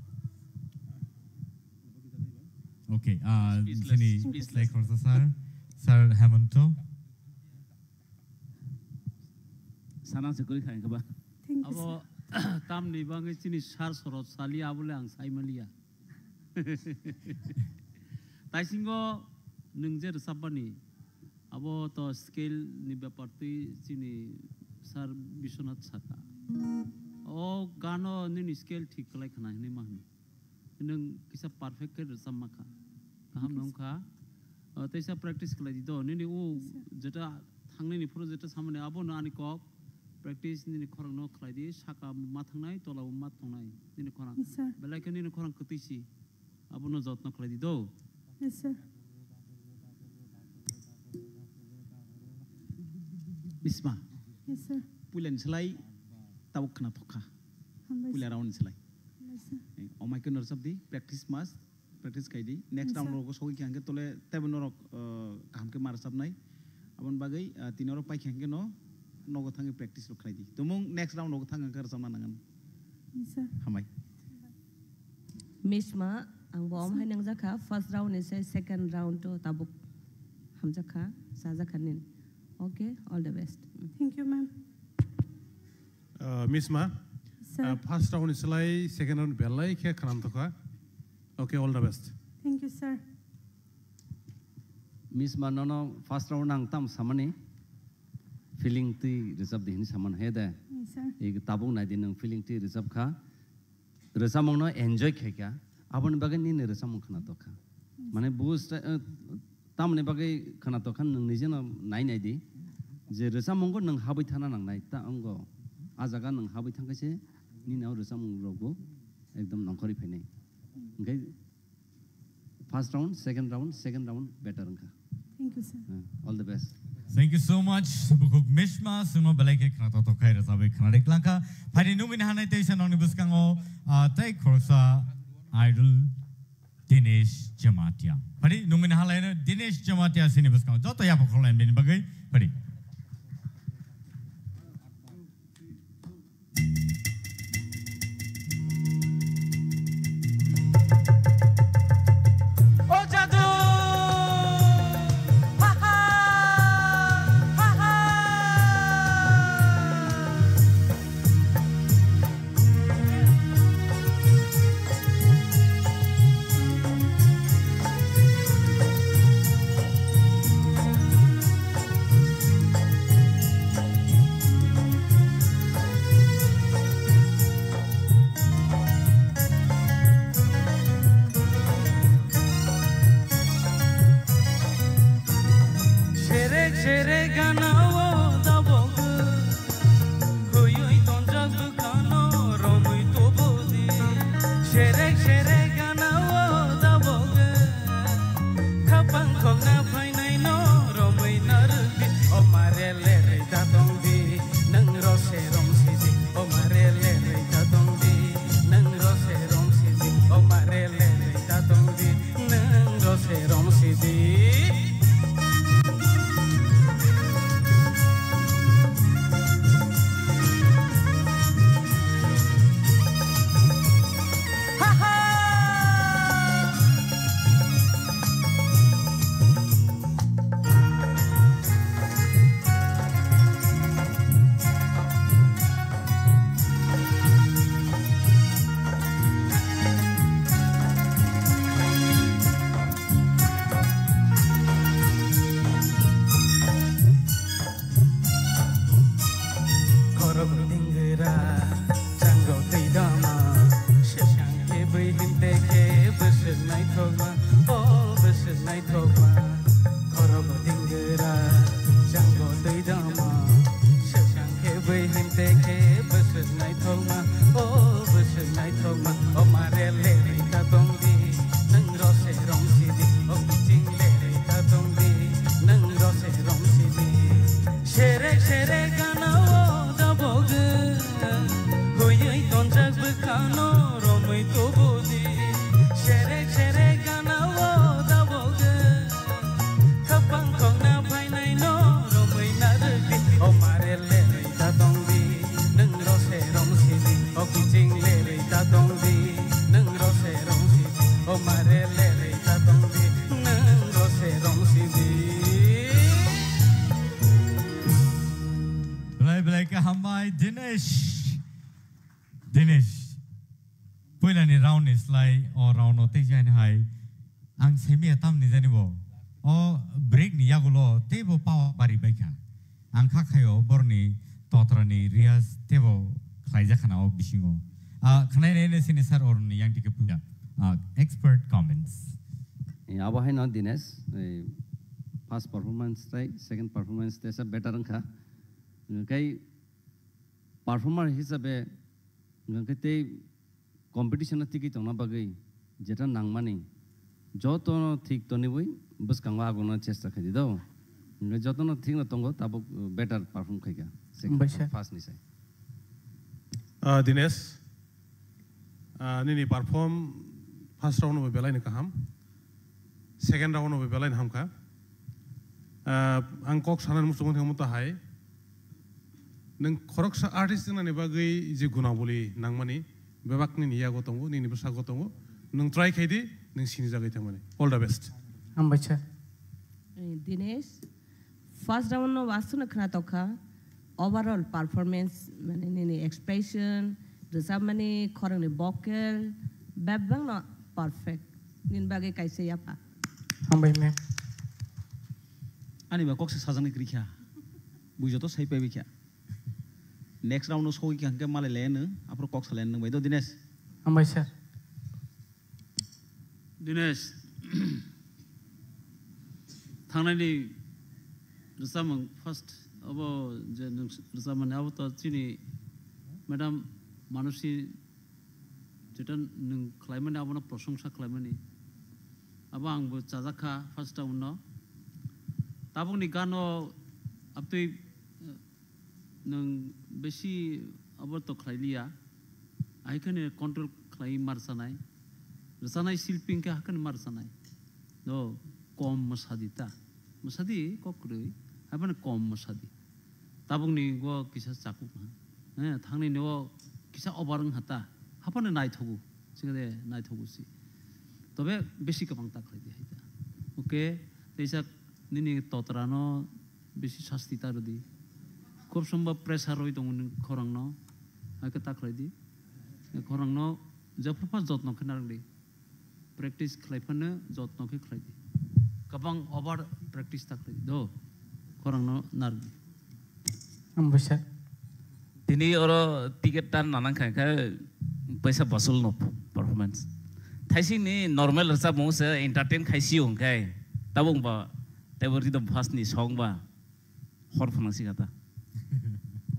Okay, ah, Speechless. Sini Speechless. Slai khorsa sir, Sir Hemanto. Sana se kwrwi kha, wngkha ba? Thank you, abo sir. Tamni bagwi chini sir sorot sali abole ang sai maliya. Taisingo nwng je rwchapmani, abo to scale ni bepar twi chini sir Biswanath saka. O gano nini scale thik kwlai khna hinwi ma hwnwi. Nwng kisa perfect khe rwchapma kha. Kaham nung kha. O, teisa practice khlai di do. Nini o jeta thangnini phuru jeta samani abono ani kok. Practice nini khorang no khlai di. Saka ma thangnai, tola bo ma thangnai. Nini khorang. Yes, sir. Belai khe nini khorang kwtwi si. Abono jotno khlai di do. Yes, sir. Misma. Yes, sir. Puilani slai tabuk khna thokha. Hambai, sir. Puila round ni slai. Hambai, sir. Eh, omai khe no rwchap di, practice mas, practice khai di. Next, yes, sir, round rogo sogwi khe hangkhe tole tebo norok, uh, kaham khe ma rwchapnai. Aboni bagwi, uh, tini oro pai khe hangkhe no nogo thangwi practice rok khlai di. Tumung next round rogo thang hangkhe rwchapna nangan. Yes, sir. Hambai. Misma, ang bo om hai nangjakha, first round ni se second round to tabuk hamjakha, chajakha nin. Okay, all the best. Thank you, ma'am. Uh, Misma, sir. Uh, first round ni slai second round belai khe khwnam thokha. Okay, all the best. Thank you, sir. Misma, nono first round ang tam samani feeling twi rwchap di hinwi saman he de. Yes, sir. Tabuk nai di nwng feeling twi rwchap kha. Rwchapmungno enjoy khai kha, aboni bagwi nini rwchapmung khwna tokha. Mane bo sta-, eh, tamoni bagwi khwnatok kha nwng nijeno nai nai di. Je rwchapmungo nwng habwi thana nangnai, ta wngo. A jaga nwng habwi thangkhe se nini o rwchapmung rokbo ekdom nongkhorwi phainai. Hwnkhe first round, second round, second round better wngkha. Thank you, sir. Uh, all the best. Thank you so much. Bukhuk Mishma, sungno belai khe khwnatok tok khai rwchabwi khwnarwi klangkha. Phaidi nungmini hanai teisa nongni bwskango, ah, tei khoroksa idol Dinesh Jamatia. Phaidi nungmini halaino Dinesh Jamatia sini bwskango. Joto yapha khorlaini bini bagwi. Phaidi. Serek serek gana o dabok, huyui tonjak bwkhano romui tubudi. Serek serek gana o dabok, khapang khokna phainai no romui narwkdi. O mare lerui ta tongdi, nwng rose romsidi. O mare lerui ta tongdi, nwng rose romsidi. O mare lerui ta tongdi, nwng rose romsidi. Khorok dingwra, chango twi dama, swkang khe bui himte khe bwswk naithokma, o bwswk naithokma. Khorok dingwra, chango twi dama, swkang khe bui himte khe bwswk naithokma, o bwswk naithokma. O mare lerui ta tongdi, nwng rose romsidi, o kiching lerui ta tongdi, nwng rose romsidi. Serek serek gana o dabogwi, huyui tonjak bwkhano romui tubudi. Serek serek gana o dabogwi, khapang khokna phainai no romui narwkdi. O mare lerui ta tongdi, nwng rose romsidi, o kiching lerui ta tongdi, nwng rose romsidi, o mare lerui ta tongdi, nwng rose romsidi. Belai belai khe hambai Dinesh. Dinesh. Puilani round ni slai o round no tei jani hai. Ang saimaya tamni jani bo. O break ni yagulo teibo power bari baikha. Ang kha khaio borni totrani riyaz teibo khlaijak khana o bisingo. Ah, khnai nai sini sir oroni yang tike puya. Ah, expert comments. Eh, abo haino Dinesh, eh, first performance tei second performance tesa better wngkha. Hwnkhe performer hisabe, hwnkhe tei competition o tigwi tongna bagwi jeta nangmani jotono thik toniwi bwskango agono chesta khaidi do. Hwnkhe jotono thikno tongo, tabuk better perform khaikha. Second Hambai sir. First ni sai. Ah, Dinesh, ah, nini perform first round no belai ni kaham, second round no belai ni hamkha. Ah, ang kok sana muchung thangmo to hai. Nwng khoroksa artist wngnani bagwi je gunabuli nangmani bebak nini yago tongo, nini bwskango tongo. Nwng try khai di, nwng sinijagwi thangmani. All the best. Hambai sir. Eh, Dinesh, first round no wasukno khwna tokha. Overall performance, mane nini expression, rwchapmani, khorangni vocal, bebakno perfect. Nini bagwi kaisa yapha. Hambai ma'am. Ani ba kok se sajani krikha. Bujo to sai pai bikha. Next round no sogwi kha hwnkhe malai le nw, aphuru kok salai nw bai do Dinesh. Hambai sir. Dinesh, Thangnani rwchapmung first abo je nwng rwchapmani abo to chini madam Manusi jetan nwng khlaimani abono prosongsa khlaimani abo angbo chajak kha first round no. Tabukni gano abtwi nwng besi abo to khlai liya, hai kheno control khlai mar sanai, rwchanai silpi hwnkhe hakheno mar sanai. No, kom mwsadi ta, mwsadi kok kwrwi, haibano kom mwsadi. Tabukni go kisa chakuk ha, eh, thangnini o kisa over wng ha ta, haphano naithogo, singade naithogo si. Tobe besi kwbang ta khlai di hai ta. Okay, teisa nini totra no bisi sasti ta rwdi. Khub somba pressure rwi tongo nwng khorangno. Hai khe ta khlai di. Khorangno jephru pha jotno khe narwk di. Practice khlai phano jotno khe khlai di. Kwbang over practice ta khlai di. Do. Khorangno narwk di. Ambo sir. Tini oro ticket tan nanang kha khe paisa basul no performance. Thaising ni normal rwchapmung se entertain khai si hwnkhe tabuk ba tei bo rhythm first ni song ba hor phwnang si kha ta.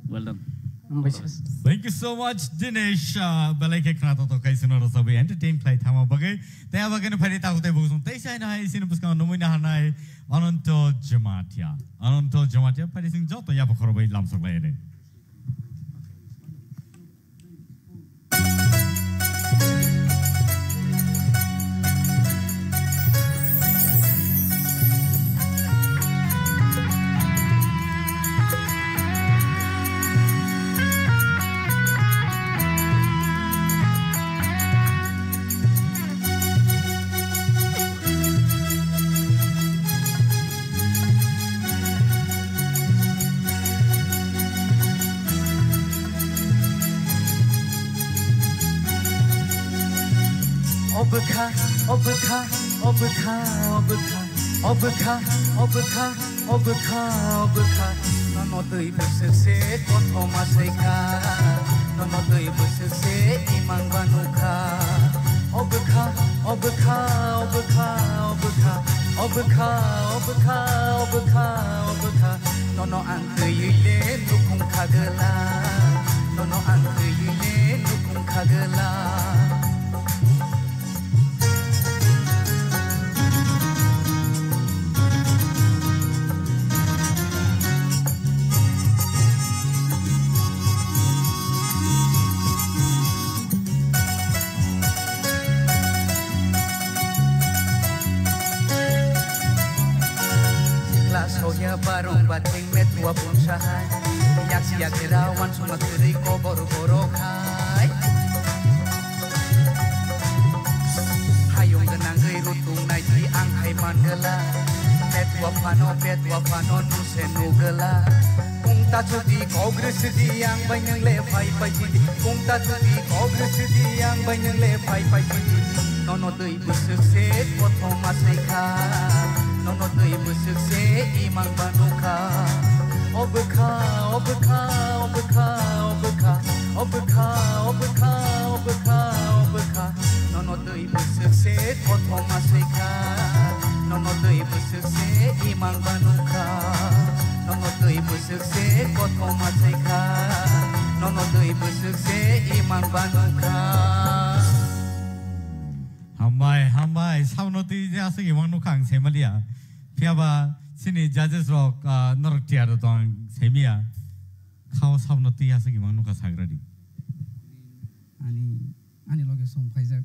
Well done. Ambo sir. Thank you so much, Dinesh. Ah, belai khe khna to to kai sino rwchapwi entertain khlai thama bagwi. Tei abo khe no phai ta tei bo song tei sai no hai sino bwskang no mui na hanai Ananto Jamatia. Ananto Jamatia phai sing joto ya bokhoro bai lam sok lai re. Obwkha, obwkha, obwkha, obwkha, obwkha, obwkha, obwkha, obwkha, nono twi bwswk se kothoma sai kha, nono twi bwswk se imang ba nukha. Obwkha, obwkha, obwkha, obwkha, obwkha, obwkha, obwkha, obwkha, nono ang twiwi le nukhung kha gwla, nono ang twiwi le nukhung kha gwla. Sikla soya barong bathing metua bumsa hai. Yak yak rawan suma kwrwi kobor borok hai. Hayung gwnangwi rutung naidi ang hai mangala. Petua phano, petua phano nuse nugala. Kungta chudi kogrisi di ang bai nang le phai phai chidi. Kungta chudi kogrisi di ang bai nang le phai phai chidi. Nono twi bwswk se kothoma sai kha, nono twi bwswk se imang ba nukha. Obwkha, obwkha, obwkha, obwkha, obwkha, obwkha, obwkha, obwkha, nono twi bwswk se kothoma sai kha, nono twi bwswk se imang ba nukha, nono twi bwswk se kothoma sai kha, nono twi bwswk se imang ba nukha. Hambai, hambai, sabno twi aswk imang nukha ang saimaliya. Phiyaba chini judges rok, ah, norok tiyar tong ang saimiya. Khao sabno twi aswk imang nukha sagradi. Ani, ani loge song phaijak.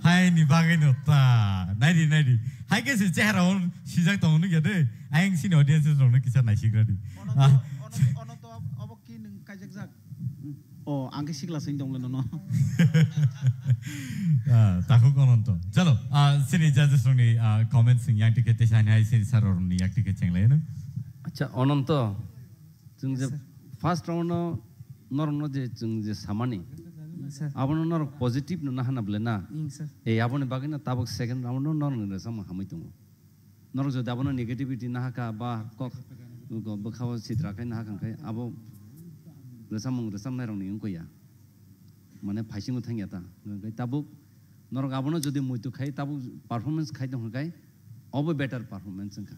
Hai ni bagwi no ta. Naidi, naidi. Hai khe se chehara on sijak tongo nukya de. Ayang chini audiences rok no kisa naisigradi. Ono to, Ah. ono, ono to ob-, obo ki nwng kaijakjak. Oh, ang khe sikla sing tongla nono. Ah, takhuk Ananto. Chalo, ah, sini judges rokni, ah, comments sing yang ticket tesa hai sini sir rokni yang ticket chenglai no. Acha, Ananto, chwng je Yes, sir. First round no norokno je chwng je samani, Yes, sir. Abono norok positive no nahana ble na. Yes, sir. E aboni bagwi na tabuk second round no norokni rwchapmung hamwi tongo. Norok jodi abono negativity nahaka ba kok bwkhao sitra khai nahaka hwnkhe abo rwchapmung rwchapnairokni wngkha ya. Mane phaisingo thangya ta. Hwnkhe tabuk Norok abono jodi muitu khai, tabuk performance khai tong kha khai, obo better performance wngkha.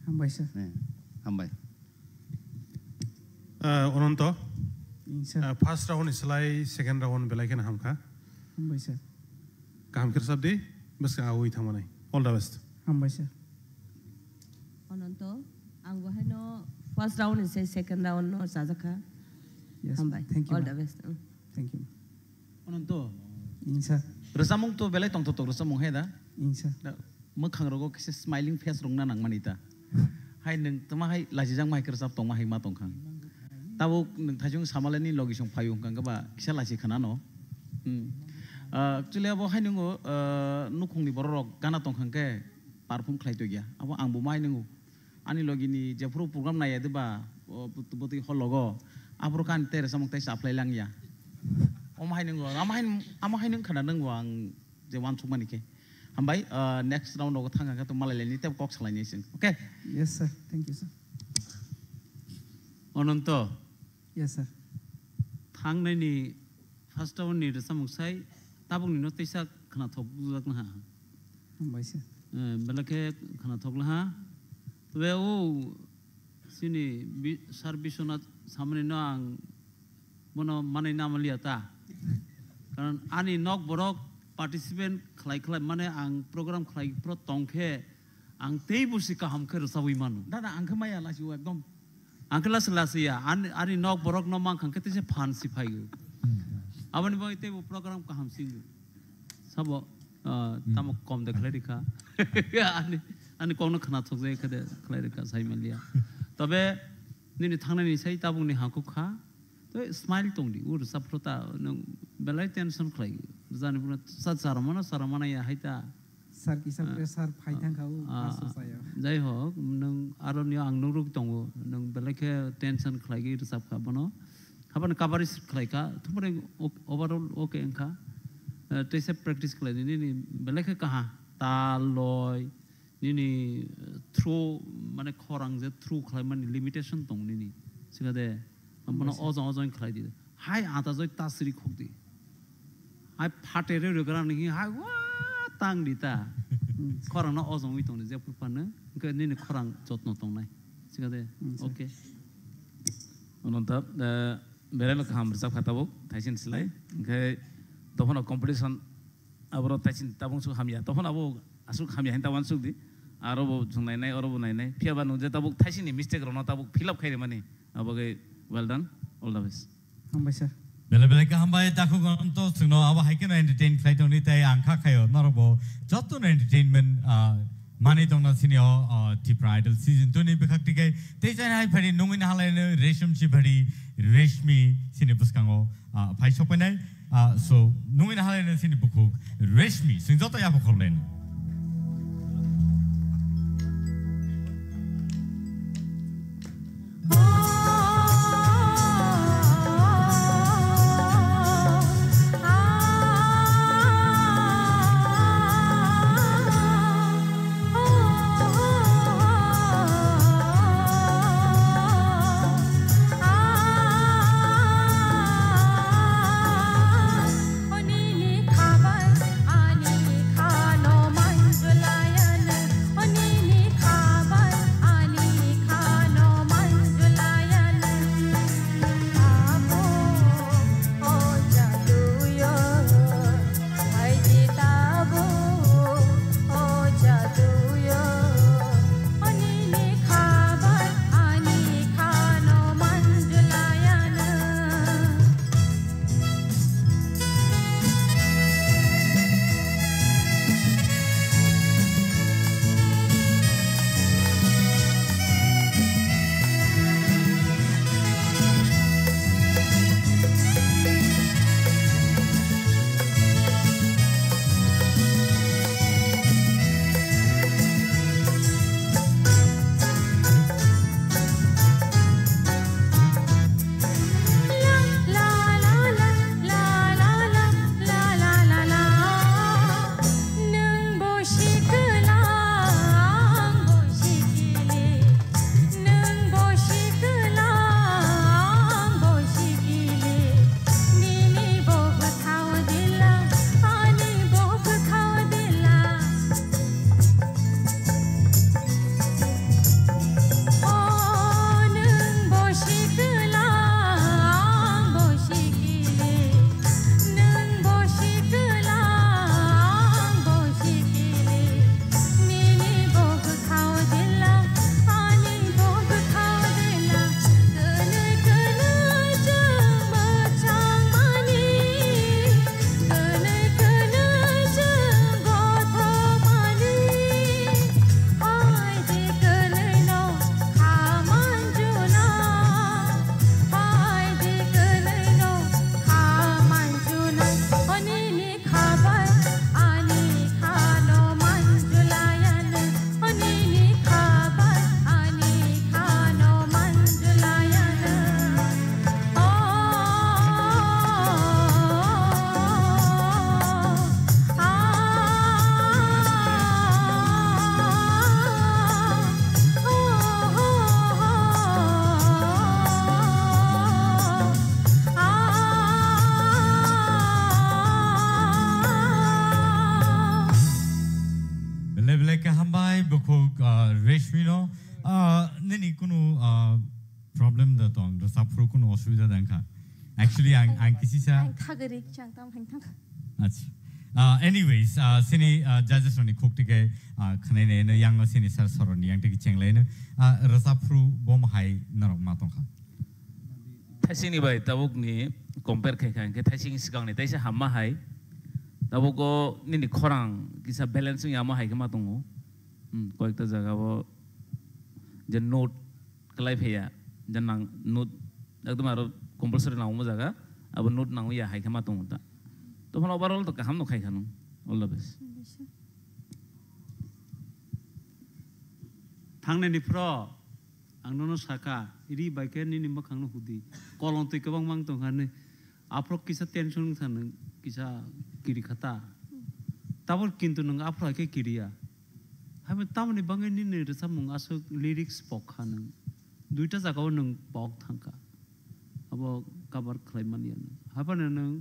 Hambai sir. Eh, hambai. Ah, Ononto, Ing sir. Ah, first round ni slai second round belai kheno hamkha. Hambai sir. Kaham khe rwchap di, bwskang awi thangmani. All the best. Hambai sir. Ononto, ang bo haino first round ni se second round no chajakha. Yes, Hambai. Thank you, All ma'am. The best. Mm. Thank you. Ononto. Ing sir. Rwchapmung to belai tongthok tok rwchapmung hai da? Ing sir. Da, mwkhang rogo kisa smiling face rok na nangmani ta. Hai nwng tama hai lachijak ma hai khe rwchap tongma hai ma tongkha. Tabuk nwng thaisung samale ni logi song phaio hwnkha khe ba kisa lachi khana no. Hmm. Ah, actually abo hai nwngo, ah, nukhung ni borok rok gana tongkha khe perform khlai tongya. Abo ang bo ma hai nwngo. Ani logi ni jephuru program naiya de ba, o, bwtwi hall logo. Aphuru khe ani tei rwchapmung tei chaphlai langya. Omo hai nwngo, amo hai, amo hai nwng khana nwngo ang je uansukmani khe. Hambai, ah, next round rogo thang kha khe to malai laini tei kok salai nai chwng. Okay? Yes, sir. Thank you, sir. Ononto. Yes, sir. Thangnai ni first round ni rwchapmung sai tabuk ni no teisa khwnathok bujak na ha. Hambai sir. Eh, belai khe khwnathok laha. Tei o chini bi-, Sir Biswanath samani no ang bono manwi nama liya ta. Karon ani nok borok participant khlai khlai mane ang program khlai pro tong khe ang tei bo si kaham khe rwchabwi mano. Dada, ang khe maya lasi o ekdom. Ang khe lasi lasi ya, ani, ani nok borok no mankha khe tei se phan si phaio. Aboni bagwi tei bo program kaham si. Sabo, ah, tamo kom de khlai rikha. Ani, ani kok no khwnathok jai khe de khlai rikha sai manliya. Tobe nini thangnani sai tabuk ni hakuk kha. Tei smile tong di, ur saphro ta nwng belai tension khlai. Jani buno sa chara mano, chara mana ya hai ta. Sir kisa Ah, pressure phai ah, thang kha o, ah, paso saya. Jai hok, nwng aro ni ang nuruk tongo, nwng belai khe tension khlai gwi rwchap kha bono. Habani coverage khlai kha, thumani ok-, overall okay wngkha. Eh, tei se practice khlai di, nini belai khe kaha, tal, loi, nini, eh, throw, mane khorang je throw khlai mani limitation tong nini. Sika de, bono Boisa. Ojong ojong khlai di. Hai ata joi ta siri khok di. Hai phate re re gra ni hai wa tang di ta. Hmm. Khorang no ojong wi tong ni je phur phan no. Hwnkhe nini khorang jotno tong nai. Sika de. Hmm, sir. Okay. Ono ta, eh, belai no kaham rwchap kha tabuk, thaisin slai. Hwnkhe dophano competition Aboro taisin tabung suk hamya. Tokhono abo asuk hamya hin ta uansuk di. Aro bo chwng nainai, oro bo nainai. Phiya ba nwng je tabuk thaisini mistake rokno tabuk fill up khai rimani. Abo khe well done. All the best. Hambai sir. Belai belai khe hambai, takhuk Ononto, chwngno abo hai kheno entertain khlai tongdi, tei ang kha khaio norok bo jotono entertainment, ah, manwi tongna sini o, ah, Tipra Idol season two ni bwkhak tikai. Tei jani hai phari nungwi nahalai no Resham Sibari, Reshmi sini bwskango, ah, phai sokpainai. Ah, so, nungwi nahalai no sini bukhuk Reshmi, sing joto yabo khorlen. Pai bukhuk, ah, Reshmi no, ah, nini kunu, ah, problem da tong, rwchap phuru kunu osubida da wngkha? Actually, ang, ang kisisa Ang thagwi rik chang tam hai thang. Acha. Ah, anyways, ah, sini, ah, judges rokni khuk tike, ah, khwnai nai no yang no sini sir soroni yang tike chenglai no, ah, rwchap phuru bom hai norok ma tongkha. Thaisingni bai tabukni compare khai kha, hwnkhe thaising swkangni teisa hamma hai. Tabuk o nini khorang kisa balance wngya ma hai khe ma tongo. Hmm, koyekta jaga o je note kwlai phaiya, je nang note ekdom aro compulsory nangma jaga, abo note nangya hai khe ma tongo ta. Tophano overall to kaham no khai kha nung. All the best. Thangnani phro ang nono sakha, ri bai khe nini mwkhang no hudi. Kolong twi kwbang mang tong kha nwi. Aphro kisa tension wng tha nwng, kisa kiri kha ta. Tabuk kintu nwng aphro hai khe kiriya. Haibo tamoni bangwi nini rwchapmung aswk lyrics pok kha nwng. Duita jaga o nwng pok thang kha. Abo cover khlai man ya nwng. Haphano nwng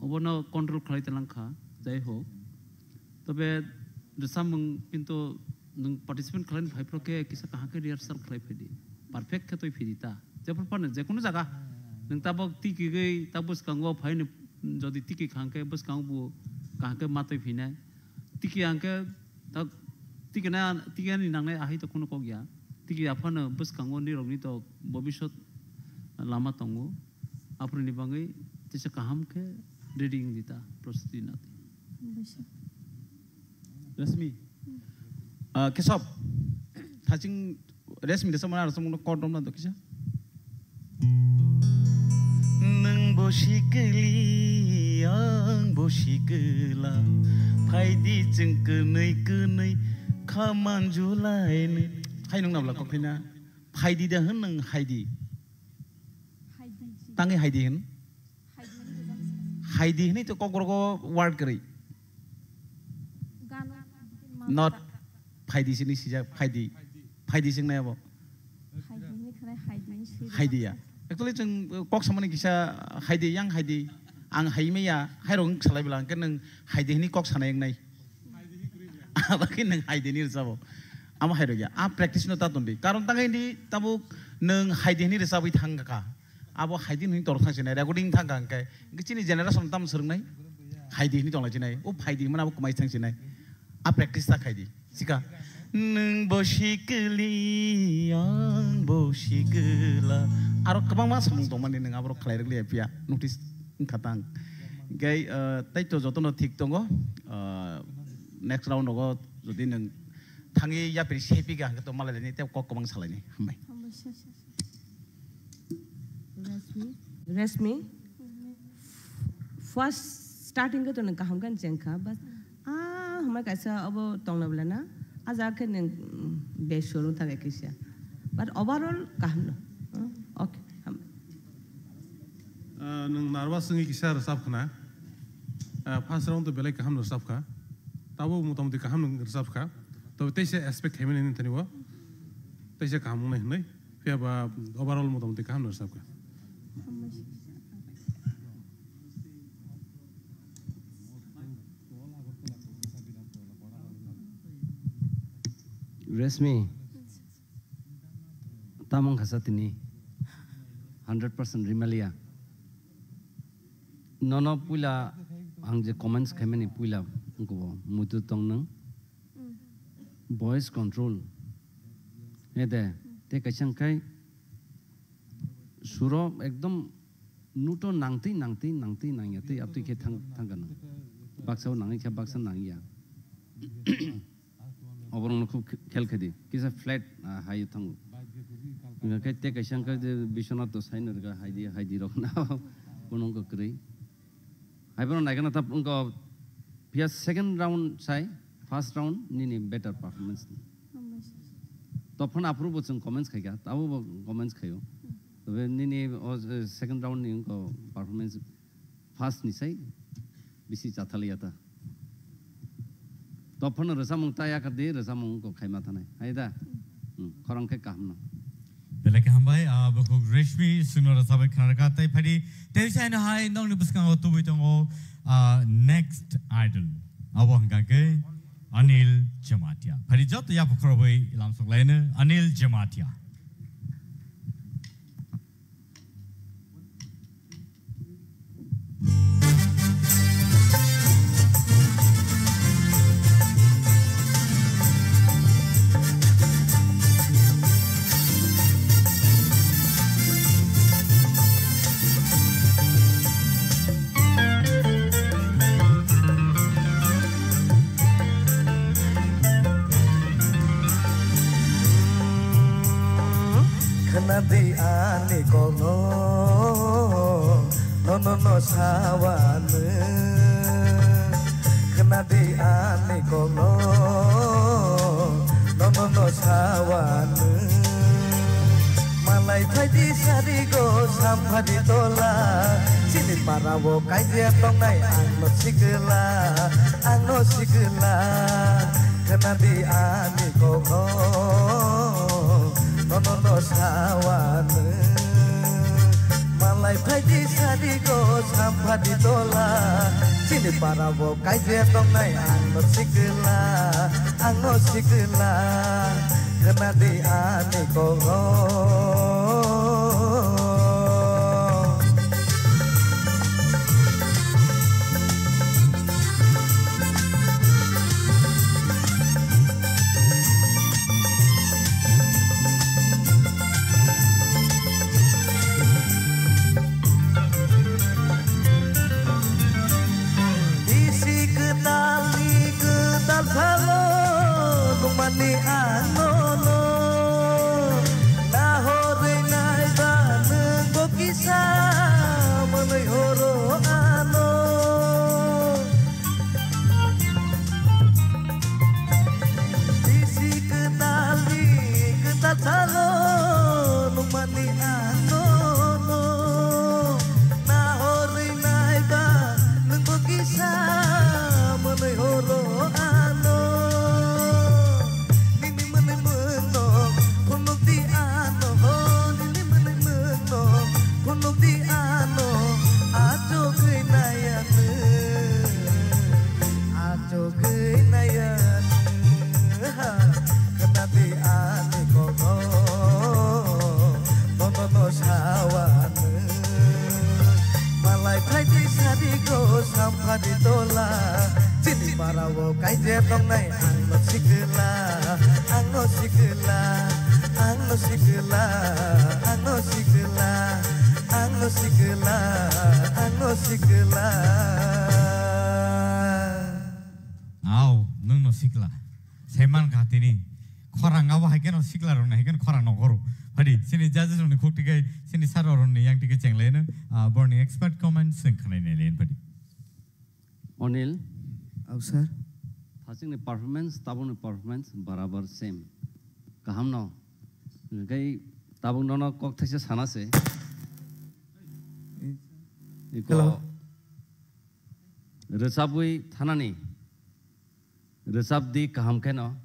obono control khlai talang kha, jai hok. Tobe rwchapmung kintu nwng participant khlaini phai phro khe kisa kaham khe rehearsal khlai phai di. Perfect khe twi phiri ta. Jephru phano je kunu jaga nwng tabok tikigwi ta bwskango phaini jodi tiki kha hwnkhe bwskango bo kaham khe ma twi phinai. Tiki hwnkhe ta tiki na, tiki ani nangnai ahai to kunu kok ya. Tiki aphano bwskango nirokni to bobisot lama tongo. Aphuruni bangwi tisa kaham khe ready wng di ta, prostuti na di. Busi. Rashmi. Ah, Kesab. Thaching Rashmi resa mana rasa mungno kordom na do kisa. Nang bo sikili, ang bo sikila. Phaidi cheng kenai kenai khaman julai ni. Hai nung nabla kokthina. Phaidi da hwn nang haidi. Tangwi haidi hwn. Haidi hwnwi to kokborok o word kwrwi. Not phaidi sini sijak phaidi. Phaidi sing nai abo. Haidi ya. Actually chwng kok samani kisa haidi yang haidi. Ang hai maya hairok wng salai bwla hwnkhe nwng haidi hwnwi kok sanai wngnai. Abo khe nwng haidi ni rwchabo. Amo hai rwya. A practice no ta tondi. Karon tangwi di tabuk nwng haidi ni rwchabwi thang kha. Abo haidi ni torok thang sinai, recording thang kha hwnkhe. Hwnkhe chini generation tam swrwngnai. Haidi ni tongla chinai. O haidi mana abo kwmai thang sinai. A practice ta khaidi. Sika. Nwng bo sikili, ang bo sikila. Aro kwbangma samung tongmani nwng aborok khlai rwkliya phiya. Notice wngkha tang. Hwnkhe, uh, tei to jotono thik tongo. Uh, next round rogo jodi nwng thangwi yapri sepi ga hwnkhe to malai laini tei kok kwbang salaini. Hambai. Rashmi. Rashmi. First starting khe to nwng kaham khe chengkha, but ah, hamai kaisa obo tongna bwla na, ah, jaga khe nwng, mm, base showroom thang khe kisa. But overall kaham no. Hmm? Okay, hambai. Ah, nwng nervous wngwi kisa rwchap khna. Ah, first round to belai kaham rwchap kha. Tabo motamoti kaham nwng rwchap kha. Tobe teisa expect khaimani nini thani bo. Teisa kaham wngnai hwnwi. Phiya ba overall motamoti kaham no rwchap kha. Rashmi, tamo wngkha sa tini hundred percent rimaliya. Nono puila ang je comments khaimani puila wngkha bo muitu tong nwng. Voice control. Ede, te kaisa wngkhai suro ekdom nuto nangtwi, nangtwi, nangtwi, nangya twi, atwi khe thang, thangkha nang. Baksa o nangwi khe baksa nangya. Oborokno khub khe-, khel khe di. Kisa flat, ah, hai o thango. Hingkha khe te kaisa wngkha je Biswanath to saino rwkha hai di, hai di rok na. Bono wngkha kwrwi. Hai bono naikhe na tap wngkha phiya second round sai, first round nini better performance. Hambai sir. Tophano aphuru bo chwng comments khaikha, abo bo comments khaio. Hmm. Tobe nini o, eh, second round ni wngkha performance first ni sai bisi chathalia ta. Tophano rwchapmung ta yakardi, rwchapmung wngkha khaima thanai. Hai da? Hmm. Hmm, khorang khe kaham no. Belai kaham bai, ah, bukhuk Reshmi, chwngno rwchapwi khna rwkha, tei phaidi, tei saino hai nokni bwskango tubui tongo, ah, Next Idol. Abo hwnkha khe Anil Jamatia. Phari joto yapha khorobwi lamsok laino Anil Jamatia. Khwnadi ani kokno, nono no sawano. Khwnadi ani kokno, nono no sawano. Malai phaidi sarigo samphadi tola, chini parao kaijia tongnai ang no sikla, ang no sikla. Khwnadi ani kokno, nono no sawano. Malai phaidi sarigo samphadi tola, chini parao kaijia tongnai ang no sikla, ang no sikla. Khwnadi ani kokno. Bisi kwtalni kwtal salo nungmani ang nono. Nahorwi naiba nwng bo kisa mwnwi horo ano. Bisi kwtalni kwtal salo nungmani ang nono. Nahorwi naiba nwng bo kisa mwnwi horo ano. Nini mwnwi mwnno phunukdi ano ho, nini mwnwi mwnno phunukdi ano. Achugwi naiya nwng, achugwi naiya nwng. Khwnadi ani kokno, nono no sawano. Malai phaidi sarigo samphadi tola, chini parao kaijia tongnai ang no sikla, ang no sikla, ang no sikla, ang no sikla, ang no sikla, ang no sikla. Au, nwng no sikla. Saiman kha tini. Khorang abo hai kheno sikla rok nai hai kheno khorang no horo. Phadi, chini judges rok ni khuk tikai, chini sir rok ni yang tikai chenglaino, ah, borni expert comments chwng khnai nai lain phadi. Onil. Au, sir. Phasing ni performance, tabuk ni performance, barabar same. Kaham no. Hwnkhe tabuk nono kok thaisa sana se. Eh. Iko Hello. Rwchabwi thanani. Rwchapdi kaham kheno,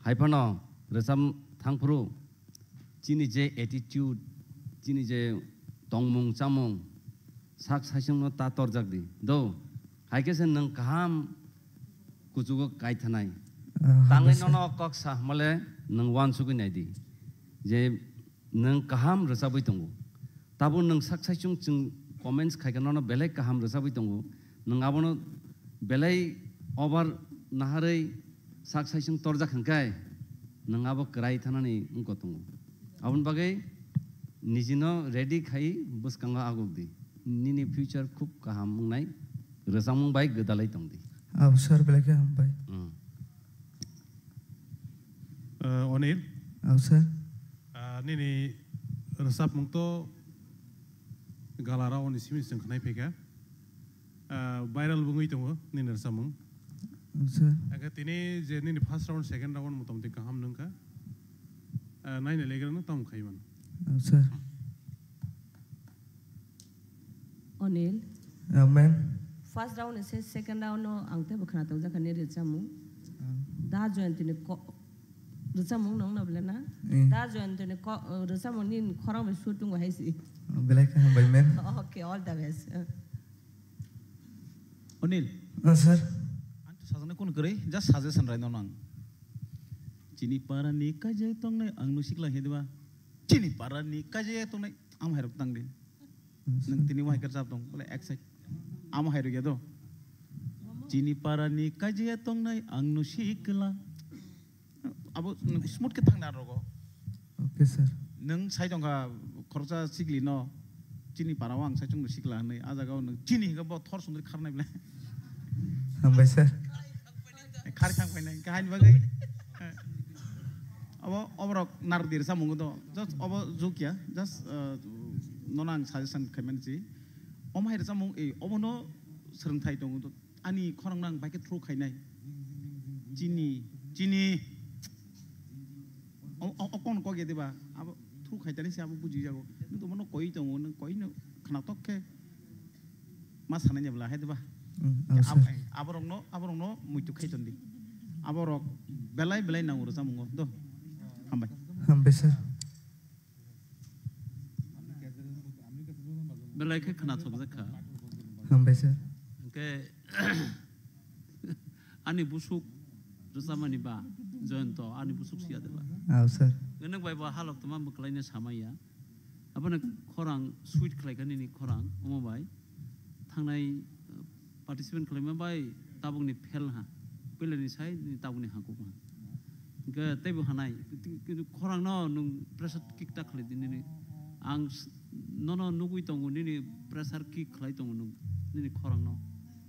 hai phano rwchap thangphuru chini je attitude, chini je tongmung chamung, sak saichungno ta torjakdi. Do, hai khe se nwng kaham kuchugo kaithanai. Ah, Tangwi haino se. Nono kok sa hwnmale nwng uansugwi naidi je nwng kaham rwchabwi tongo. Tabuk nwng sak saichung chwng comments khaikha nono belai kaham rwchabwi tongo. Nwng abono belai over naharwi sak saichung torjak hwnkhai nwng abo kwrai thanani wngkha tongo. Aboni bagwi nijino ready khai bwskango agukdi. Nini future khub kaham wngnai, rwchapmung bai gwdalai tongdi. Abo sir belai khe hambai. Hmm. Uh, Onil. Au, sir. Ah, nini rwchapmung to galarao ni simi chwng khnai phaikha. Ah, viral bo wngwi tongo nini rwchapmung. Au, sir. Hwnkhe tini je nini first round, second round motamoti kaham nungkha. Ah, naina legra no tamo khai mano. Au, sir. Onil. Amen. First round ni se second round no ang teibo khna tong jakha ni rwchapmung. Ah. Da Joyantini ko-, rwchapmung nung no bole na? Eh. Da Joyantini ko-, rwchapmung ni khorang bai shooting bo hai si. Belai khe hambai, ma'am. Okay, all the best. Onil. Ah, sir. Sajani kun kwrwi, just suggestion rai nono ang. Chini para ni kaijai tongnai ang no sikla he diba. Chini para ni kaijai tongnai ang hai rok tang di. Nwng tini wahai kwchap tong, bole ek side. Amo hai rok ya do. Chini para ni kaijai tongnai ang no sikla. Abo nwng smooth khe thangna rogo. Okay, sir. Nwng sai tongkha khoroksa sikli no, chini para o ang sai chwngno sikla hwnwi, a jaga o nwng chini hwnkhe bo thor sundri kharnai bwle. Hambai, sir. Khar khang phainai hwnkhe haini bagwi. Abo, oborok nardir samung do. Just obo jukya, just, uh, nono ang suggestion khaimani si. Omo hai rwchapmung, eh, obono swrwngthai tongo. Ani khorang nang bai khe through khainai. Chini, chini. O, o, o kon kok ya diba? Abo through khaitani se abo buji jago. Nwng to bono koi tongo, nwng koi no khna tok khe ma sanai ya bla hai diba? Mm, oh, sir. Aborokno, aborokno muitu khai tondi. Aborok belai belai nango rwchapmungo do. Hambai. Hambai, sir. Belai khe khna thokjak kha. Hambai, sir. Hwnkhe ani busuk rwchapmani ba, Joyonto, ani busuk siya de ba. Oh, sir. Nwng bai bo halok tongma mwkhlaino samaya. Abono khorang sweet khlai kha nini khorang, omo bai. Thangnai, uh, participant khlaima bai tabukni fail ha. Puilani sai nini tabukni hangkuk ha. Hwnkhe teibo hanai, kintu khorangno nwng pressure kick ta khlai di nini. Ang s-, nono nugui tongo nini pressure kick khlai tongo nwng nini khorangno.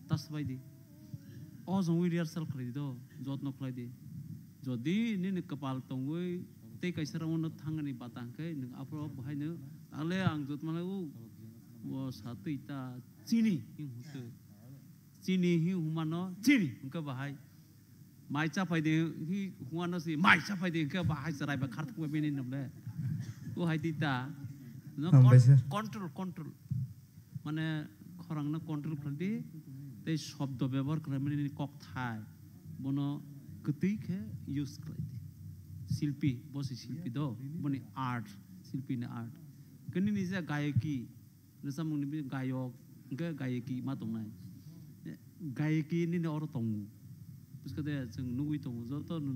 Ta swbai di. O jongwi rehearsal khlai di do, jotno khlai di. Jodi nini kwpal tongwi tei kaisa round-o thangani bata hwnkhe nwng aphuru bo haino, ale ang jotma lai o, o sa twi ta chini him hwnkhe. Chini hi humano chini hwnkhe bahai. Mai chapai de hi humano si mai chapai de hwnkhe bahai chwrai ba kharthok bai bini nable. O hai di ta. No, hambai, con-, sir. Control, control. Mane khorangno control khlai di. Tei shobdo bebohar khlai mani nini kok thai. Bono kwtwi khe use khlai di. Silpi, bo si silpi do. Boni art, silpi ni art. Khe nini je gayaki. Rwchapmungni bi gayok, hwnkhe gayaki ma tongnai. Gayaki nini oro tongo. Buskade chwng nugui tongo, joto no